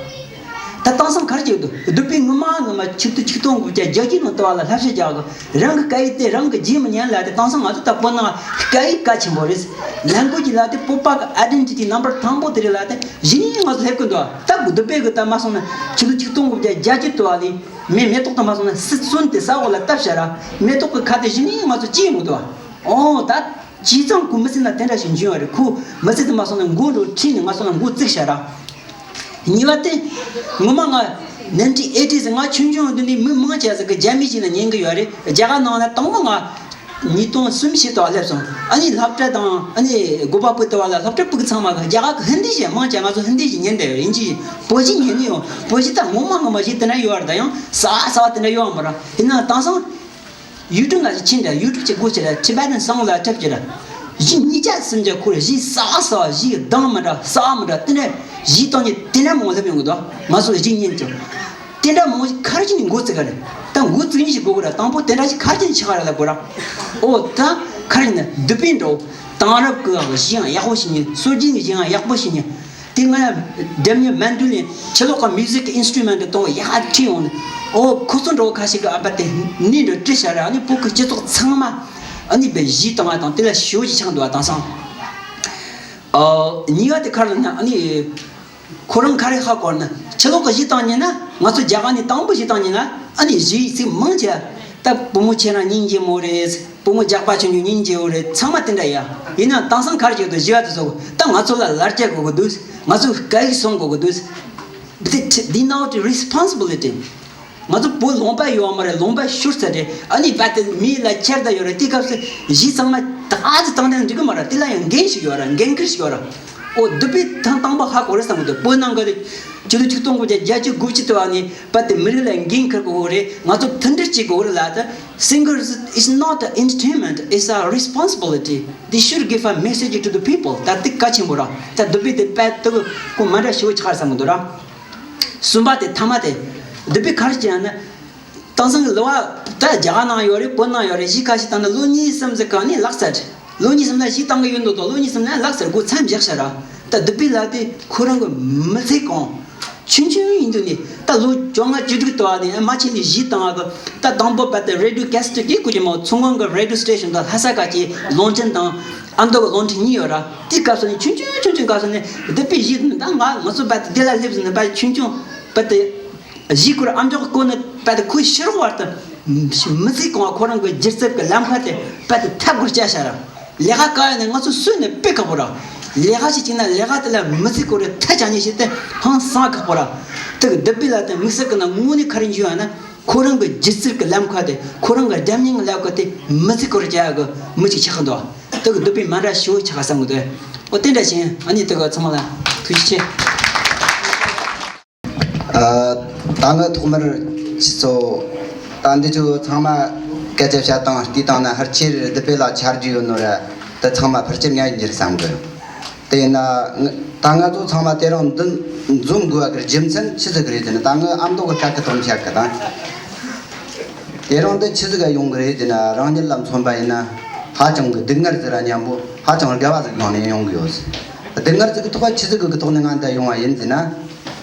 ད་དེང་སང་ག་རེ་བྱེད་འདུག་བདུད་བྷེ་ངོ་མ་ངོ་མ་ཆིག་སྟོང་ཆིག་སྟོང་དགུ་བརྒྱ་བརྒྱད་ཅུ་ནང་ལྟ་བ་ལ་བསླབ་བྱ་རྒྱག་གི་རང་གི་སྐད་ཡིག་དེ་རང་གི་བརྗེད་མི་ཉན་ལ་དེ་དེང་སང་ང་ཚོ་ད་བོད་ནང་སྐད་ཡིག་གལ་ཆེན་པོ་རེད། ལེང་གུ་ཡེ་ཇི་ལ་དེ་བོད་པ་གི་ཨའི་ཌེན་ཊི་ཊི་ནམ་བར་དང་པོ་དེ་རེད་ལ་དེ་གཞི་ནས་ང་ཚོ་སླེབས་གི་འདུག་ད་བདུད་བྷེ་གི་ད་མ་སོང་ན་ཆིག་སྟོང་ཆིག་སྟོང་དགུ་བརྒྱ་བརྒྱད་ཅུ་ལྟ་བ་ལས་མེ་མེ་ཏོག་ད་མ་སོང་ན་སྲིད་བཙོན་དེ་ས་འོག་ལ་བཏབ་བཞག་ར་མེ་ཏོག་གི་ཁ་དེ་གཞི་ནས་ང་ཚོ་སྐྱེས་ཡོང་གི་འདུག་ཨོ་ད། བྱས་ཙང་ཁོ་མི་ཚེ་ན་དེ་འདྲ་ཞིག་འཇོན་བ་རེད། ཁོ་མི་ཚེ་དེ་མ་སོང་ན་མགོ་འགྲོ་ཁྲིད་ནས་ང་སོང་ན་མགོ་བཙུགས་བཞག་ར། གཉིས་པ་དེ་ངོ་མ་ང་nineteen eighties ང་ཆུང་ཆུང་དུས་ནས་མི་མང་ཆེ་ཟིག་གི་རྒྱ་མི་ཞིག་ལ་ཉན་གི་ཡོད་རེད། རྒྱ་གར་ནང་ལ་དང་པོ་ང་ཉིས་སྟོང་གསུམ་བཞི་དུ་སླེབས་སོང་། ཨ་ནི་སློབ་གྲྭ་དང་ཨ་ནི་དགོན་པ་སྤུ་ལྟ་བ་ལ་སློབ་གྲྭ་སྤུ་གི་ཚང་མ་གི་རྒྱ་གར་གི་ཧིན་དི་ཞིག་མང་ཆེ་ང་ཚོ་ཧིན་དི་ཞིག་ཉན་བསྡད་ཡོད་རེད། ཡིན་གཅིག་བོད་ཞིག་ཉན་ནི་ཡོད། བོད་ཞིག་ད་ངོ་མ་ངོ་མ་ཞིག་དེ་འདྲ་ཡོད་རེད། ད་ཡང་གསར་པ་གསར་པ་དེ་འདྲ་ཡོད་མ་རེད། ཡིན་ན་དེང་སང་ཡུ་ཊུབ་ལ་ཕྱིན་འདྲ། ཡུ་ཊུབ་ཅིག་སྒོ་ཕྱེ་ར་ཊི་བེ་ཊན་སོང་ལ་ཊེབ་ཅིག་ར། གཞས་ཉིས་བརྒྱ་སུམ་བརྒྱ་ཁུར་གཞས་གསར་གསར་གཞས་གདངས་མི་འདྲ་ས་མི་འདྲ་དེ་འདྲ་གཞས་གཏོང་མཁན་དེ་འདྲ་མང་པོ་སླེབས་ཡོང་གི་འདུག་ང་ཚོ་གཞས་ཉན་ཀྱང་དེ་འདྲ་མང་པོ་ཞིག་ག་རེ་བྱས་ནས་འགོ་བཙུགས་ག་རེད། ད་འགོ་བཙུགས་ནི་ཞིག་དགོས་གི་ར། དང་པོ་དེ་འདྲ་ཞིག་ག་རེ་བྱས་ནས་ཆགས་ག་རེད་ལབ་དགོས་ར། ཨོ་ད་ག་རེ་ཡིན་ན་བདུད་བྷེ་འདྲ་བོ་དེང་རབས་ཀྱི་གཞས་ཡང་ཡག་པོ་ཞིག་ཉན། སྲོལ་རྒྱུན་གྱི་གཞས་ཡང་ཡག་པོ་ཞིག་ཉན། དེ་སྔ་ཡང་སྒྲ་སྙན་མན་ཌོ་ལིན་ཕྱི་ལོགས་ཀྱི་མིའུ་ཟིག་གི་ཨིན་སི་ཊུ་མེན་ཊི་གཏོང་བ་ཡག་ཁྲིད་ཡོང་ནས། ཨོ་ཁོ་ཚོ་འདྲ་བོ་ཁ་ཤས་ཀྱི་ཨ་ཕ་དེ་ནི་འདྲ་བྲིས་བཞག་ར། ཨ་ནི་བོད་ཀྱི་སྤྱི་ཚོགས་ཚང་མ་ཨ་ནི་བས་གཞས་བཏང་བ་དང་དེ་ལ་ཞེ་པོ་ཅིག་ཆགས་འདུག་བ། དེང་སང་ཨོ་གཉིས་པ་དེ་ག་རེ་ལབ་ན་ཨ་ནི་ཁོ་རང་ག་རེ་ཧ་གོ་ན་ཕྱི་ལོགས་ཀྱི་གཞས་བཏང་ཉན་ན། ང་ཚོ་རྒྱ་གར་ནས་དང་པོ་གཞས་བཏང་ཉན་ན་ཨ་ནི་གཞས་ཚིག་མང་ཆེ་ད་བུ་མོ་ཁྱེད་རང་སྙིང་རྗེ་མོ་རེད། བུ་མོ་རྒྱགས་པ་ཆུང་ཆུང་སྙིང་རྗེ་བོ་རེད། ཚང་མ་དེ་འདྲ་ཡ། ཡིན་ན་དེང་སང་ག་རེ་བྱེད་འདུག་གཞས་པ་དེ་ཚོ་ད་ང་ཚོ་ལ་ལར་རྒྱ་དགོས་ཀྱི་འདུག་ང་ཚོ་སྐད་ཡིག་སྲུང་དགོས་ཀྱི་འདུག They, they not responsibility. ང་ཚོ་བོད་ལུང་པ་ཡོད་མ་རེད། ལུང་པ་ཤོར་ཚར་རེད། ཨ་ནི་བ་དེ་མི་ལ་ཁྱེར་ད་ཡོད་རེད། དེ་སྐབས་སུ་གཞས་ཚང་མ་ད་ཨ་ཙི་བཏང་དེ་འགྲིག་གི་མ་རེད། དེ་ལ་ཡང་འགན་ཞིག་ཡོད་རེད། འགན་ཁུར་ཞིག་ཡོད་རེད། ཨོ་བདུད་བྷེ་ཐེངས་དང་པོ་ཧ་གོ་རེད་བསམ་གི་འདུག་བོད་ནང་གི་ཆིག་སྟོང་དགུ་བརྒྱ་བརྒྱད་ཅུ་དགུ་བཅུ་དུ་བ་ནས་བ་དེ་མི་རིགས་ལ་འགན་ཁུར་དགོས་རེད། ང་ཚོ་མཐུན་སྒྲིལ་བྱེད་དགོས་རེད་ལ། ད་Singers is not an entertainment, it's a responsibility. They should give a message to the people. ད་དེ་གལ་ཆེན་པོ་ར། ད་བདུད་བྷེ་དེ་དཔེ་དེ་གི་ཁོ་མ་འདྲ་ཞེ་པོ་ཆགས་བསམ་གི་འདུག་ར། གསུམ་པ་དེ་ཐ་མ་དེ་བདུད་བྷེ་ག་རེ་བྱས་ན། དེང་སང་གི་ལུ་བ་ད་རྒྱ་གར་ནང་ཡོད་རེད། བོད་ནང་ཡོད་རེད། གཞིས་ཁ་ཤས་བཏང་ན་ལོ་གཉིས་གསུམ་ཙམ་གང་ནས་ལག་ཚར། ལོ་གཉིས་གསུམ་ལ་གཞིས་བཏང་གི་ཡོད་མདོག་མདོག་ལོ་གཉིས་གསུམ་ལ་ལག་ཚར་སྒོ་མཚམས་བཞག་ཤག་ར། ད་བདུད་པའི་ལ་དེ་ཁོ་རང་གི་མི་ཚེ་གང་ཆུང་ཆུང་ཡིན་དུས་ནས། ད་ལོ་བཅོ་ལྔ་བཅུ་དྲུག་དུ་བ་ནས་མ་ཕྱིན་ནས་གཞིས་བཏང་བ་གི། ད་དང་པོ་བལ་དུ་རེ་ཌི་ཡོ་ཀེ་སེ་ཊི་གི་སྐུ་ཅི་མོ་མཚོ་སྔོན་གི་རེ་ཌི་ཡོ་སི་ཊེ་ཤན་དང་ལྷ་ས་ཁ་ཅིག་ལུང་ཆེན་དང་ཨ་མདོ་གི་ལུང་ཆེན་གཉིས་ཡོད་ར། དེའི་སྐབས་སུ་ནས་ཆུང་ཆུང་ཆུང་ཆུང་སྐབས་སུ་ནས་བདུད་པའི་གཞིས་ད་ང་ང་ཚོ་བལ་དུ་དེ་ལ་སླེབས་ཟིན་ནས་བལ་ཆུང་ཆུང་བལ་དུ། གཞིས་སྐོར་ཨ་མཆོག་གི་སྐོར་ནི་བལ་དུ་ཁོའི་ཕྱི་རོལ་བར་དུ་མི་ཚེ་གང་བ་ཁོ་རང་གི་སྒྱུ་རྩལ་གྱི་ལམ་ཁ་དེ་བལ་དུ་ཐབས་སྐོར་བྱས་ཤག་ར། ལས་ཀ་ག་ཡོད་ནས་ང་ཚོ་སུས་ནས་དཔེ་ཁག་པོ་ར། ལས་ཀ་ཞིག་བྱས་ན་ལས་ཀ་དེ་ལ་མི་ཚེ་སྐོར་རེ་ཐ་ཆ་ཉེ་ཞིག་དེ་ཧང་སང་ཁག་པོ་ར། དེ་གི་བདུད་པའི་ལ་དེ་དམིགས་བསལ་གྱི་ན་དངོས་གནས་ག་རེ་འཇུ་ཡ་ན། ཁོ་རང་གི་སྒྱུ་རྩལ་གྱི་ལམ་ཁ་དེ་ཁོ་རང་གི་རྒྱབ་གཉེར་གྱི་ལམ་ཁ་དེ་མི་ཚེ་སྐོར་རེ་བྱ་ཡ་གི་མི་ཅིག་ཆགས་ཀྱི་འདུག་དེ་གི་བདུད་པའི་མ་འདྲ་ཞེ་པོ་ཆགས་ས་མི་འདུག་འོ་དེ་འདྲ་བྱས་ཨ་ནི་དེ་གི་ཚང་མ་ལ་ཐུགས་རྗེ་ཆེ། ཨ། ད་ང་ཐོག་མར་ཁྱེད་ཚོ་ད་འདི་ཚོ་ཚང་མ་སྐད་ཆ་བཤད་སྟངས་བལྟས་བཏང་ན་ཧར་ཆེར་བདུད་པའི་ལ་ཆ་རྒྱུས་ཡོད་ནོ་ར། ད་ཚང་མ་ཕལ་ཆེར་ང་ཡིན་རྒྱུ་རེད་བསམ་གི། དེ་ཡིན་ན་ང་ད་ང་ཚོ་ཚང་མ་དེ་རིང་འདི་འཛོམས་དགོས་པ་གི་རྒྱུ་མཚན་ཆི་ཟིག་རེད་ཟེར་ན། ད་ང་ཨ་མདོ་གི་སྐད་གི་དོན་བཤད་གི་དང་། དེ་རིང་འདི་ཆི་ཟིག་ག་ཡོང་གི་རེད་ཟེར་ན། རང་ཉིད་ལ་མཚོན་པ་ཡིན་ན་ཧ་ཅང་གི་སྡུག་བསྔལ་ཟེར་ར་མཉམ་པོ་ཧ་ཅང་དགའ་བ་ཟིག་ཡོང་ནས་ཡོང་གི་ཡོད། སྡུག་བསྔལ་ཟིག་གི་ཐོག་ཆི་ཟིག་གི་ཐོག་ནས་ང་འདི་ཡོང་བ་ཡིན་ཟེར་ན།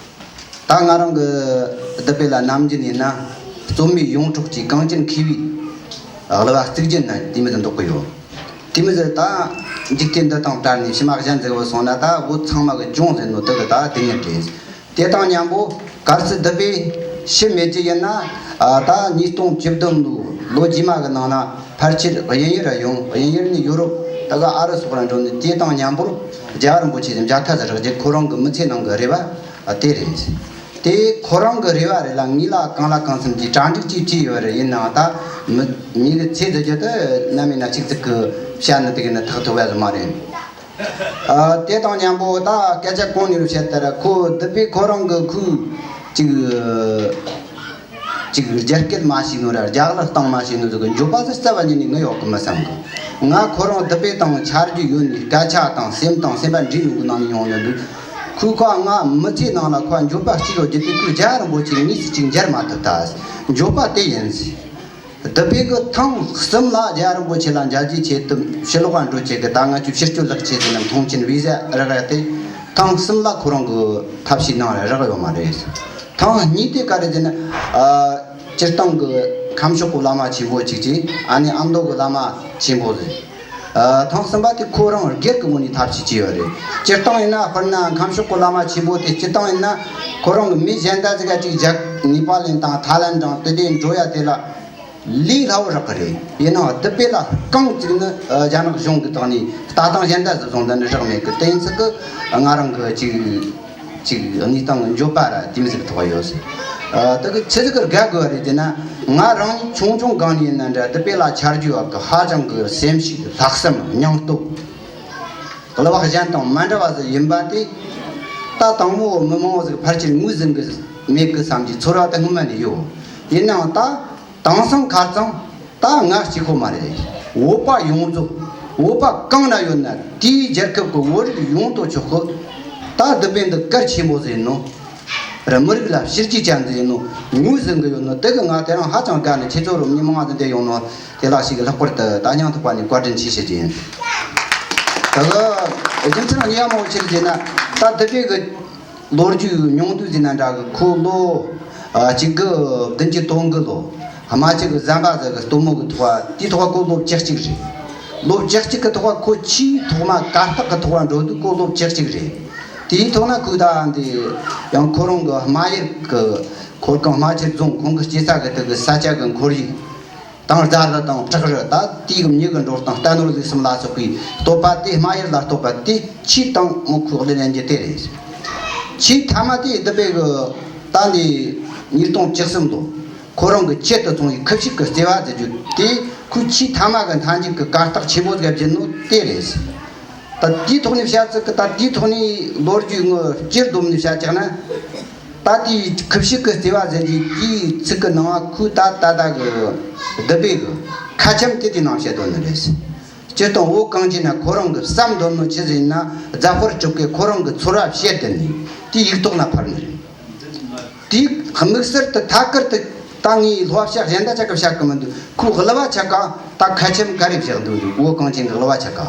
ད་ང་རང་གི་བདུད་པའི་ལ་ནམ་རྒྱུན་ཡིན་ན་རྩོམ་མེད་ཡོངས་གྲོགས་ཀྱི་གངས་ཅན་མཁས་པའི་གླུ་བ་གཙུག་རྒྱན་ན་དེ་མོ་ཟིག་འདོགས་གི་ཡོད། དེ་མོ་ཟིག་ད་འཇིག་རྟེན་འདི་དང་བྲལ་ནས་ཕྱི་མ་གཞན་ཟིག་བུད་སོང་ན་ད་བོད་ཚང་མ་གི་ལྗོངས་ཟེར་ནོ་དེ་གི་ད་སྡུག་བསྔལ་རེད། དེ་དང་མཉམ་པོ་གལ་སྲིད་བདུད་པའི་ཤི་མེད་རྒྱུ་ཡིན་ན། ཨ། ད་ཉིས་སྟོང་བཅུ་བདུན་ལོའི་ལོ་རྗེས་མ་གི་ནང་ན་ཕལ་ཆེར་དབྱིན་ཡུལ་ར་ཡོང་། དབྱིན་ཡུལ་ནས་ཡུ་རོབ་ད་ག་ཨ་རི་སོགས་ར་འགྲོ་ནས། དེ་དང་མཉམ་པོར་རྒྱལ་བ་རིན་པོ་ཆེ་གི་མཇལ་ཁ་ཟིག་རག་རྒྱུ་ཁོ་རང་གི་མི་ཚེ་ནང་གི་རེ་བ་དེ་རེད། དེ་ཁོ་རང་གི་རེ་བ་རེད་ལ། ངེད་ལ་གང་ལ་གང་འཚམ་གྱིས་གྲ་སྒྲིག་ཅིག་བྱས་ཡོད་རེད། ཡིན་ནའང་ད་མི་མི་གི་ཚེ་འདི་རྒྱུ་དེ་ནམ་ཡིན་ན་གཅིག་ཙིག་གི་བཤད་ན་དེ་གི་ནི་ཐག་ཐུག་པ་ཟིག་མ་རེད། ཨ། དེ་དང་མཉམ་པོ་ད་སྐད་ཆ་གོང་ནས་བཤད་ལྟར་ཁོ་བདུད་པའི་ཁོ་རང་གི་ཁུ་ཅིག་ཅིག་རྒྱ་སྐད་མ་ཤེས་ནོ་ར་རྒྱ་གླུ་གཏོང་མ་ཤེས་ནོ་ཟིག་གི་འགྱོད་པ་ཟིག་རྩ་བ་ཉིད་ནས་ངས་ཡོད་གི་མི་བསམ་གི། ང་ཁོ་རང་བདུད་པའི་དང་ཆ་རྒྱུས་ཡོད་ནས་སྐད་ཆ་དང་སེམས་དང་སེམས་པ་འདྲེས་ནོ་གི་ནང་ནས་ཡོང་ནི་འདུག་ཁོས་ཁོ་ང་མི་ཚེ་ནང་ལ་ཁོ་འགྱོད་པ་གཅིག་ཡོད་རྒྱུ་དེ་ཁོས་རྒྱལ་བ་རིན་པོ་ཆེ་དངོས་སུ་ཅིག་མཇལ་མ་ཐུབ་ཐལ། འགྱོད་པ་དེ་ཡིན་ཟེར། བདུད་པའི་གི་ཐེངས་གསུམ་ལ་རྒྱལ་བ་རིན་པོ་ཆེ་ལ་མཇལ་རྒྱུའི་ཆེད་དུ་ཕྱི་ལོགས་ལ་འགྲོ་ཆེད་གི་ད་ང་ཚོའི་ཕྱི་སྐྱོད་ལག་ཁྱེར་དེ་རྣམས་ཐོངས་མཆན་བི་ཟ་རག་ཡ་དེ་ཐེངས་གསུམ་ལ་ཁོ་རང་གི་ཐབས་ཤེས་གནང་ར་རག་ཡོད་མ་རེད། ཐེངས་གཉིས་དེ་ག་རེ་ཟེར་ན། ཨ། སྤྱིར་བཏང་གི་ཁམས་ཕྱོགས་གི་བླ་མ་ཆེན་པོ་གཅིག་གིས། ཨ་ནི་ཨ་མདོ་གི་བླ་མ་ཆེན་པོ་ཟིག་ཨ། ཐེངས་གསུམ་པ་དེ་ཁོ་རང་སྒེར་གི་ངོས་ནས་ཐབས་ཤེས་བྱས་ཡོད་རེད། སྤྱིར་བཏང་ཡིན་ན། དཔེར་ན་ཁམས་ཕྱོགས་གི་བླ་མ་ཆེན་པོ་དེ་སྤྱིར་བཏང་ཡིན་ན་ཁོ་རང་གི་མི་གཞན་དག་ཟིག་ག་ཅིག་རྒྱ་ནེ་པ་ལ་དང་ཐའི་ལན་དང་དེ་དེ་འགྲོ་ཡ་དེ་ལ་ལས་སླ་བོ་རག་གི་རེད། ཡིན་ནའང་བདུད་པའི་ལ་རྐང་བཙུགས་ནི། ཨ། རྒྱ་ནག་གཞུང་གི་སྟེང་ནས་ལྟ་སྟངས་གཞན་དག་ཟིག་བཟུང་ད་ནི་རག་མེད་གི། དེ་ཡིན་ཚིག་གི་ང་རང་གི་ཅིག་ཅིག་གནས་སྟངས་འགྱོད་པ་ར་དེ་མོ་ཟིག་ཐོགས་ཡོད་ཟེར། ཨ། དེ་གི་ཆི་ཟིག་གི་དགའ་དགོས་རེད་ཟེར་ན། ང་རང་ཉིད་ཆུང་ཆུང་སྒང་ནས་ཡིན་ན་འདྲ་བདུད་པའི་ལ་ཆ་རྒྱུས་བ་གི་ཧ་ཅང་གི་སེམས་ཤུགས་ལྷག་བསམ་སྙིང་སྟོབས་གླུ་བ་གཞན་དང་མ་འདྲ་བ་ཟིག་ཡིན་པ་དེ། ད་དང་པོ་མི་མང་བོ་ཟིག་ཕལ་ཆེར་ངོས་ཟིན་གི་མེད་གི་བསམ་གྱི་ཚོར་བ་དེ་སྔོན་མ་ནས་ཡོད། ཡིན་ནའང་ད་དེང་སང་ཁ་རྩང་ད་ང་གཅིག་པོ་མ་རེད། བོད་པ་ཡོངས་རྫོགས། བོད་པ་གང་ན་ཡོད་ན་དེའི་རྒྱལ་ཁབ་ཀྱི་བོད་རིགས་ཡོངས་དོ་ཅོག་གི་ད་བདུད་བྷེ་འདི་གལ་ཆེན་པོ་ཟིག་ཡིན་ནོ། ར་མི་རིགས་ལ་བྱས་རྗེས་ཅན་ཟིག་ཡིན་ནོ་ངོས་ཟིན་གི་ཡོད་ནོ་དེ་གི་ང་དེ་རིང་ཧ་ཅང་དགའ་ནས། ཁྱེད་ཚོ་རུ་མི་མང་ང་ཟིག་འདི་ཡོང་ནོ་དེ་ལ་ཞིག་ལྷག་པར་དུ་ད་སྙིང་ཐག་པ་ནས་བཀའ་དྲིན་ཆེ་ཞུ་རྒྱུ་ཡིན། ད་གི་རྒྱུ་མཚན་ངས་མང་བོ་ཆེར་བྱས་ན། ད་བདུད་བྷེ་གི་ལོ་རྒྱུས་ཉུང་བསྡུས་ཟིན་ན་འདྲ་གི། ཁོ་ལོ་ཨ་གཅིག་དགུ་བདུན་ཅུ་དོན་དགུ་ལོ་རྨ་ཆུ་གི་ཟམ་པ་ཟེར་གི་སྟོན་མོ་གི་ཐོག་དེའི་ཐོག་ཁོ་ལོ་བཅུ་གཅིག་རེད། ལོ་བཅུ་གཅིག་གི་ཐོག་ཁོ་ཆེས་ཐོག་མ་གར་སྟེགས་གི་ཐོག་འགྲོ་དུས་ཁོ་ལོ་བཅུ་གཅིག་རེད། དེའི་ཐོག་ན་ཁོས་ད་འདི་ཡང་ཁོ་རང་གི་རྨ་ཡུལ་གི་འཁོར་གང་རྨ་ཆུ་རྫོང་ཁོང་གི་སྐྱེས་ས་གི་དེ་གི་ས་ཆ་གི་ཁོར་ཡུག་དང་རྫ་རི་དང་བྲག་རི། ད་དེའི་གི་མྱི་གི་འགྲོ་སྟངས་རྟ་ནོར་ལུག་གསུམ་ལ་སོགས་པའི་བསྟོད་པ་དེ། རྨ་ཡུལ་ལ་བསྟོད་པ་དེ་ཆེས་དང་མོ་ཁོས་གླུ་ལེན་རྒྱུ་དེ་རེད། ཆེས་མཐའ་མ་དེ་བདུད་བྷེ་གི་ད་འདི་ཉིས་སྟོང་བཅུ་གསུམ་ལོ་ཁོ་རང་གི་ཆེད་དུ་བཙོང་བའི་ཁུ་བྱུག་གི་རྩེ་བ་ཟེར་རྒྱུ་དེ། ཁོས་ཆེས་མཐའ་མ་གི་མཐའ་མཇུག་གི་གར་སྟེགས་ཆེན་པོ་ཟིག་བརྒྱུད་ནོ་དེ་རེད། ད་དེའི་ཐོག་ནས་བཤད་ཚིག་གི་ད་དེའི་ཐོག་ནས་ལོ་རྒྱུས་ངོ་སྤྱིར་བསྡོམས་ནས་བཤད་ཀྱག་ན། ད་དེའི་ཁུ་བྱུག་གི་རྩེ་བ་ཟེར་རྒྱུའི་དེའི་ཚིག་གི་ནང་ང་ཁོས་ད་ད་ད་གི་བདུད་བྷེ་གི་ཁ་ཆེམས་དེ་དེའི་ནང་བཤད་དོན་ནི་རེད། སྤྱིར་བཏང་བོད་གངས་ཅན་ན་ཁོ་རང་གི་བསམ་འདོད་ནོ་ཆི་ཟིག་ཡིན་ན་རྫ་དཔལ་སྤྲུལ་སྐུས་ཁོ་རང་གི་ཚོར་བ་བཤད་དེ་ནས་དེའི་ཡིག་ཐོག་ན་ཕབ་ནི་རེད། དེའི་དམིགས་བསལ་དུ་ཐད་ཀར་དུ་ ད་ངས་སློབ་བྱ་གཞན་དག་ཅག་གི་བཤད་གི་མི་འདུག་ཁོའི་གླུ་བ་ཆ་ག་ད་ཁ་ཆེམས་ག་རེ་བཞག་འདུག་འདུག་བོད་གངས་ཅན་གི་གླུ་བ་ཆ་ག་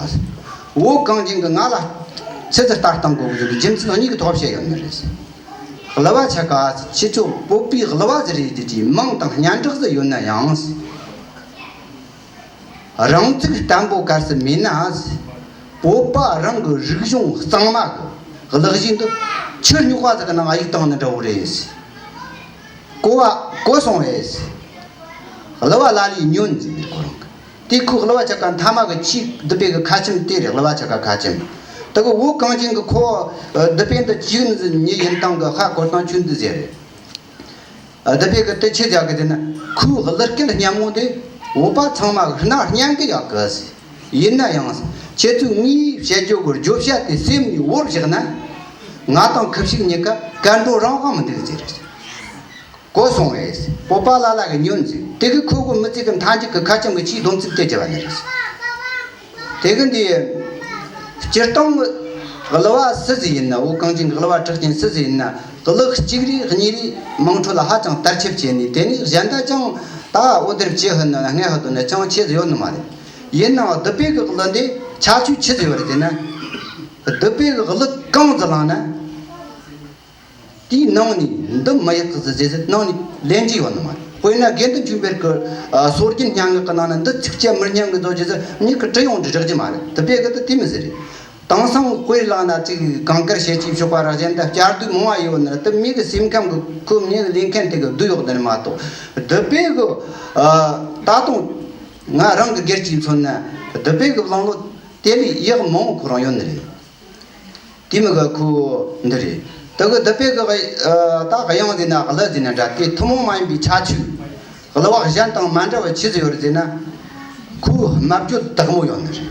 བོད་གངས་ཅན་གི་ང་ལ་ཆི་ཟིག་ལྟ་སྟངས་དགོས་གི་འདུག་རྒྱུ་མཚན་གཉིས་ཀྱི་ཐོག་བཤད་ཡོད་ནི་རེད། གླུ་བ་ཆ་ག་ཁྱེད་ཚོ་བོད་པའི་གླུ་བ་ཟིག་རེད་རྒྱུ་གི་མིང་དང་སྙན་གྲགས་ཟིག་ཡོད་ན་ཡང་། རང་ཚུགས་བརྟན་པོ་གལ་སྲིད་མེད་ན། བོད་པ་རང་གི་རིག་གཞུང་གཙང་མ་གི་གླུ་གཞས་འདི་ཆུ་རྙོག་པ་ཟིག་གི་ནང་གཡུག་བཏང་ནི་འདྲ་བོ་རེད། གོ་བ་གོ་སོང་ངས། གླུ་བ་ལ་ལས་ཉོན་ཟེར་ནས་ཁོ་རང་གི་དེ་ཁོའི་གླུ་བ་ཆ་ག་མཐའ་མ་གི་ཆེས་བདུད་བྷེ་གི་ཁ་ཆེམས་དེ་རེད། གླུ་བ་ཆ་ག་ཁ་ཆེམས་དེ་གི་བོད་གངས་ཅན་གི་ཁོ་བདུད་བྷེ་འདི་གཅིག་ནི་ཟིག་ཉེ་ཡིན་སྟངས་གི་ཧ་གོ་སྟངས་ཆུན་འདི་ཟེར་རེད། བདུད་བྷེ་གི་དེ་ཆི་ཟེར་གི་དེ་ནི་ཁོའི་གླུ་སྐད་སྙན་མོ་དེ་བོད་པ་ཚང་མ་གི་རྣ་སྙན་གི་ཡག་གི་ཟེར། ཡིན་ན་ཡང་ཁྱེད་ཚོས་ངའི་བཤད་རྒྱུ་གི་བརྗོད་བྱ་དེ་སེམས་ནས་བོར་བཞག་ན། ང་དང་ཁུ་བྱུག་གཉིས་ཀ་སྐད་འགྲོ་རང་དབང་མི་འདུག་ཟེར། གོ་སོང་ངས། བོད་པ་ལ་ལ་གི་ཉོན་ཟེར། དེ་གི་ཁོ་གི་མི་ཚེ་གི་མཐའ་མཇུག་གི་ཁ་ཆེམས་གི་ཆེས་སྡོམ་ཚིག་དེ་བརྒྱབ་པ་ནི་རེད། དེ་གི་འདི་སྤྱིར་བཏང་གི་གླུ་བ་སུ་ཟིག་ཡིན་ན། བོད་གངས་ཅན་གི་གླུ་བ་གྲགས་ཅན་སུ་ཟིག་ཡིན་ན། གླུ་གཅིག་རེ་གཉིས་རེ་དམངས་ཁྲོད་ལ་ཧ་ཅང་དར་ཁྱབ་བྱས་ནས། དེ་ནས་གཞན་དག་ཅང་ད་འོ་དེར་ཅི་ཧི་ནི་ལ་སྔས་ཧི་དོ་ནི་ཅང་ཆེ་ཟིག་ཡོད་ནི་མ་རེད། ཡིན་ནའང་བདུད་བྷེ་གི་གླུ་འདི་ཁྱད་ཆོས་ཆི་ཟིག་ཡོད་རེད་ཟེར་ན། བདུད་བྷེ་གི་གླུ་གང་ཟིག་བླངས་ན། དེའི་ནང་ནས་འདི་མི་ཡག་གི་ཟིག་ཟེར་ཟེར་ནང་ནས་ལེན་རྒྱུ་ཡོད་ནི་མ་རེད། དཔེར་ན་དགེ་འདུན་ཆོས་འཕེལ་གི་ཨ་སྲོལ་རྒྱུན་སྙན་ངག་གི་ནང་ན་འདི་ཚིགས་བཅད་མི་སྙན་གི་བཟོ་རྒྱུ་ཟིག་མྱིག་གི་དྲི་ཡོང་དུ་རེག་རྒྱུ་མ་རེད། བདུད་བྷེ་གི་དེ་དེ་མི་ཟེར་རེད། དེང་སང་དཔེ་བླངས་ན་ཅིག་གངས་དཀར་ཤེལ་གྱི་ཕྱོགས་པ་ར་གཞན་དག་བསྐྱར་ཟློས་མང་བ་ཡོད་ནི་རེད། དེ་མི་གི་སེམས་ཁམས་གི་ཁོ་མྱི་གི་ལེན་མཁན་དེ་གི་བསྡུས་ཡོད་ནི་མ་གཏོགས། བདུད་བྷེ་གི་ཨ་ད་དུང་ང་རང་གི་སྒེར་གྱིས་མཚོན་ན། བདུད་བྷེ་གི་བླངས་ལོ་དེ་ལས་ཡག་མང་བོ་ཁོ་རང་ཡོད་ནི་རེད། དེ་མི་ག་ཁོ་འདི་རེད། དེ་གི་བདུད་བྷེ་གི་ཨ་ད་གཡང་ཟེར་ན་གླུ་ཟེར་ན་འདྲ། དེ་ཐུན་མོང་མ་ཡིན་པའི་ཁྱད་ཆོས། གླུ་བ་གཞན་དང་མ་འདྲ་བ་ཆི་ཟིག་ཡོད་རེད་ཟེར་ན། ཁོའི་སྨྲ་བརྗོད་དག་མོ་ཡོད་ནི་རེད།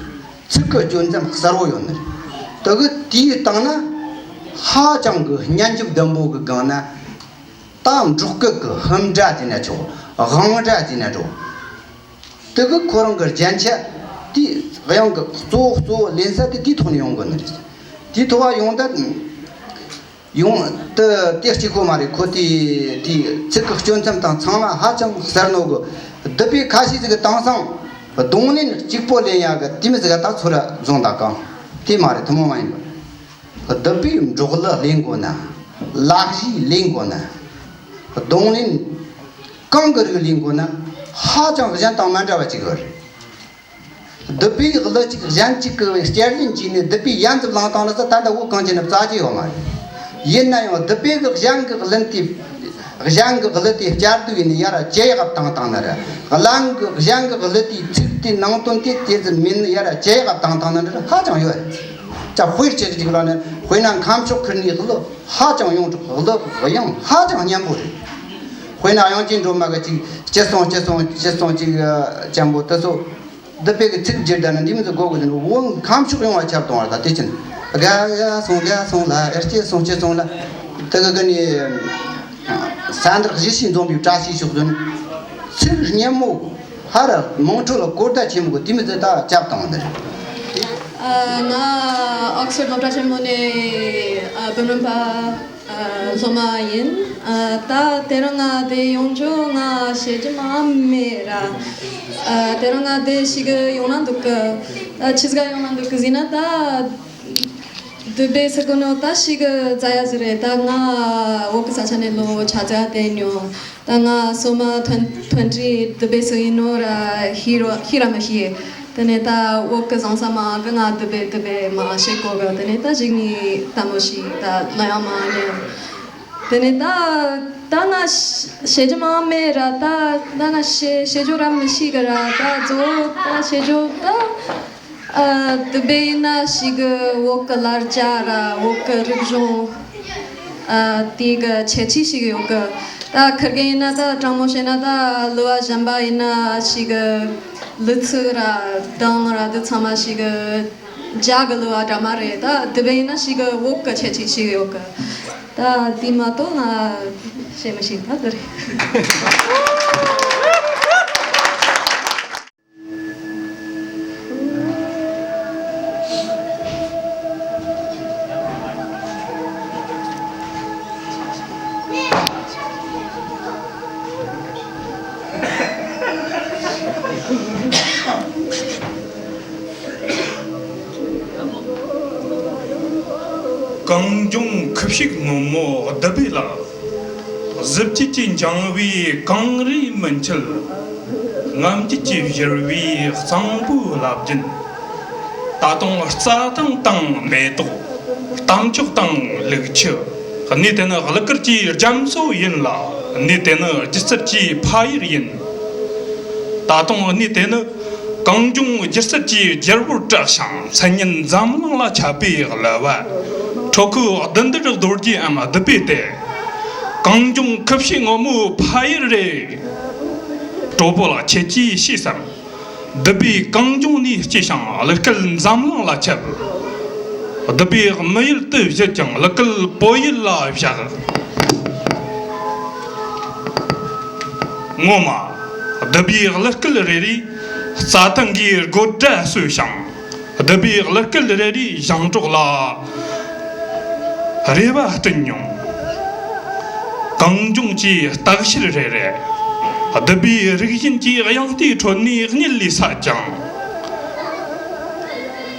ཚིག་གི་སྐྱོན་ཙམ་གསལ་བོ་ཡོད་ནི་རེད། དེ་གི་དེའི་སྟེང་ན་ཧ་ཅང་གི་སྙན་འཇེབས་ལྡན་པོ་གི་སྒང་ན། ད་འབྲོག་སྐད་ཀྱི་ཧུམ་སྒྲ་ཟེར་ན་ཆོག་དབང་སྒྲ་ཟེར་ན་འགྲོ། དེ་གི་ཁོ་རང་གི་རྒྱན་ཆ་དེ་དབྱངས་ཀྱི་གཙོ་བོ་གཙོ་བོ་ལེན་ས་དེ་དེའི་ཐོག་ནས་ཡོང་དགོས་ནི་རེད། དེའི་ཐོག་བ་ཡོང་ད་ཡོང་དུ་དེ་གཅིག་པོ་མ་རེད། ཁོ་དེ་དེ་ཚིག་གི་སྐྱོན་ཙམ་དང་ཚང་མ་ཧ་ཅང་གསལ་ནོ་གི། བདུད་བྷེ་ཁ་ཤས་ཟིག་གི་དེང་སང་རྡུང་ལེན་གཅིག་པོ་ལེན་ཡག་གི་དེ་མི་ཟིག་ག་ད་ཚོ་ར་བཟུང་ད་གང་དེ་མ་རེད། ཐུན་མོང་མ་ཡིན་པ། བདུད་བྷེས་འབྲོག་གླུ་ལེན་དགོས་ན། ལག་གཞས་ལེན་དགོས་ན། རྡུང་ལེན་གང་གི་རིགས་ལེན་དགོས་ན། ཧ་ཅང་གཞན་དང་མ་འདྲ་བ་ཅིག་ཡོད་རེད། བདུད་བྷེའི་གླུ་གཅིག་གཞན་གཅིག་གི་བསྐྱར་ལེན་བྱས་ནས་བདུད་བྷེས་ཡང་འཛུགས་བླངས་བཏང་ན་ད་ལྟ་བོད་གངས་ཅན་ན་རྩ་ཆེ་ཡོད་མ་རེད། ཡིན་ན་ཡང་བདུད་བྷེ་གི་གཞན་གི་གླུ་དེ། གཞན་གི་གླུ་དེ་བསྐྱར་ཟློས་ཡིན་ནི་ཡར་ཇེ་ཡག་བཏང་བཏང་ན་ར། གླང་གི་གཞན་གི་གླུ་དེའི་ཚིག་དེ་ནང་དོན་དེ་དེ་ཙམ་མིན་ནི་ཡར་ཇེ་ཡག་བཏང་བཏང་ན་འདྲ་ཧ་ཅང་ཡོད། ཅག་དཔེར་བྱས་ཅིག་ལ་ནི་དཔེར་ན་ཁམས་ཕྱོགས་ཁུལ་ནས་གླུ་ཧ་ཅང་ཡོངས་གྲགས། གླུ་དབྱངས་ཧ་ཅང་སྙན་པོ་རེད། དཔེར་ན་དབྱངས་ཅན་སྒྲོལ་མ་གི་ཅིག་ཅི་སོང་ཅི་སོང་ཅི་སོང་ཅིག་ཅན་པོ་དེ་ཚོ། བདུད་བྷེ་གི་ཚིག་བསྒྱུར་ད་ན་འདི་མི་ཚོ་གོ་དགོས་ཟེར་ན། བོད་ཁམས་ཕྱོགས་ཡོངས་ལ་ཁྱབ་གཏོང་བ་ད་དེ་ཕྱིན། དགའ་དགའ་སོང་དགའ་སོང་ལ། ཨེ་སྐྱིད་སོང་སྐྱིད་སོང་ལ། དེ་གི་གི་ནི་ས་འདར་གཞི་ཞིག་འཛོམས་པའི་བཀྲ་ཤིས་ཤོག་ཟེར་ན། ཚིག་སྙན་མོ་ཧ་ར་དམངས་ཁྲོད་ལ་གོ་བརྡ་ཆེན་མོ་གི་དེ་མི་ཚོ་ད་ཁྱབ་གཏོང་བ་འདི་རེད། ཨ། ང་ཨོག་སི་ཕོར་ཌི་སློབ་གྲྭ་ཆེན་མོ་ནས་ཨ་འབུམ་རམས་པ་ཨ་སློབ་མ་ཡིན། ཨ་ད་དེ་རིང་ང་འདི་ཡོང་རྒྱུ་ང་བཤད་རྒྱུ་མང་མེད་ར། ཨ་དེ་རིང་ང་འདི་ཞིག་ཡོང་ན་འདུག་གི། ཨ་ཆི་ཟིག་ག་ཡོང་ན་འདུག་གི་ཟེར་ན། ད་བདུད་བྷེ་ཟེར་གོ་ནོ་ད་ཞིག་རྫ་ཡ་ཟིག་རེད། ད་ང་བོད་གི་ས་ཆ་ནས་ལོ་ཆ་ཙག་བསྡད་མྱོང་། ད་ང་སོ་མ་ཐོན་ཐོན་དུས་བདུད་བྷེ་སུ་ཡིན་ནོ་ར་ཤེས་རོ་ཤེས་ར་མི་ཤེས། དེ་ནས་ད་བོད་གི་བཟང་ས་མང་གི་ང་བདུད་བྷེ་བདུད་བྷེ་མ་བཤད་གོ་གི། དེ་ནས་ད་གཞུག་ནས་ལྟད་མོ་ཞིག་ད་གླུ་དབྱངས་མ་ཉན། དེ་ནས་ད་ད་ང་བཤད་རྒྱུ་མང་མེད་ར། ད་ད་ང་བཤད་བཤད་རྒྱུ་ར་མི་ཤེས་གི་ར། ད་གཙོ་བོ་ད་བཤད་རྒྱུ་ད། ཨ་བདུད་བྷེ་ཡིན་ན་ཞིག་གི་བོད་གི་ལ་རྒྱ་ར་བོད་གི་རིག་གཞུང་ཨ་དེ་གི་ཁྱད་ཆོས་ཞིག་ཡོད་གི། ད་ཁིར་གེ་ཡིན་ན་ད་དྲང་མོ་བཤད་ན་ད་གླུ་བ་གཞན་པ་ཡིན་ན་ཞིག་གི་གླུ་ཚིག་ར་གདངས་ར་དེ་ཚང་མ་ཞིག་གི་རྒྱ་གི་གླུ་བ་འདྲ་མ་རེད། ད་བདུད་བྷེ་ཡིན་ན་ཞིག་གི་བོད་གི་ཁྱད་ཆོས་ཞིག་ཡོད་གི། ད་དེ་མ་གཏོགས་ང་བཤད་མི་ཤེས། ད་དེ་རེད། གངས་ལྗོངས་ཁུ་བྱུག་སྔོན་མོ་བདུད་བྷེ་ལ། གཟི་བརྗིད་ཀྱིས་འགྱིང་བའི་གངས་རིའི་མུ་མཆུ། རྔམ་བརྗིད་ཀྱིས་བཞུར་བའི་གཙང་པོའི་རླབས་རྒྱུན། ད་དུང་རྩྭ་ཐང་དང་མེ་ཏོག་གཏམ་ཆོག་དང་ལུག་ཁྱུ། གནས་དེ་ནི་གླུ་གར་གྱི་རྒྱ་མཚོ་ཡིན་ལ། གནས་དེ་ནི་སྒྱུ་རྩལ་གྱི་ཕ་ཡུལ་ཡིན། ད་དུང་གནས་དེ་ནི་གངས་ལྗོངས་སྒྱུ་རྩལ་གྱི་རྒྱལ་པོར་གྲགས་ཤིང་། མཚན་སྙན་འཛམ་གླིང་ལ་ཁྱབ་པའི་གླུ་བ། ཁྲོ་ཁོའི་བདུད་འདུལ་རྡོ་རྗེའམ་བདུད་བྷེ་སྟེ། གངས་ལྗོངས་ཁུ་བྱུག་སྔོན་མོའི་ཕ་ཡུལ་རེད། གྲོགས་པོ་ལགས། ཁྱེད་ཀྱིས་ཤེས་སམ། བདུད་བྷེ་གངས་ལྗོངས་ནས་སྐྱེས་ཤིང་། གླུ་སྐད་འཛམ་གླིང་ལ་ཁྱབ། བདུད་བྷེ་མི་ཡུལ་དུ་བཞད་ཀྱང་། གླུ་སྐད་བོད་ཡུལ་ལ་བཞག། ངོ་མ། བདུད་བྷེའི་གླུ་སྐད་རེ་རེས་རྩྭ་ཐང་གི་དགོད་སྒྲ་གསོས་ཤིང་། བདུད་བྷེའི་གླུ་སྐད་རེ་རེས་ཞིང་འབྲོག་ལ་རེ་བ་བསྐྲུན་མྱོང་། གངས་ལྗོངས་ཀྱི་སྟག་ཤར་རེ་རེ། བདུད་བྷེའི་རིག་གཞུང་གི་དབྱངས་རྟའི་ཁྲོད་ནས་སྙེད་ལས་བསད་ཀྱང་།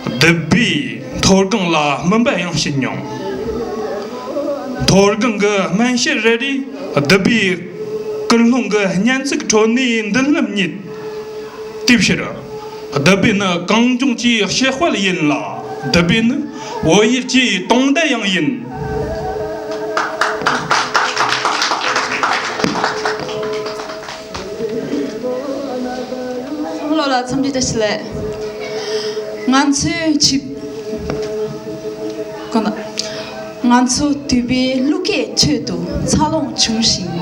བདུད་བྷེའི་མཐོ་སྒང་ལ་སྨིན་པ་ཡང་བྱིན་མྱོང་། མཐོ་སྒང་གི་སྨན་དཔྱད་རེ་རེས་བདུད་བྷེའི་ཀུན་སློང་གི་སྙན་ཚིག་ཁྲོད་ནས་མདུན་ལམ་རྙེད། དེའི་ཕྱིར། བདུད་བྷེ་ནི་གངས་ལྗོངས་ཀྱི་གཤེགས་དཔལ་ཡིན་ལ། བདུད་བྷེ་ནི་བོད་ཡུལ་གྱི་སྟོང་བརྡ་ཡང་ཡིན། བློ་ལ་འཚམས་འདྲི་བཀྲ་ཤིས་བདེ་ལེགས། ང་ཚོའི་ཇི། གོ་ན། ང་ཚོ་བདུད་བྷེའི་གླུ་སྐད་ཁྲོད་དུ་འཚར་ལོངས་བྱུང་ཞིང་།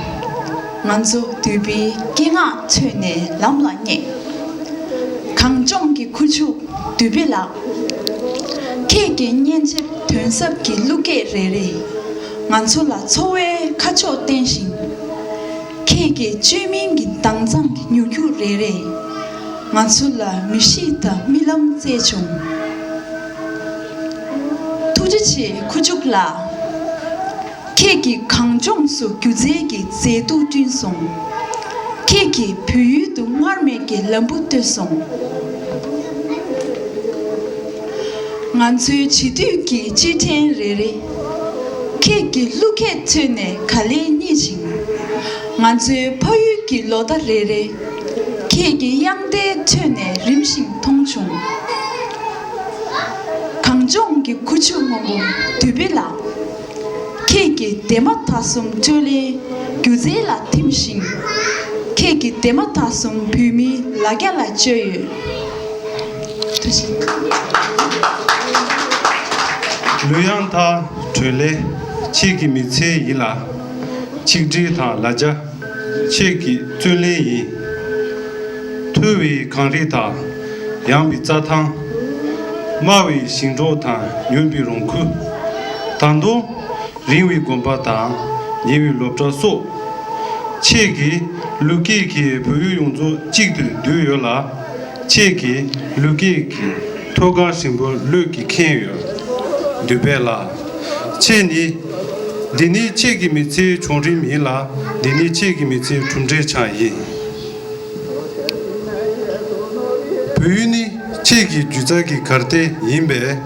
ང་ཚོ་བདུད་བྷེའི་སྐད་ངག་ཁྲོད་ནས་ལམ་ལ་སྙེག། གངས་ལྗོངས་ཀྱི་ཁུ་བྱུག་བདུད་བྷེ་ལགས། ཁྱེད་ཀྱི་སྙན་འཇེབས་དོན་ཟབ་ཀྱི་གླུ་སྐད་རེ་རེས་ང་ཚོ་ལ་འཚོ་བའི་ཁ་ཕྱོགས་བསྟན་ཞིང་། ཁྱེད་ཀྱི་བཅོས་མིན་གྱི་དྭངས་གཙང་གི་མྱུ་གུ་རེ་རེས་ང་ཚོ་ལ་མི་གཤིས་དང་རྨི་ལམ་བསྩལ་བྱུང་། ཐུགས་རྗེ་ཆེ་ཁུ་བྱུག་ལགས། ཁྱེད་ཀྱིས་གངས་ལྗོངས་སུ་སྒྱུ་རྩལ་གྱི་མཛེས་སྡུག་བསྐྲུན་སོང་། ཁྱེད་ཀྱིས་བོད་ཡུལ་དུ་སྔར་མེད་ཀྱི་ལམ་བུ་བཏོད་སོང་། ང་ཚོའི་བྱིས་དུས་ཀྱི་སྤྱི་ཕྲན་རེ་རེ། ཁྱེད་ཀྱི་གླུ་སྐད་ཁྲོད་ནས་ག་ལེར་རྙེད་ཅིང་། ང་ཚོའི་ཕ་ཡུལ་གྱི་ལོ་ཟླ་རེ་རེ། ཁྱེད་ཀྱི་དབྱངས་རྟའི་ཁྲོད་ནས་རིམ་བཞིན་མཐོང་བྱུང་། གངས་ལྗོངས་ཀྱི་ཁུ་བྱུག་སྔོན་པོ་བདུད་བྷེ་ལགས། ཁྱེད་ཀྱི་འདས་མ་ད་གསུམ་བཀྲོལ་ལེན་སྒྱུ་རྩལ་ལ་ཐིམ་ཞིང་། ཁྱེད་ཀྱི་འདས་མ་ད་གསུམ་བོད་མིའི་ལ་རྒྱ་ལ་བཅོལ་ཡོད། ཐུགས་རྗེ་ཆེ། གླུ་དབྱངས་མཐའ་གྲོལ་ལེ། ཁྱེད་ཀྱི་མི་ཚེ་ཡིད་ལ། ཆིག་སྒྲིལ་དང་ལ་རྒྱ། ཁྱེད་ཀྱི་བརྩོན་ལེན་ཡིན། ཐུལ་བའི་གངས་རི་དང་། ཡངས་པའི་རྩྭ་ཐང་། དམའ་བའི་ཞིང་འབྲོག་དང་ཉུལ་བའི་རོང་ཁུལ། ད་དུང་རིང་བའི་དགོན་པ་དང་ཉེ་བའི་སློབ་གྲྭ་སོགས། ཁྱེད་ཀྱི་གླུ་སྐད་ཀྱིས་བོད་ཡུལ་ཡོངས་རྫོགས་གཅིག་ཏུ་བསྡུས་ཡོད་ལ། ཁྱེད་ཀྱི་གླུ་སྐད་ཀྱི་མཐོ་སྒང་ཧྲིལ་པོ་ལུས་ཀྱིས་ཁེངས་ཡོད། བདུད་བྷེ་ལགས། ཁྱེད་ནི། འདི་ནི་ཁྱེད་ཀྱི་མི་ཚེའི་བྱུང་རིམ་ཡིན་ལ། འདི་ནི་ཁྱེད་ཀྱི་མི་ཚེའི་གྲུབ་འབྲས་ཀྱང་ཡིན། བོད་ཡུལ་ནི་ཁྱེད་ཀྱི་སྒྱུ་རྩལ་གྱི་གར་སྟེགས་ཡིན་པས།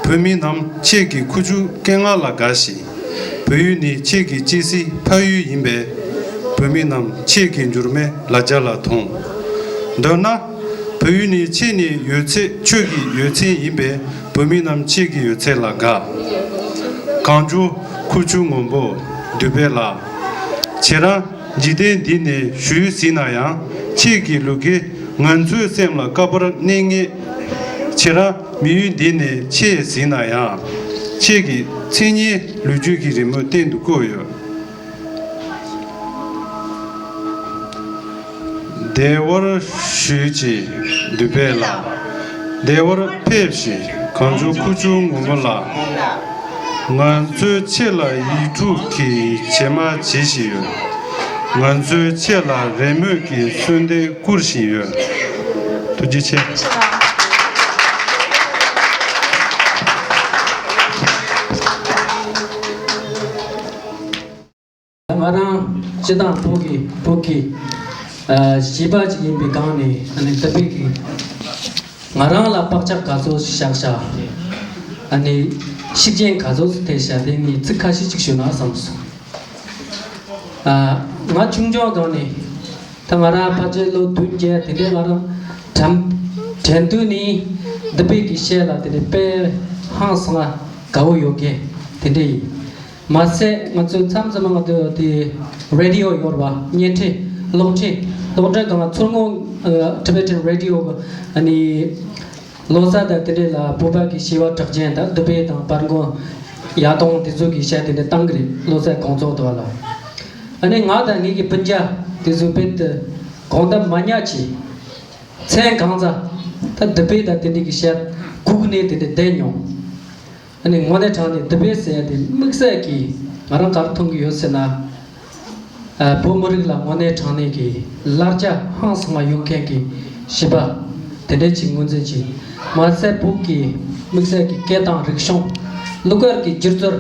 བོད་མི་རྣམས་ཁྱེད་ཀྱི་ཁུ་བྱུག་སྐད་ངག་ལ་དགའ་ཞིང་། བོད་ཡུལ་ནི་ཁྱེད་ཀྱི་སྐྱེ་སྲིད་ཕ་ཡུལ་ཡིན་པས། བོད་མི་རྣམས་ཁྱེད་ཀྱི་འགྱུར་མེད་ལ་རྒྱ་ལ་མཐོང་། མདོར་ན། བོད་ཡུལ་ནི་ཁྱེད་ནི་ཡོད་ཚད་ཁྱོད་ཀྱི་ཡོད་ཚད་ཡིན་པས། བོད་མི་རྣམས་ཁྱེད་ཀྱི་ཡོད་ཚད་ལ་དགའ། གངས་ལྗོངས་ཁུ་བྱུག་སྔོན་པོ་བདུད་བྷེ་ལགས། ཁྱེད་རང་འཇིག་རྟེན་འདི་ནས་བཞུད་ཟིན་ན་ཡང་། ཁྱེད་ཀྱི་གླུ་སྐད་ང་ཚོའི་སེམས་ལ་བསྐལ་པར་གནས་ངེས། ཁྱེད་རང་མི་ཡུལ་འདི་ནས་ཆད་ཟིན་ན་ཡང་། ཁྱེད་ཀྱི་མཚན་སྙན་ལོ་རྒྱུས་ཀྱི་རི་མོ་སྟེང་དུ་བརྐོས་ཡོད། བདེ་བར་བཞུད་ཅིག་བདུད་བྷེ་ལགས། བདེ་བར་ཕེབས་ཤིག་གངས་ལྗོངས་ཁུ་བྱུག་སྔོན་མོ་ལགས། ང་ཚོས་ཁྱེད་ལ་ཡིག་དྲུག་གི་བྱེ་མ་བྱེད་བཞིན་ཡོད། ང་ཚོས་ཁྱེད་ལ་རེ་སྨོན་གྱི་གསོལ་འདེབས་བསྐུར་བཞིན་ཡོད། ཐུགས་རྗེ་ཆེ། ང་རང་སྤྱི་བཏང་བོད་ཀྱི་བོད་ཀྱི་ཨ་བྱིས་པ་ཅིག་ཡིན་པའི་སྒང་ནས། ཨ་ནི་བདུད་བྷེ་གིས་ང་རང་ལ་བག་ཆགས་ག་ཚོད་ཞིག་བཞག་བཞག་ཨ་ནི་ ཤུགས་རྐྱེན་ག་ཚོད་ཐེབས་བྱས་ཏེ་ངས་ཚིག་ཁ་ཤས་ཅིག་ཞུ་ན་བསམ་སོང་། ཨ། ང་ཆུང་ཆུང་སྒང་ནས། ད་ང་རང་ཕལ་ཆེར་ལོ་བདུན་བརྒྱད་དེ་འདྲའི་ང་རང་དྲན་དྲན་དུས་ནས་འདི་པའི་གི་གཞས་ལ་དེ་འདྲའི་དཔེ་ཧང་སང་དགའ་བོ་ཡོད་མཁན་དེ་འདྲ་ཡིན། མ་ཟད་ང་ཚོས་མཚམས་མཚམས་ང་ཚོས་དེ་རེ་ཌི་ཡོ་ཡོད་རེད་པ། བརྙན་འཕྲིན་གློག་འཕྲིན་གློག་འཕྲིན་སྒང་ལ་མཚོ་སྔོན་ཨ་Tibetan Radio གི་ཨ་ནི། ལོ་གསར་དང་དེ་འདྲའི་ལ་བོད་པ་གི་གཞས་པ་གྲགས་ཅན་དང་འདི་པའི་དང་པར་མགོན་ཡ་དོང་དེ་ཚོ་གི་གཞས་དེ་འདྲ་བཏང་གི་རེད། ལོ་གསར་དགོང་ཚོགས་དེ་བ་ལ། ཨ་ནི་ང་དང་ངེད་ཀྱི་སྤུན་ཀྱག་དེ་ཚོ་དཔེ་དེ་དགོང་དག་མ་ཉལ་བྱས། མཚན་གང་ཚ་ད་འདི་པའི་དང་དེ་འདྲའི་གི་གཞས་སྒུག་ནས་དེ་འདྲ་བསྡད་མྱོང་། ཨ་ནི་དངོས་གནས་དྲང་གནས་འདི་པའི་ཟེར་ཡ་དེ་དམིགས་བསལ་གྱིས་ང་རང་ག་རེ་མཐོང་གི་ཡོད་ཟེར་ན། ཨ། བོད་མི་རིགས་ལ་དངོས་གནས་དྲང་གནས་ཀྱི་ལར་རྒྱ་ཧང་སང་བ་ཡོད་མཁན་གྱི་གཞས་པ་དེ་འདྲ་ཅིག་ངོས་འཛིན་བྱས། མ་ཟད་བོད་ཀྱི་དམིགས་བསལ་གྱི་སྐད་དང་རིག་གཞུང་། གླུ་གར་གྱི་སྒྱུ་རྩལ།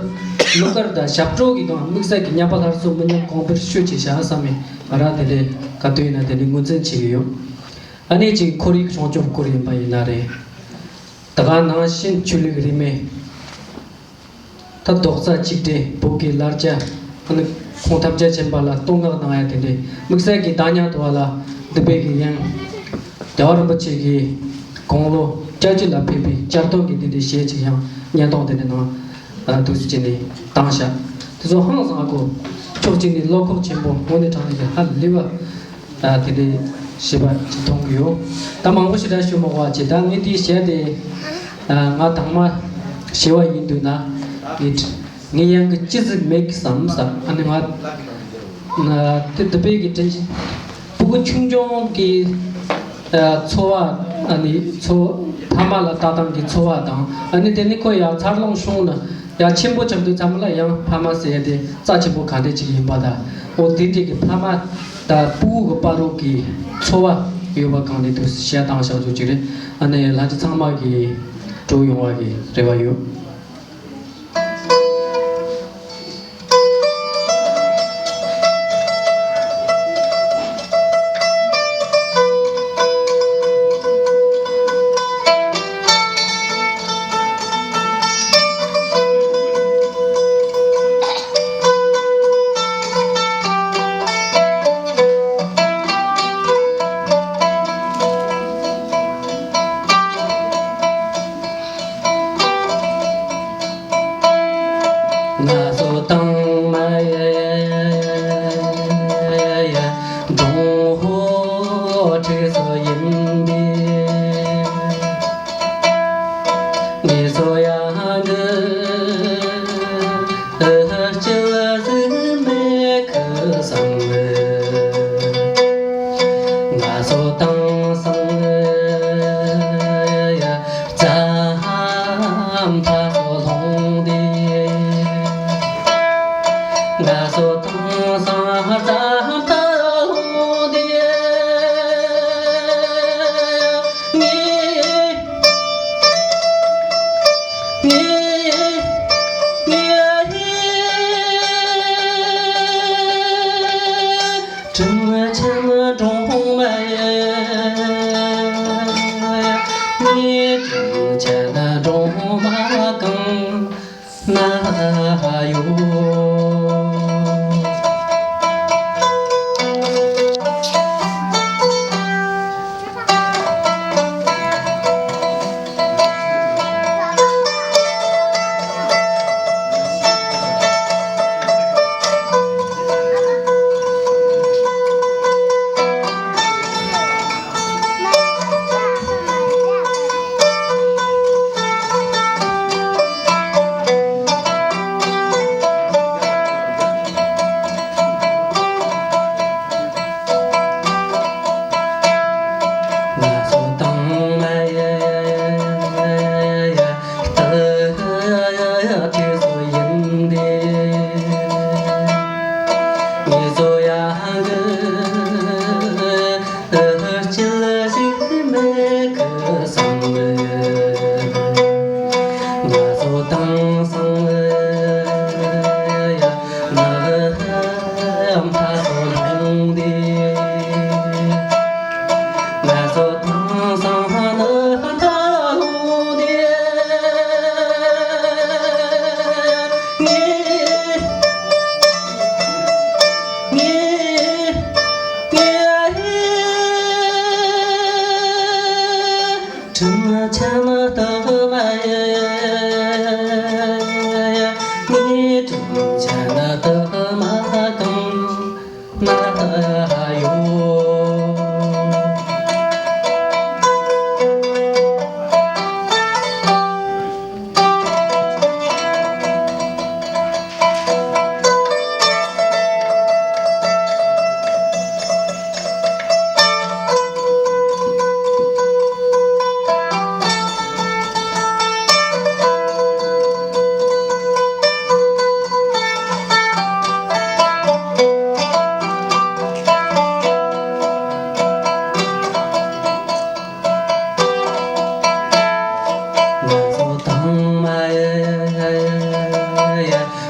གླུ་གར་དང་ཞབས་བྲོ་གི་སྒང་དམིགས་བསལ་གྱི་ཉམས་པ་སླར་གསོ་མི་ཉམས་གོང་འཕེལ་ཤོད་ཅིག་བྱ་བསམ་མེད་ང་རང་དེ་འདྲའི་ག་དུས་ཡིན་ན་དེ་འདྲའི་ངོས་འཛིན་བྱེད་ཀྱི་ཡོད། ཨ་ནི་ཅིག་ཁོར་ཡུག་སྲུང་སྐྱོབ་སྐོར་ཡིན་པ་ཡིན་ན་རེད། ད་ག་ནང་བཞིན་ཆོས་ལུགས་རིས་མེད། ད་རྡོག་རྩ་གཅིག་སྒྲིལ་བོད་ཀྱི་ལར་རྒྱ། ཨ་ནི་ཁོང་ཐམས་ཅད་མཁྱེན་པ་ལ་བསྟོད་བསྔགས་གནང་ཡ་དེ་འདྲའི་དམིགས་བསལ་གྱི་བདག་ཉིད་དུ་བ་ལ་འདི་པའི་གི་ཡང་རྒྱལ་བ་རིན་པོ་ཆེ་གི་དགུང་ལོ་བརྒྱད་ཅུ་ལ་ཕེབས་པའི་གཅར་རྡུང་གི་འདི་འདྲའི་གཞས་ཅིག་ཡང་བརྙན་ཐུང་དེ་འདྲའི་ནང་འདུག་སེ་བྱས་ནས་བཏང་ཤག་དེ་ཚོ་ཧང་སང་གོ། ཕྱོགས་གཅིག་ནས་བློ་ཁོག་ཆེན་པོ། དངོས་གནས་དྲང་གནས་ཀྱི་ཧ་ལས་པ། ཨ། དེ་འདྲའི་གཞས་པ་ཅིག་མཐོང་གི་ཡོད། ད་མང་པོ་ཞེ་དྲག་ཞུ་མ་དགོས་པ་བྱས། ད་ངས་དེའི་གཞས་དེ། ཨ། ང་དང་མ་གཞས་པ་ཡིན་དུས་ན་ངས་ངས་ཡང་གི་ཅི་ཟིག་མེད་གི་བསམ་ས། ཨ་ནི་ང་ཨ་དེ་འདི་པའི་གི་དྲིན་ཅན་ཕྲུ་གུ་ཆུང་ཆུང་གི་ཨ་འཚོ་བ། ཨ་ནི་འཚོ་ཕ་མ་ལ་ལྟ་སྟངས་ཀྱི་འཚོ་བ་དང་། ཨ་ནི་དེ་ནི་ཁོ་ཡང་འཚར་ལོངས་བྱུང་ན། ཡང་ཆེན་པོ་ཆགས་དུས་ཙམ་ལ་ཡང་ཕ་མ་ཟེར་ཡ་དེ་རྩ་ཆེན་པོ་ག་འདྲ་ཅིག་ཡིན་པ་དང་། འོ་དེ་འདྲའི་གི་ཕ་མ་དང་ཕྲུ་གུ་གི་བར་དུ་གི་འཚོ་བ་ཡོད་པ་གང་ནས་དུ་གཞས་བཏང་བཞག་ཚུལ་ཅིག་རེད། ཨ་ནི་ལྷན་རྒྱས་ཚང་མ་གི་གྲོགས་ཡོང་བ་གི་རེ་བ་ཡོད། ང་སོ་དང་མ་ཡ་འབྲོང་ཧོ་ཁྲི་སོ་ཡིན་པས། ངེད་ཚོ་ཡང་གི་ཨ་ཧ་ཅི་ལ་ཟིག་མེད་གི་བསམ་གི། ང་སོ་དང་སང་ཡ་རྩྭ་མཐའ་སོ་ལྷུང་དེ། ང་སོ་དང་སང་རྩྭ་མཐའ་ལྷུང་དེ། ངེད་ངེད་ངེད་དྲིན་ཆེན་སྒྲོལ་མ་ཡིན། ངེད་དྲིན་ཆེན་སྒྲོལ་མ་གང་ན་ཡོད།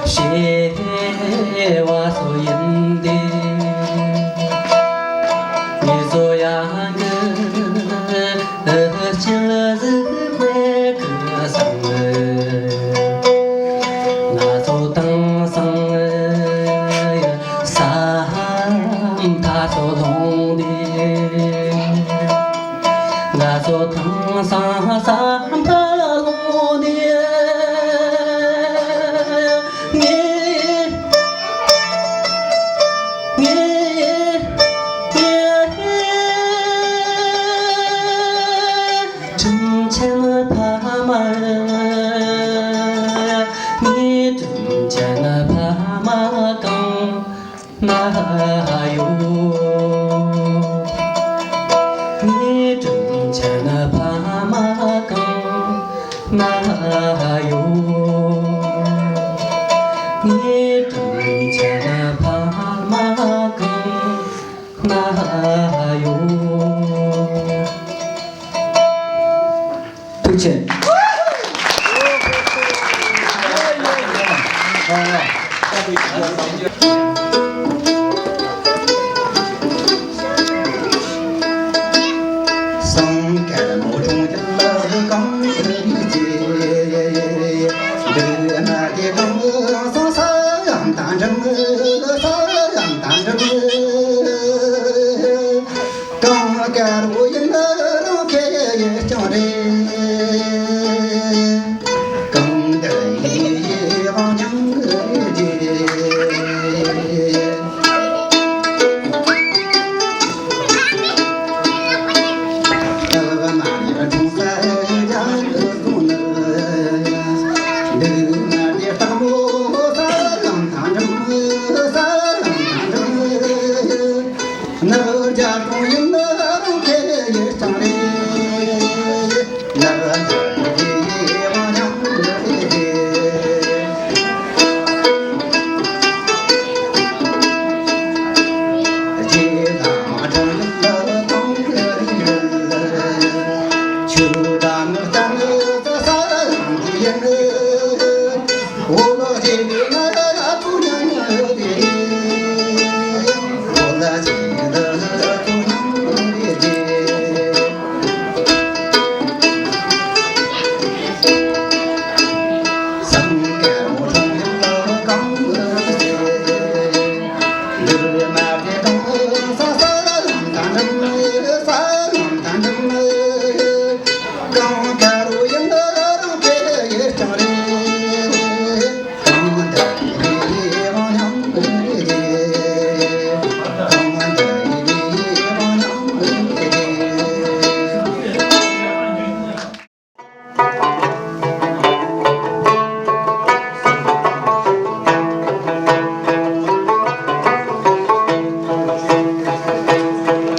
བྱེད་པ་སོགས་ཡིན་ཏེ། ངེད་ཚོ་ཡང་གི་ཆེན་ལ་གཟིགས་མེད་ཀི་སང་། ང་ཚོ་དེང་སང་ས་མཐའ་སོགས་ལྷུང་སྟེ། ང་ཚོ་དེང་སང་ས་མཐའ་ལྷུང་སྟེ། ངས་ངས་ངས་དྲིན་ཆེན་ཕ་མ། ངས་དྲིན་ཆེན་ཕ་མ་གང་ན་ཡོད། ངས་དྲིན་ཆེན་ཕ་མ་གང་ན་ཡོད། ངས་དྲིན་ཆེན་ཕ་མ་གང་ན་ཡོད། ཐུགས་རྗེ་ཆེ། གང་དཀར་བོ་ཡིན་ན་རང་ཁེ་ཡི་རྐྱང་རེད། གང་འདི་ཡི་དབང་སྙིང་གི་རྗེ། ཨ་མ་ཡི་འཁྲུངས་ས་ཡང་གི་གསུང་ནི། འདི་ང་དེ་སྟག་མོ་ས་ལམ་ཐང་འགྲམ། ས་ལམ་ཐང་འགྲམ། ནག་རྒྱ་གྲོང་ཡིན་ན་རང་ཁེ་ཡི་རྐྱང་རེད། ནག་རྒྱ་གྲོང་ཡིན་ན་རང་ཁེ་ཡི་རྐྱང་རེད། རྗེ་བླ་མ་གྲོང་ཡིན་ན་གང་གི་ཡིན། ཆུ་དང་ནགས་དང་ས་ས་ཡང་གི་ཡིན།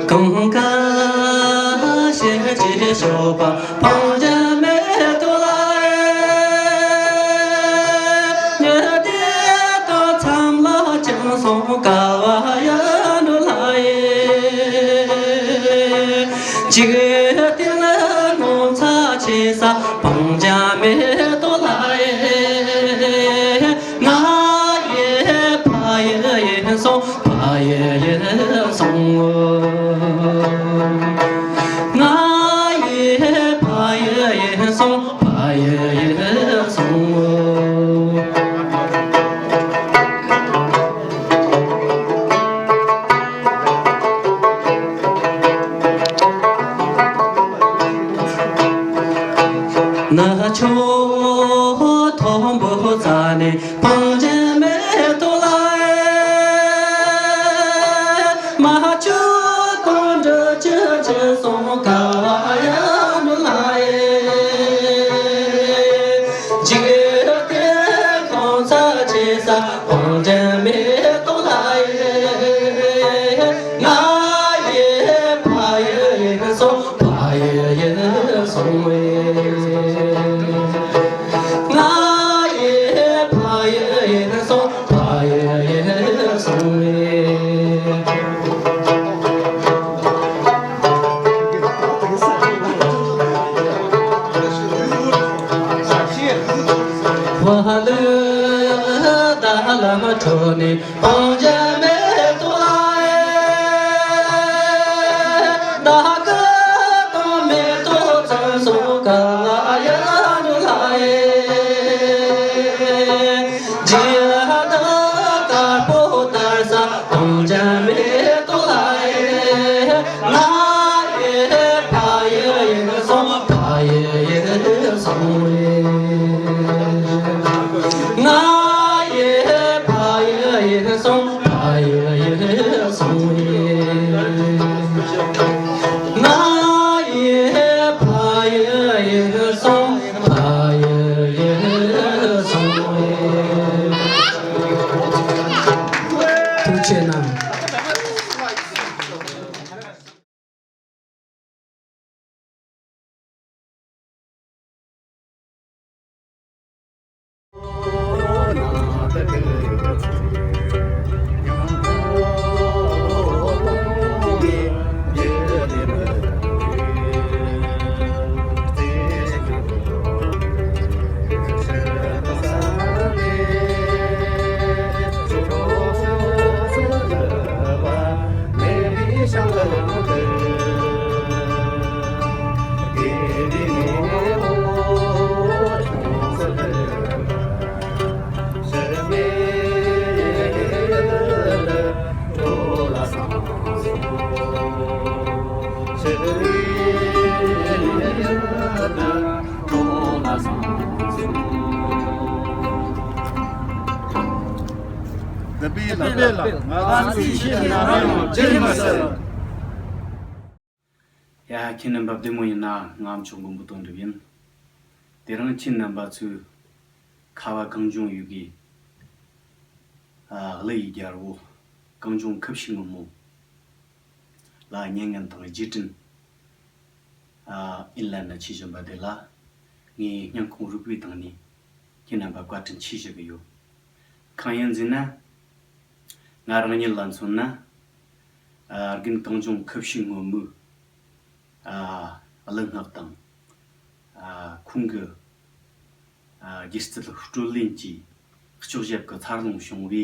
གང་ག་ཤེས་ཀྱི་ཤོག་པ་སྤང་བྱ་མེད་དོ་ལ། ཉེ་དེ་དང་མཚམས་ལ་ཅང་སོང་དཀའ་བ་ཡ་འགྲོ་ལ་ཡེ། འཇིག་རྟེན་ལ་ངོ་མཚར་ཆེ་ས་སྤང་བྱ་མེད་དོ་ལ་ཡེ། ང་ཡི་ཕ་ཡུལ་ཡིན་སོང་། ཕ་ཡུལ་ཡིན་སོང་། ང་ཡི་ཕ་ཡུལ་ཡིན་སོང་། ཕ་ཡུལ་ཡིན་སོང་། ན་ཆུང་མཐོན་པོ་རྩ་ནས་སྤང་བྱ་མེད་དོ་ལ། མ་ཆུ་དོན་འགྲུབ་ཅི་ཅི་སོང་དཀའ་བ་ཡ་འགྲོ་ལ། འཇིག་རྟེན་ཁོང་ཚ་ཆེ་ས་སྤང་བྱ་མེད་དོ་ལ། ང་ཡི་ཕ་ཡུལ་ཡིན་སོང་། ཕ་ཡུལ་ཡིན་སོང་བས། ང་ཡི་ཕ་ཡུལ་ཡིན་སོང་། ཕ་ཡུལ་ཡིན་སོང་བས། བ་ལུ་ ལམ་འཕྲོ་ནས་སྤང་བྱ་མེ་ཏོག་ལ་ཨེ། ད་ག་དང་མེ་ཏོག་ཚང་སོང་ག་ལ་ཡ་ནུ་ལ་ཨེ། རྗེ་དང་དཀར་པོ་དར་ས་སྤང་བྱ་མེ་ཏོག་ལ་ཨེ། ང་ཡི་ཕ་ཡུལ་ཡིན་སོང་། ཕ་ཡུལ་ཡིན་སོང་ཨེ། ང་ཡི་ཕ་ཡུལ་ཡིན་སོང་། ཕ་ཡུལ་ཡིན་སོང་ཨེ། ང་ཡི་ཕ་ཡུལ་ཡིན་སོང་། ཕ་ཡུལ་ཡིན་སོང་ཨེ། ཐུགས་རྗེ་གནང་། ཡ། ཁྱེད་རྣམ་པ་བདེ་མོ་ཡིན་ན། ང་ཨ་མཆོག་མགོན་པོ་དོན་གྲུབ་ཡིན། དེ་རིང་ཁྱེད་རྣམ་པ་ཚོས་ཁ་བ་གངས་ལྗོངས་ཡུལ་གྱི་ཨ་གླུ་ཡི་རྒྱལ་པོ་གངས་ལྗོངས་ཁུ་བྱུག་སྔོན་མོ་ལ་སྙན་ངག་དང་རྗེས་དྲན་ཨ་ཨིན་ལན་ན་ཆེད་བཞིན་པ་དེ་ལ་ངས་སྙིང་ཁོང་རུས་པའི་གཏིང་ནས་ཁྱེད་རྣམ་པ་བཀའ་དྲིན་ཆེ་ཞུ་གི་ཡོད། གང་ཡིན་ཟེར་ན། ང་རང་ཉིད་ལ་མཚོན་ན། ཨ་རྒན་གངས་ལྗོངས་ཁུ་བྱུག་སྔོན་མོའི་ཨ་གླུ་སྔགས་དང་། ཨ་ཁོང་གི་ཨ་སྒྱུ་རྩལ་སྤྲོ་ལེན་གྱི་ལྕོགས་ཞབས་ཀྱི་འཚར་ལོངས་བྱུང་བའི་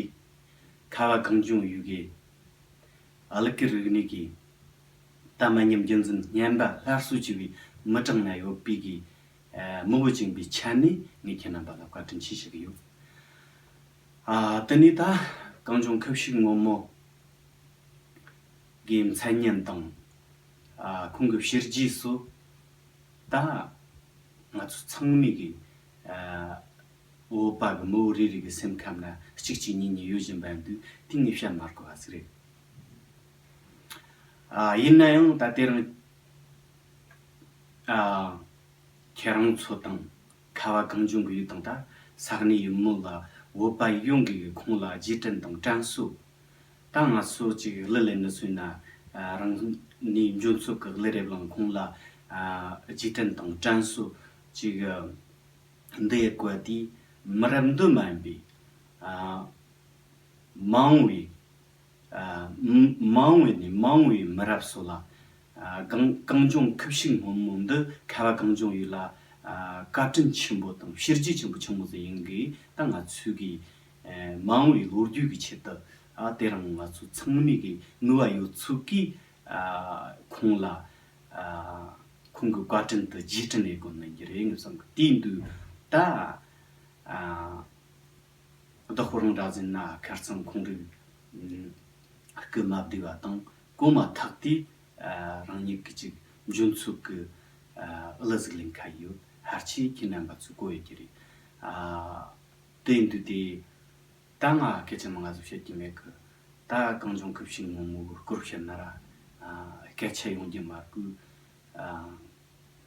ཁ་བ་གངས་ལྗོངས་ཡུལ་གྱི་ཨ་གླུ་གར་རིག་གནས་ཀྱི་ད་མ་ཉམས་རྒྱུན་འཛིན་སྙན་པ་སླར་གསོ་བྱས་པའི་མི་གྲངས་ན་ཡོད་པའི་གི་ཨ་མི་བོ་ཅན་པའི་ཆ་ནས་ངས་ཁྱེད་རྣམ་པ་ལ་བཀའ་དྲིན་ཆེ་ཞུ་གི་ཡོད། ཨ་དེ་ནས་ད་གངས་ལྗོངས་ཁུ་བྱུག་སྔོན་མོ་གི་མཚན་སྙན་དང་། ཨ་ཁོང་གི་ཕྱི་རྒྱལ་སོགས་ད་ང་ཚོ་ཚང་མས་གི་ཨ་བོད་པ་གི་མི་བོ་རེ་རེ་གི་སེམས་ཁམས་ན་གཅིག་གཅིག་གཉིས་གཉིས་ཡོད་བཞིན་པ་འདུག་དེ་ངས་བཤད་མ་དགོས་པ་ཟིག་རེད། ཨ་ཡིན་ན་ཡང་ད་དེ་རིང་ཨ་ཁྱེད་རང་ཚོ་དང་ཁ་བ་གངས་ལྗོངས་གི་ཡུལ་དང་ད་ས་གནས་ཡུལ་མི་ལ་བོད་པ་ཡོངས་ཀྱིས་ཁོང་ལ་རྗེས་དྲན་དང་དྲན་གསོ། ད་ང་ཚོ་ཅིག་གླུ་ལེན་ནི་སུ་ཡིན་ན་ཨ་རང་ནས་འཇོན་ཚོད་ཀྱི་གླུ་རེ་བླངས། ཁོང་ལ་ཨ་རྗེས་དྲན་དང་དྲན་གསོ་ཅིག་འདི་ཡི་བཀོད་དེ་མི་རབས་འདི་མ་ཡིན་པའི་ཨ་མ་འོངས་པའི་ཨ་མ་འོངས་པའི་ནས་མ་འོངས་པའི་མི་རབས་སོགས་ལ་ཨ་གངས་གངས་ལྗོངས་ཁུ་བྱུག་སྔོན་མོ་འདི་ཁ་བ་གངས་ལྗོངས་ཡུལ་ལ་ཨ་བཀའ་དྲིན་ཆེན་པོ་དང་བྱས་རྗེས་ཆེན་པོ་ཆེན་མོ་ཟིག་ཡིན་གི། ད་ང་ཚོས་གི་ཨ་མ་འོངས་པའི་ལོ་རྒྱུས་ཀྱི་ཆེད་དུ་ཨ་དེ་རིང་ང་ཚོ་ཚང་མས་གི་ནུས་པ་ཡོད་ཚད་གི་ཨ་ཁོང་ལ་ཨ་ཁོང་གི་བཀའ་དྲིན་དུ་རྗེས་དྲན་ཡེད་དགོས་ནི་གི་རེད་ངས་བསམ་གི། དེ་འདུག་ད་ཨ་བདག་ཁོ་རང་འདྲ་ཟིན་ན་ཁ་རྩང་ཁོང་རིག་སྐུ་མ་བདེ་བ་དང་གོ་མ་ཐག་དེ་ཨ་རང་ཉིད་ཀྱི་ཅིག་འཇོན་ཚོད་ཀྱི་ཨ་གླུ་ཟིག་ལེན་ཁ་ཡོད། ཧར་ཆེ་ཁྱེད་རྣམ་པ་ཚོས་གོ་ཡོད་ཀྱི་རེད། ཨ་དེ་འདུག་སྟེ། ད་ང་སྐད་ཆ་མང་ང་ཟིག་བཤད་ཀྱི་མེད་གི། ད་གངས་ལྗོངས་ཁུ་བྱུག་སྔོན་མོ་གི་སྐོར་བཤད་ན་ར་ཨ་སྐད་ཆ་ཡོང་རྒྱུ་མ་དགོས། ཨ་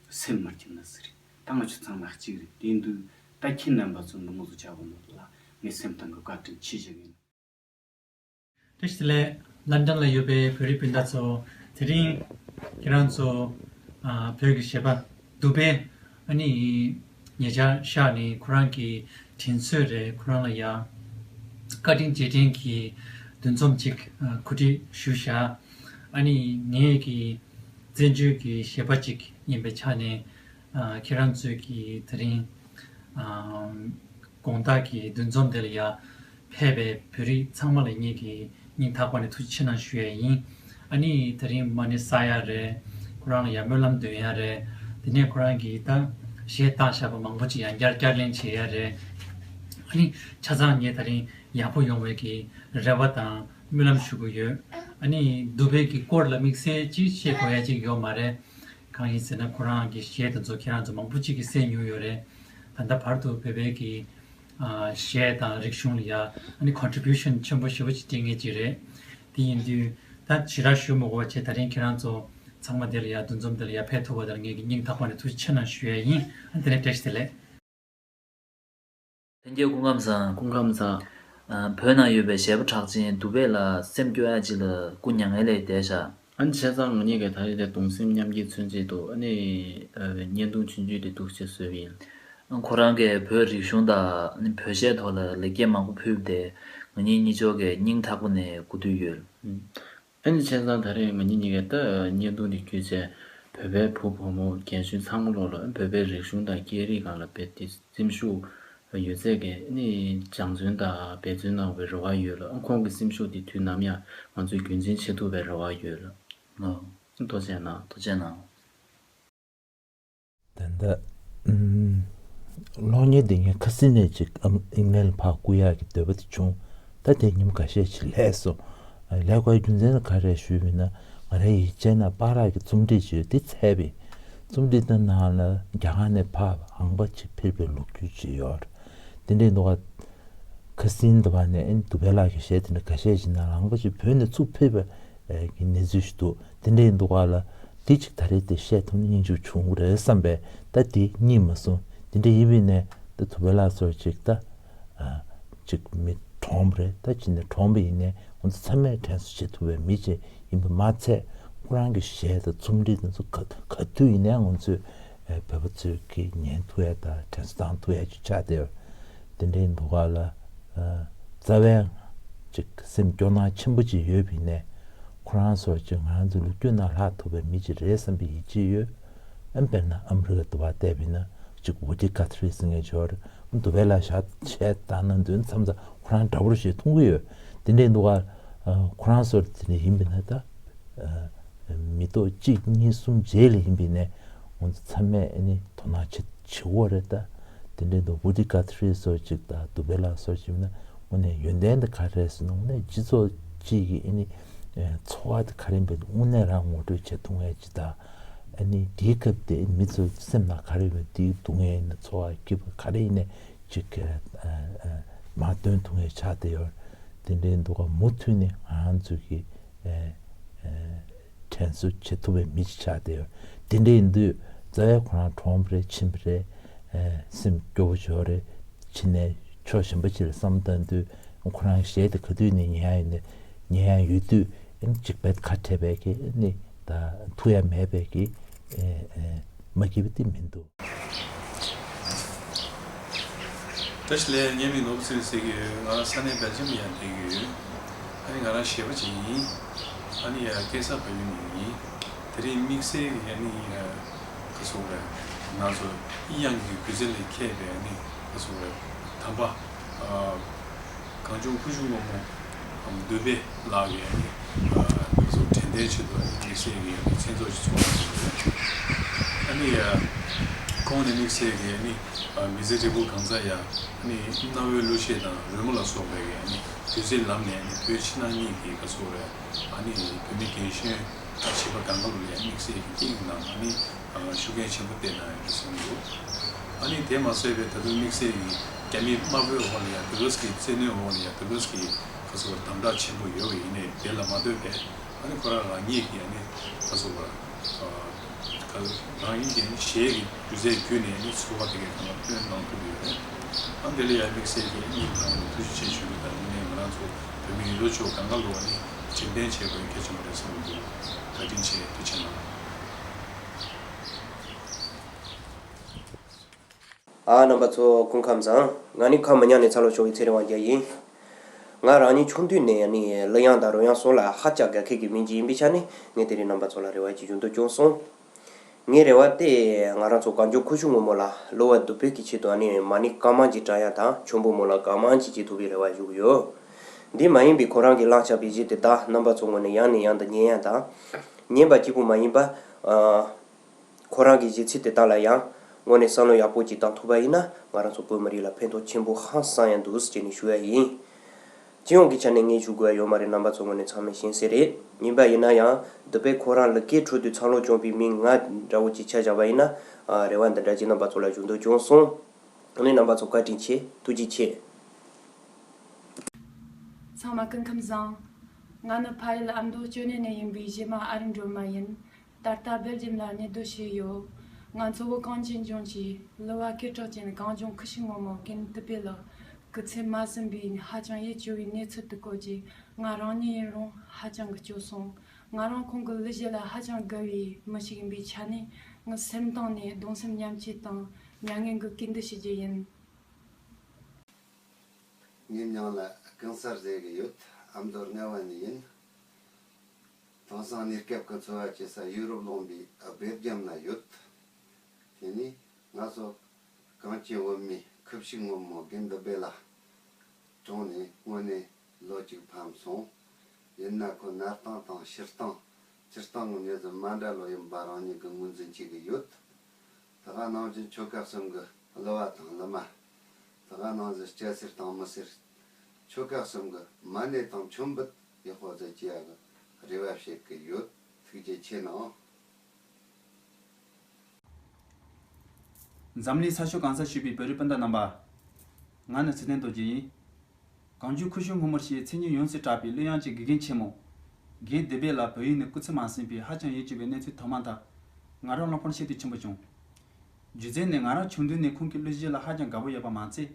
སེམས་མི་སྐྱིད་ནི་ཟིག་རེད། ད་ང་ཆོ་ཚང་མ་གཅིག་རེད། དེ་འདུག་ད་ཁྱེད་རྣམ་པ་ཚོ་འདི་མོ་ཟིག་བྱ་བ་ནོར་ལ་ངས་སེམས་གཏིང་གི་བཀའ་དྲིན་ཆེ་ཞུ་གི་ཡིན། བཀྲ་ཤིས་བདེ་ལེགས། ལན་ཌན་ལ་ཡོད་པའི་བོད་རིགས་སྤུན་ཟླ་ཚོ། དེ་རིང་ཁྱེད་རང་ཚོ་ཨ་བོད་ཀྱི་གཞས་པ་དུ་བྷེ། ཨ་ནི་ཉེ་ཆར་ཤག་ནི་ཁོ་རང་གི་དྲིན་གཟོ་རེད། ཁོ་རང་ལ་ཡ་བཀའ་དྲིན་རྗེས་དྲན་གྱི་འདུ་འཛོམས་ཅིག་ཨ་གོ་སྒྲིག་ཞུས་བཞག་ཨ་ནི་ངས་ཀྱི་བཙན་བྱོལ་གྱི་གཞས་པ་ཅིག་ཡིན་པའི་ཆ་ནས་ཨ་ཁྱེད་རང་ཚོས་ཀྱི་དེ་རིང་ཨ་དགོང་དག་གི་འདུ་འཛོམས་དེ་ལ་ཡ་ ཕེབས་པའི་བོད་རིགས་ཚང་མ་ལ་ངེད་ཀྱིས་སྙིང་ཐག་པ་ནས་ཐུགས་རྗེ་ཆེ་གནང་ཞུ་ཡ་ཡིན། ཨ་ནི་དེ་རིང་མ་ཎི་བསགས་ཡ་རེད། ཁོ་རང་ལ་ཡ་སྨོན་ལམ་འདོན་ཡ་རེད། དེ་ནས་ཁོ་རང་གིས་ད་གཞས་བཏང་བཞག་པ་མང་པོ་ཅིག་ཡང་བསྐྱར་བསྐྱར་ལེན་བྱེད་ཡ་རེད། ཨ་ནི་ཆ་ཚང་ངས་དེ་རིང་ཡག་པོ་ཡོང་བའི་གི་རེ་བ་དང་སྨོན་ལམ་ཞུ་གི་ཡོད། ཨ་ནི་འདུ་བའི་གི་སྐོར་ལ་དམིགས་བསལ་ཅིག་བཤད་དགོས་ཡ་ཅིག་ཡོད་མ་རེད། གང་ཡིན་ཟེར་ན་ཁོ་རང་གི་གཞས་དེ་ཚོ་ཁྱེད་རང་ཚོ་མང་པོ་ཅིག་གིས་གསན་མྱོང་ཡོད་རེད། ད་ལྟ་བར་དུ་བོད་པའི་གི་ཨ་གཞས་དང་རིག་གཞུང་ལ་ཡ་ཨ་ནི་contribution་ཆེན་པོ་ཞེ་པོ་ཅིག་སྤྲད་མཁན་ཅིག་རེད། དེ་ཡིན་དུས་ད་ཞེ་དྲག་ཞུ་མི་དགོས་པ་བྱས། ད་རིང་ཁྱེད་རང་ཚོ་ཚང་མ་འདི་ལ་ཡ་འདུ་འཛོམས་འདི་ལ་ཡ་ཕེབས་ཐུབ་པ་དེ་ལ་ངེད་ཀྱི་སྙིང་ཐག་པ་ནས་ཐུགས་རྗེ་ཆེ་གནང་ཞུ་ཡ་ཡིན། ཨ་དེ་ནས་བཀྲ་ཤིས་བདེ་ལེགས། ལྷན་རྒྱས་སྐུ་ཁམས་བཟང་། སྐུ་ཁམས་བཟང་། ཨ། བོད་ནང་ཡོད་པའི་གཞས་པ་གྲགས་ཅན་དུ་བྷེ་ལ་སེམས་སྐྱོ་ཡ་ཅིག་ལ་སྐུ་མྱ་ངན་ལས་འདས་ཤག་ཨ་ནི་བྱས་ཙང་ང་གཉིས་ཀྱིས་ད་རེས་དེ་གདུང་སེམས་མཉམ་སྐྱེད་མཚོན་ཆེད་དུ་ཨ་ནི་ཨ་བརྙན་ཐུང་ཆུང་ཆུང་དེ་འདུག་སེ་བཟོས་པ་ཡིན། ཨ་ཁོ་རང་གིས་བོད་རིག་གཞུང་དང་ཨ་ནི་བོད་གཞས་ཐོག་ལ་ལེགས་སྐྱེས་མང་པོ་ཕུལ་བ་དེ་ང་གཉིས་གཉིས་ཆོ་གིས་སྙིང་ཐག་པ་ནས་གུས་འདུད་ཡོད། ཨ་ནི་བྱས་ཙང་ད་རེས་ང་གཉིས་གཉིས་ཀས་ད་བརྙན་ཐུང་འདི་བརྒྱུད་བྱས་བོད་པའི་བུ་བུ་མོ་རྒན་གཞོན་ཚང་མ་ལོག་ལ་བོད་པའི་རིག་གཞུང་དང་སྐད་རིགས་སྒང་ལ་དཔེ་དེ་སེམས་ཤུགས་ཡོད་ཚད་ཀྱིས་ནི་སྦྱང་བརྩོན་དང་འབད་བརྩོན་གནང་བའི་རེ་བ་ཡོད་ལ། ཁོང་གི་སེམས་ཤུགས་དེ་དུས་ནམ་ཡང་ང་ཚོས་རྒྱུན་འཛིན་བྱེད་ཐུབ་པའི་རེ་བ་ཡོད་ལ། ཨོ། ཐུགས་རྗེ་གནང་། ཐུགས་རྗེ་གནང་། ད་ལྟ་ཨུམ། གློག་བརྙན་འདི་ངས་ཁ་སང་ནས་ཅིག་ཨམ་ཨིང་ལན་ལ་ཕར་བསྐུར་ཡག་གི་འདོད་པ་དེ་བྱུང་། ད་དེ་ཉིན་ཁ་ཤས་ཅིག་ལས་སོང་། ལས་ཀའི་རྒྱུ་མཚན་ནི་ག་རེ་ཞུས་པ་ཡིན་ན། ང་རའི་ཡིག་ཆའི་ནང་པཱ་ལགས་ཀྱི་རྩོམ་སྒྲིག་ཅིག་ཡོད། དེ་ཚད་པའི་རྩོམ་སྒྲིག་དེ་ནང་ལ་རྒྱ་གར་ནས་ཕར་ཨང་པ་ཅིག་ཕེབས་པའི་ལོ་རྒྱུས་ཅིག་ཡོད་རེད། དེ་འདྲའི་འདུག་ག་ཁ་སང་དེ་བ་ནས་ཨ་ནི་དུ་བྷེ་ལགས་ཀྱི་གཞས་དེ་འདྲ་ཁ་ཤས་ཤིག་ནང་ལ་ཨང་པ་ཅིག་བོད་ནས་ཚུར་ཕེབས་པའི་གི་གནས་ཚུལ་ཞིག་འདུག་དེ་འདྲ་ཡིན་འདུག་ག་ལ། དེ་ཅིག་ད་རེས་དེ་བཤད་ཐུབ་ན་སྙིང་རྗེ་བྱུང་གི་རེད་བསམ་པས། ད་དེ་རྙེད་མ་སོང་། དེ་འདྲ་ཡིན་པ་ཡིན་ནའི་ད་དུ་བྷེ་ལགས་ཚོར་ཅིག་ད་ཨ་ཅིག་མི་གྲོངས་པ་རེད། ད་ཅི་ནས་གྲོངས་པ་ཡིན་ནའི་ང་ཚོ་ཚང་མས་དྲན་གསོ་བྱེད་ཐུབ་པའི་མི་ཅིག་ཡིན་པ་མ་ཚད། ཁོ་རང་གི་གཞས་དང་རྩོམ་རིག་དེ་ཚོ་ག་ག་དུས་ཡིན་ནའི་ང་ཚོས་ཨ་བོད་པ་ཚོས་ཀྱིས་ཉན་ཐུབ་ཡ་དང་དྲན་གསོ་བཏང་ཐུབ་ཡ་ཅིག་ཆགས་བསྡད་ཡོད། དེ་འདྲའི་འདུག་ག་ལ། ཨ་རྩ་བའི་ཅིག་སེམས་སྐྱོ་སྣང་ཆེན་པོ་ཅིག་ཡོད་པ་ཡིན་ནའི། ཁོ་རང་ཚོ་ཅིག་ང་རང་ཚོའི་ལོ་རྒྱུས་ནང་ལྷག་ཐུབ་པའི་མི་ཅིག་རེད་བསམ་པའི་ཡིད་ཆེས་ཡོད། ཨ་དཔེར་ན་ཨ་མི་རི་ཀ་དུ་བ་བལྟས་པ་ཡིན་ན་ཅིག་ཝུ་ཌི་གྷ་ཐི་རི་ཟེར་མཁན་ཅིག་ཡོད་རེད། དུ་བྷེ་ལ་ཞག་བྱས་བཏང་ན་འདོན་མཚམས་མཚམས་ཁོ་རང་འདྲ་པོ་ཞིག་མཐོང་གི་ཡོད། དེ་འདྲའི་འདུག་ག་ཨ་ཁོ་རང་ཚོར་དེ་འདྲ་ཡིན་པ་ཡིན་ན་ད། ཨ་མི་ཐོག་གཅིག་གཉིས་གསུམ་རྗེས་ལ་ཡིན་པ་ཡིན་ནའི་ང་ཚོ་ཚང་མས་ཨ་ནི་དོ་སྣང་བྱེད་བྱེད་དགོས་རེད་ད། དེ་འདྲའི་འདུག་ཝུ་ཌི་གྷ་ཐི་རི་སོགས་ཅིག་དང་དུ་བྷེ་ལ་སོགས་ཅིག་ཡིན་ན་དངོས་གནས་ཡོན་ཏན་དེ་ག་རེ་རེད་ཟེར་ན། དངོས་གནས་སྤྱི་ཚོགས་གཅིག་གི་ཨ་ནི་ཨ་འཚོ་བ་དེ་ག་རེ་ཡིན་པ་དངོས་གནས་རང་ངོ་སྤྲོད་བྱེད་ཐུབ་མཁན་ཅིག་དང་། ཨ་ནི་དེའི་སྐབས་དེ་མི་ཚོ་སེམས་ནང་ག་རེ་ཡོད་པ་དེ་སྡུག་བསྔལ་ཡིན་ན་ཚོར་བ་སྐྱིད་པ་ག་རེ་ཡིན་ནའི་ཅིག་ཨ་ཨ་མར་འདོན་ཐུབ་མཁན་ཆགས་བསྡད་ཡོད། དེ་འདྲའི་འདུག་ག་མུ་མཐུད་ནས་ང་རང་ཚོ་གི་ཨ་ཨ་དྲན་གསོ་བྱེད་ཐུབ་པའི་མི་ཞིག་ཆགས་བསྡད་ཡོད། དེ་འདྲ་ཡིན་དུས་རྩ་བའི་ཁོ་རང་གྲོངས་པ་རེད། ཕྱིན་པ་རེད། ཨ་སེམས་སྐྱོ་པོ་ཅིག་ཡོད་རེད། ཕྱིན་ནས་ཕྱོགས་གཞན་པ་ཅིག་ལ་བསམ་བཏང་དུས་ཁོ་རང་གཞས་དེ་ག་དུས་ནས་ཉན་ཡ་ཡོད་ནས་ཉན་ཡ་ཡོད་དུས། ཨ་ནི་གཅིག་པད་ཁ་བྲལ་བའི་གི་ཨ་ནི་ད་ཐུག་ཡ་མེད་པའི་གི་ཨེ་ཨེ་མ་སྐྱིད་པ་དེ་མི་འདུག་བཀྲ་ཤིས་བདེ་ལེགས། ངའི་མིང་ནོར་བུ་ཚེ་རིང་ཟེར་གྱི་ཡོད། ང་རང་ས་གནས་སྦེལ་ཇམ་ལ་ཡང་བསྡད་ཀྱི་ཡོད། ཨ་ནི་ང་རང་གཞས་པ་ཅིག་ཡིན། ཨ་ནི་ཡ་སྐྱེས་ས་ཕ་ཡུལ་ནས་ཡིན། དེ་རིང་དམིགས་བསལ་གྱི་ཨ་ནི་ཡ་ག་ཟེར་དགོས་རེད། ང་ཚོ་དབྱིན་ཡང་གི་སྒྱུ་རྩལ་ལ་མཁས་པའི་ཨ་ནི་ག་ཟེར་དགོས་རེད། དམ་པ་ཨ་གངས་ལྗོངས་སྐུ་གཞོན་སློབ་དཔོན་དུ་བྷེ་ལགས་ཀྱི་ཨ་ནི་ཨ་ག་ཟེར་དགོས་རེད། དྲན་རྟེན་ཆེད་དུ་ཨ་ནི་དམིགས་བསལ་གྱི་ཨ་ནི་མཚན་ཚོགས་ཤིག་ཚོགས་གནང་གི་ཡོད། ཨ་ནི་ཡ་ཁོང་ནས་དམིགས་བསལ་གྱི་ཨ་ནི་ཨ་མི་ཚེ་འབྲས་བུ་གང་ཚང་ཡ། ཨ་ནི་གནའ་བོའི་གླུ་གཞས་དང་རོལ་མོ་ལ་སོགས་པའི་ཨ་ནི་སྒྱུ་རྩལ་ལམ་ནས་ཨ་ནི་བོད་ཕྱི་ནང་གཉིས་ཀྱི་ག་ཟེར་དགོས་རེད། ཨ་ནི་བོད་མི་རྒན་གཞོན་ད་བྱིས་པ་གང་ག་ལ་ཡ་དམིགས་བསལ་གྱི་རྐྱེན་གྱིས་ནང་ཨ་ནི་ཨ་ཤུགས་རྐྱེན་ཆེན་པོ་བསྟན་གནང་ཡོད་པའི་བསམ་འདུག་ཨ་ནི་དེ་མ་ཟད་པའི་ད་དུང་དམིགས་བསལ་གྱི་རྒྱ་མི་དམར་པོའི་འོག་ལ་ཡ་བོད་པ་ཚོའི་བཙན་གནོན་འོག་ལ་ཡ་བོད་པ་ཚོ་ག་ཟེར་དགོས་རེད། དམ་དྲག་ཆེན་པོ་ཡོད་པ་ཡིན་ནའི་དེ་ལ་མ་ལྟོས་པའི་ཨ་ནི་ཁོ་རང་རང་ཉིད་ཀྱི་ཨ་ནི་ག་ཟེར་དགོས་རེད། ཨ་ག་རང་ཉིད་ཀྱི་གཞས་ཀྱི་སྒྱུ་རྩལ་བརྒྱུད་ནས་ནི་འཚོ་བ་དེ་གའི་སྒང་ལ་སྟོན་གནང་ཐུབ་ཡོད་རེད། ཨ་འདི་ལ་ཡང་དམིགས་བསལ་གྱི་སྙིང་ཐག་ནས་ཐུགས་རྗེ་ཆེ་ཞུ་གི། ད་དངོས་གནས་ང་རང་ཚོ་བོད་མི་ཡོད་དོ་ཅོག་གང་ག་ལོག་ནི་དྲན་རྟེན་བྱེད་དགོས་གལ་ཆེན་པོ་རེད་བསམ་གྱི་འདུག་བཀའ་དྲིན་ཆེ། ཐུགས་རྗེ་གནང་། ཨ་རྣམ་པ་ཚོ་སྐུ་ཁམས་བཟང་། ང་ནི་ཁ་མི་ཉན་ནས་འཚར་ལོངས་བྱུང་བའི་ཚེ་རིང་དབང་རྒྱལ་ཡིན། ང་རང་ཉིད་ཆུང་དུས་ནས་ནི་གླུ་དབྱངས་དང་རོལ་དབྱངས་སོགས་ལ་ཧ་ཅང་དགའ་མཁན་གྱི་མི་ཅིག་ཡིན་པའི་ཆ་ནས་ངས་དེ་རིང་རྣམ་པ་ཚོ་ལ་རེ་བ་ཅིག་ཞུ་འདོད་བྱུང་སོང་། ངའི་རེ་བ་དེ་ང་རང་ཚོ་གངས་ལྗོངས་ཁུ་བྱུག་སྔོན་མོ་ལ་གླུ་བ་བདུད་བྷེ་གི་ཆེད་དུ་ཨ་ནི་མ་ཎི་རྐང་མ་གཅིག་བགྲང་ཡ་དང་མཆོད་འབུལ་མོ་ལ་རྐང་མ་གཅིག་བྱེད་ཐུབ་པའི་རེ་བ་ཞུ་གི་ཡོད། འདི་མ་ཡིན་པའི་ཁོ་རང་གིས་བླངས་བྱས་པའི་གཞས་དེ་དག་རྣམ་པ་ཚོ་ངོས་ནས་ཡང་ནས་ཡང་དུ་ཉན་ཡ་དང་། ཉན་པ་གཅིག་པུ་མ་ཡིན་པ། ཨ། ཁོ་རང་གི་གཞས་ཚིག་དེ་དག་ལ་ཡང་དངོས་གནས་བསམ་བློ་ཡག་པོ་ཅིག་བཏང་ཐུབ་པ་ཡིན་ན་ང་རང་ཚོ་བོད་མི་རིགས་ལ་ཕན་ཐོགས་ཆེན་པོ་ཧང་སང་ཡང་འདུག་ཟེར་ནས་ཞུ་ཡ་ཡིན། སྤྱི་ཡོངས་ཀྱི་ཆ་ནས་ངས་ཞུ་དགོས་ཡ་ཡོད་མ་རེད། རྣམ་པ་ཚོ་ངོས་ནས་ཚང་མས་ཤེས་གསལ་རེད། ཡིན་པ་ཡིན་ན་ཡང་བདུད་བྷེ་ཁོ་རང་ལ་སྐད་འཕྲོད་དུས་འཚར་ལོངས་བྱུང་བའི་མི་ང་འདྲ་བོ་ཅིག་ཆ་བཞག་པ་ཡིན་ན། ཨ། རེ་བ་འདི་འདྲ་ཅིག་རྣམ་པ་ཚོ་ལ་ཞུ་འདོད་བྱུང་སོང་། ཨ་ནི་རྣམ་པ་ཚོ་བཀའ་དྲིན་ཆེ། ཐུགས་རྗེ་ཆེ། ཚང་མ་སྐུ་ཁམས་བཟང་། ང་ནི་ཕ་ཡུལ་ཨ་མདོ་སྐྱོ་གནས་ནས་ཡིན་པའི་གཞས་མ་ཨ་རིག་སྒྲོལ་མ་ཡིན། ད་ལྟ་སྦེལ་ཇམ་ལ་གནས་སྡོད་བྱས་ཡོད། ང་ཚོ་བོད་གངས་ཅན་ལྗོངས་ཀྱི་གླུ་བ་སྐད་གྲགས་ཅན་གངས་ལྗོངས་ཁུ་བྱུག་སྔོན་མོ་རྒན་བདུད་བྷེ་ལགས་སྐུ་ཚེ་མ་ཟིན་པའི་ཧ་ཅང་ཡིད་སྐྱོ་བའི་གནས་ཚུལ་དེ་སྐོར་གྱིས་ང་རང་ཉིད་ཡིན་རུང་ཧ་ཅང་གི་སྐྱོ་སོང་། ང་རང་ཁོང་གི་གླུ་གཞས་ལ་ཧ་ཅང་དགའ་བའི་མི་ཞིག་ཡིན་པའི་ཆ་ནས་ངའི་སེམས་གཏིང་ནས་གདུང་སེམས་མཉམ་སྐྱེད་དང་མྱ་ངན་གྱི་སྐྱིད་འདུད་ཞུ་རྒྱུ་ཡིན། ངའི་མྱིང་ལ་གང་སར་ཟེར་གི་ཡོད། ཨ་མདོ་རྔ་བ་ནས་ཡིན། དེང་སང་གནས་སྐབས་ཀྱི་འཚོ་བ་སྐྱེལ་ས་ཡུ་རོབ་ལུང་པའི་སྦེལ་ཇམ་ན་ཡོད། དེ་ནས་ང་ཚོ་གངས་ཅན་བོད་མིའི་ཁུ་བྱུག་སྔོན་མོ་རྒན་བདུད་བྷེ་ལགས་གྲོངས་ནས་དངོས་གནས་ལོ་གཅིག་ཕམ་སོང་། ཡིན་ན་ཁོ་གནས་སྟངས་དང་སྤྱིར་བཏང་སྤྱིར་བཏང་གི་གནས་ཚུལ་མ་འདྲ་ལོ་ཡིན་པ་རང་ཉིད་ཀྱིས་ངོས་འཛིན་བྱེད་ཀྱི་ཡོད། ད་ག་ནང་བཞིན་ཆོལ་ཁ་གསུམ་གྱི་གླུ་བ་དང་གླུ་མ། ད་ག་ནང་བཞིན་སྐྱ་སེར་དང་མི་སེར། ཆོལ་ཁ་གསུམ་གྱི་མ་ཎི་དང་མཆོད་འབུལ་ཡག་པོ་ཟིག་བྱེད་ཡག་གི་རེ་བ་བྱེད་ཀྱི་ཡོད། ཐུགས་རྗེ་ཆེ་གནང་། འཛམ་གླིང་ས་ཕྱོགས་གང་སར་བཞུགས་པའི་བོད་རིགས་སྤུན་ཟླ་རྣམ་པ། ང་ནི་ཚེ་བརྟན་རྡོ་རྗེ་ཡིན། གངས་ལྗོངས་ཁུ་བྱུག་སྔོན་མོར་ཞེས་མཚན་སྙན་ཡོངས་སུ་གྲགས་པའི་གླུ་དབྱངས་ཀྱི་དགེ་རྒན་ཆེན་མོ། རྒན་བདུད་བྷེ་ལགས་བོད་ཡུལ་ནས་སྐུ་ཚེ་མ་ཟིན་པའི་ཧ་ཅང་ཡིད་སྐྱོ་བའི་གནས་ཚུལ་ཐོག་མ་དག་ང་རང་བློ་ཕམ་ཤིན་ཏུ་ཆེན་པོ་བྱུང་། རྒྱུ་མཚན་ནི་ང་རང་ཆུང་དུས་ནས་ཁོང་གི་གླུ་གཞས་ལ་ཧ་ཅང་དགའ་པོ་ཡོད་པ་མ་ཚད།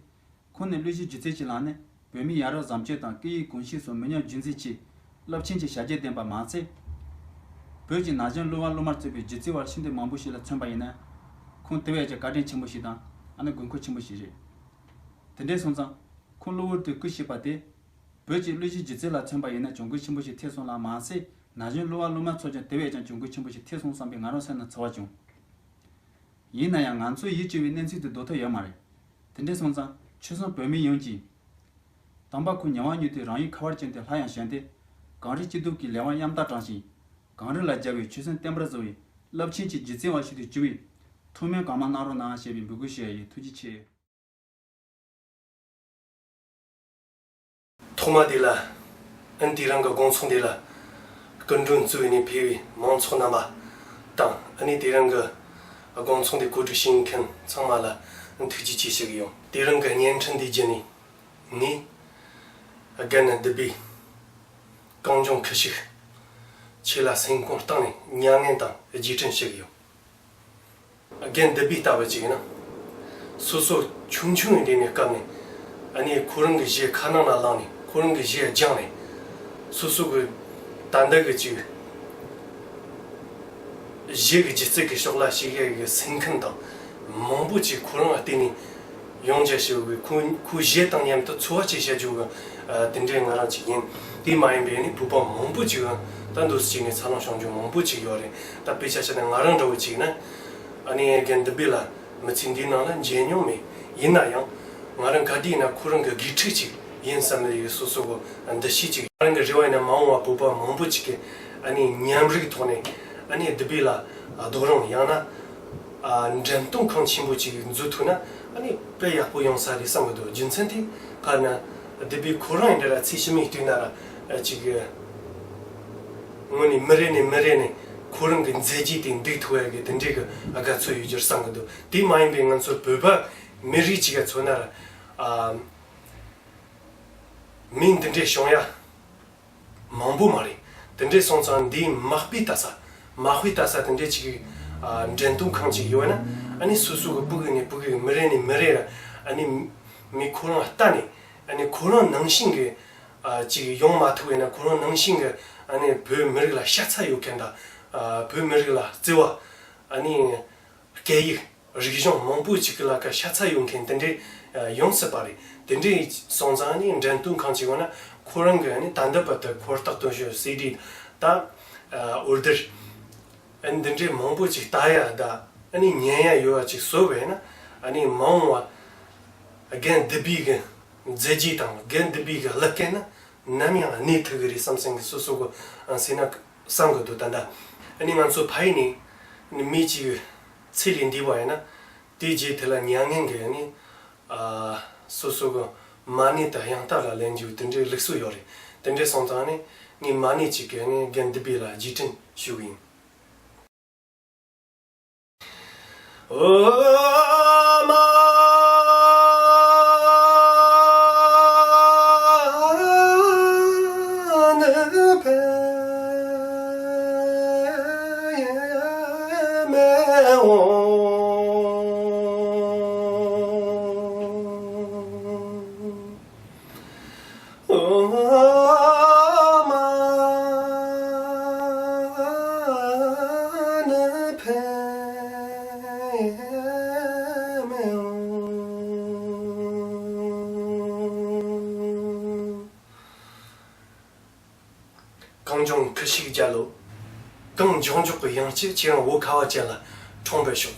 ཁོང་ནི་གླུ་གཞས་སྒྱུ་རྩལ་གྱི་ལམ་ནས་བོད་མིའི་ཡ་རབས་བཟང་སྤྱོད་དང་སྐད་ཡིག་གོམས་གཤིས་སོགས་མི་ཉམས་རྒྱུན་འཛིན་ཆེད་རླབས་ཆེན་གྱི་བྱ་རྒྱལ་ལྡན་པ་མ་ཚད། བོད་ཀྱི་ན་གཞོན་གླུ་བ་གླུ་མར་གཙོས་པའི་སྒྱུ་རྩལ་བ་ཤིན་ཏུ་མང་པོ་ཞིག་ལ་མཚོན་པ་ཡིན་ན། ཁོང་དེ་བས་ཀྱང་བཀའ་དྲིན་ཆེན་པོ་ཞིག་དང་ཨ་ནི་དགོས་མཁོ་ཆེན་པོ་ཞིག་རེད། དེ་འདྲ་སོང་ཙང་ཁོང་གློ་བུར་དུ་སྐུ་གཤེགས་པ་དེ། བོད་ཀྱི་གླུ་གཞས་སྒྱུ་རྩལ་ལ་མཚོན་པ་ཡིན་ན་གྱོང་གུན་ཆེན་པོ་ཞིག་ཐེབས་སོང་ལ་མ་ཟད། ན་གཞོན་གླུ་བ་གླུ་མ་ཚོར་ཀྱང་དེ་བས་ཀྱང་གྱོང་གུན་ཆེན་པོ་ཞིག་ཐེབས་སོང་བསམ་པའི་ང་རང་སེམས་ནང་ཚོར་བ་བྱུང་། ཡིན་ན་ཡང་ང་ཚོའི་ཡིད་སྐྱོ་བའི་གནས་ཚུལ་དེ་ལྡོག་ཐབས་ཡོད་མ་རེད། དེ་འདྲ་སོང་ཙང་ཆོལ་གསུམ་བོད་མི་ཡོངས་ཀྱིས། དང་པ་ཁོ་ཉེ་བར་མྱུར་དུ་རང་ཡུལ་ཁ་བར་བྱོན་ཏེ་སླར་ཡང་བཞེངས་ཏེ། གངས་རི་སྐྱིད་སྡུག་གི་ལས་དབང་མཉམ་དུ་དྲངས་ཤིང་། གངས་རི་ལ་རྒྱལ་བའི་ཆོལ་གསུམ་བསྟན་པར་བཟོ་བའི་རླབས་ཆེན་གྱི་སྒྱུ་རྩལ་བ་ཞིག་ཏུ་གྱུར་བའི་ཐུགས་སྨོན་གང་མང་གནང་རོགས་གནང་ཞེས་པའི་འབོད་སྐུལ་ཞུ་ཡ་ཡིན། ཐུགས་རྗེ་ཆེ། ཐོག་མ་དེ་ལ། ཨ་ནི་དེ་རིང་གི་དགོང་ཚོགས་འདི་ལ་སྐུ་མགྲོན་གཙོས་ནས་ཕེབས་པའི་མང་ཚོགས་རྣམ་པ་དང་། ཨ་ནི་དེ་རིང་གི་དགོང་ཚོགས་འདི་གོ་སྒྲིག་བྱེད་མཁན་ཚང་མ་ལ་ཐུགས་རྗེ་ཆེ་ཞུ་གི་ཡོད། དེ་རིང་གི་བརྙན་འཕྲིན་འདི་བརྒྱུད་ནས་ངས་རྒན་བདུད་བྷེ་གངས་ལྗོངས་ཁུ་བྱུག་ཁྱེད་ལ་སེམས་ཁོང་གཏིང་ནས་མྱ་ངན་དང་རྗེས་དྲན་ཞུ་གི་ཡོད། རྒན་བདུད་བྷེ་ལྟ་བུ་ཅིག་ཡིན་ན། སོ་སོ་ཆུང་ཆུང་ཡིན་དུས་ནས་སྐབས་ནས། ཨ་ནི་ཁོ་རང་གི་གཞས་ཁ་ནང་ལ་བླངས་ནས་ཁོ་རང་གི་གཞས་སྦྱངས་ནས། སོ་སོ་གི་ད་ལྟ་གི་ཅིག་གཞས་ཀྱི་སྒྱུ་རྩལ་གྱི་ཕྱོགས་ལ་ཞུགས་ཡ་གི་སེམས་ཁམས་དང་མང་པོ་ཅིག་ཁོ་རང་ལ་བརྟེན་ནས་ཡོང་རྒྱུ་ཞིག་གི། ཁོ་ཁོའི་གཞས་དང་མཉམ་དུ་འཚོ་བ་བྱེད་བྱ་རྒྱུ་གི། ཨ། དེ་འདྲའི་ང་རང་ཅིག་ཡིན། དེ་མ་ཡིན་པའི་ནི་བོད་པ་མང་པོ་ཅིག་ད་འདུག་སེ་བྱས་ནས་འཚར་ལོངས་བྱུང་རྒྱུ་མང་པོ་ཅིག་ཡོད་རེད། ད་དཔེ་ཆ་བཞག་ན་ང་རང་འདྲ་བོ་ཅིག་ཡིན་ན། ཨ་ནི་རྒན་བདུད་བྷེ་ལགས་མི་ཚེ་འདིའི་ནང་ལ་མཇལ་མྱོང་མེད། ཡིན་ན་ཡང་ང་རང་ག་དུས་ཡིན་ན་ཁོ་རང་གི་དགེ་ཕྲུག་ཅིག་ཡིན་བསམ་ནས་ཡོད། སོ་སོ་གི་འདུ་ཤེས་ཅིག་ང་རང་གི་རེ་བ་ཡིན་ན་མ་འོངས་པ་བོད་པ་མང་པོ་ཅིག་གིས་ཨ་ནི་མཉམ་རུབ་ཐོག་ནས་ཨ་ནི་བདུད་བྷེ་ལགས་རྡོག་རིང་ཡང་ན། ཨ། འགྲེམས་སྟོན་ཁང་ཆེན་པོ་ཅིག་འཛུགས་ཐུབ་ན་ཨ་ནི་དཔེ་ཡག་པོ་ཡོང་ས་རེད་བསམ་གི་འདུག་རྒྱུ་མཚན་དེ་ག་ན་བདུད་བྷེ་ཁོ་རང་ཡིན་འདྲ་ལ་ཚེ་ཕྱི་མའི་དུས་ན་ར་ཅིག་དངོས་ནས་མི་རེ་ནས་མི་རེ་ནས་ཁོ་རང་གི་མཛད་རྗེས་དེ་འདུག་ཐུབ་ཡ་གི་དེ་འདྲའི་གི་དགའ་ཚོར་ཡོད་རྒྱུར་བསམ་གི་འདུག་དེ་མ་ཡིན་པའི་ང་ཚོ་བོད་པ་མི་རིགས་ཅིག་ག་མཚོན་ན་ར། ཨ། མི་འདི་འདྲའི་བྱུང་ཡ་མང་པོ་མ་རེད། དེ་འདྲའི་སོང་ཙང་འདིའི་མ་དཔེ་ལྟ་ས། མ་དཔེ་ལྟ་ས་དེ་འདྲའི་ཅིག་ཨ། འགྲེམས་སྟོན་ཁང་ཅིག་ཡོད་ན། ཨ་ནི་སོ་སོ་གི་ཕྲུ་གུ་ནས་ཕྲུ་གུ་མི་རེ་ནས་མི་རེ་ལ་ཨ་ནི་མི་ཁོ་རང་ལྟ་ནས། ཨ་ནི་ཁོ་རང་ནང་བཞིན་གི་ཨ། ཅིག་ཡོང་མ་ཐུབ་པས་ན་ཁོ་རང་ནང་བཞིན་གི་ཨ་ནི་བོད་མི་རིགས་ལ་ཤ་ཚ་ཡོད་མཁན་དང་། ཨ། བོད་མི་རིགས་ལ་བརྩེ་བ། ཨ་ནི། སྐད་ཡིག་རིག་གཞུང་མང་པོ་ཅིག་གི་ལ་ཁ་ཤ་ཚ་ཡོད་མཁན་དེ་འདྲའི་ཡོང་སྲིད་པ་རེད། དེ་འདྲའི་སོང་ཙང་ནི་འགྲེམས་སྟོན་ཁང་ཅིག་ཡོང་ན་ཁོ་རང་གི་ནི་ད་ལྟ་བར་དུ་འཁོར་རྟགས་སྟོན་ཤོག་སི་ཌི་དང་། ཨ། ཨོར་ཌར་ ཨ་ནི་འདི་འདྲའི་མང་པོ་ཅིག་ལྟ་ཡ་དང་ཨ་ནི་ཉན་ཡ་ཡོད་པ་ཅིག་བཟོ་བས་ན། ཨ་ནི་མ་འོངས་པ་རྒན་བདུད་བྷེ་གི་མཛད་རྗེས་དང་རྒན་བདུད་བྷེ་གི་བླུ་སྐད་ནི་ནམ་ཡང་གནས་ཐུབ་གི་རེད་བསམ་སེམས་ཀྱི་སོ་སོ་གི་ཨ་སེམས་ནང་བསམ་གི་འདུག་ད་ལྟ་ཨ་ནི་ང་ཚོ་ཕ་ཡུལ་ནས་ནི་མི་གཅིག་ཚེ་ལས་འདས་པ་ཡིན་ན། དེའི་རྗེས་དེ་ལ་མྱ་ངན་གྱི་ནི་ཨ་སོ་སོ་གི་མ་ཎི་དང་དབྱངས་རྟ་ལ་ལེན་རྒྱུ་དེ་འདྲའི་ལུགས་སྲོལ་ཡོད་རེད། དེ་འདྲའི་སོང་ཙང་ནི་ངས་མ་ཎི་གཅིག་གི་ནི་རྒན་བདུད་བྷེ་ལ་རྗེས་དྲན་ཞུ་གི་ཡིན། ཨོ་མ་ཎི་པདྨེ་ཧཱུྃ། ཨོ་མ་ཎི་པདྨེ་ཧཱུྃ། གངས་ལྗོངས་ཁུ་བྱུག་རྒྱལ་ལོ། གངས་ལྗོངས་འཇོག་གི་ཡང་སྤྱི་ཁྱེད་རང་བོད་ཁ་བ་ཅན་ལ་འཁྲུངས་པའི་ཤོག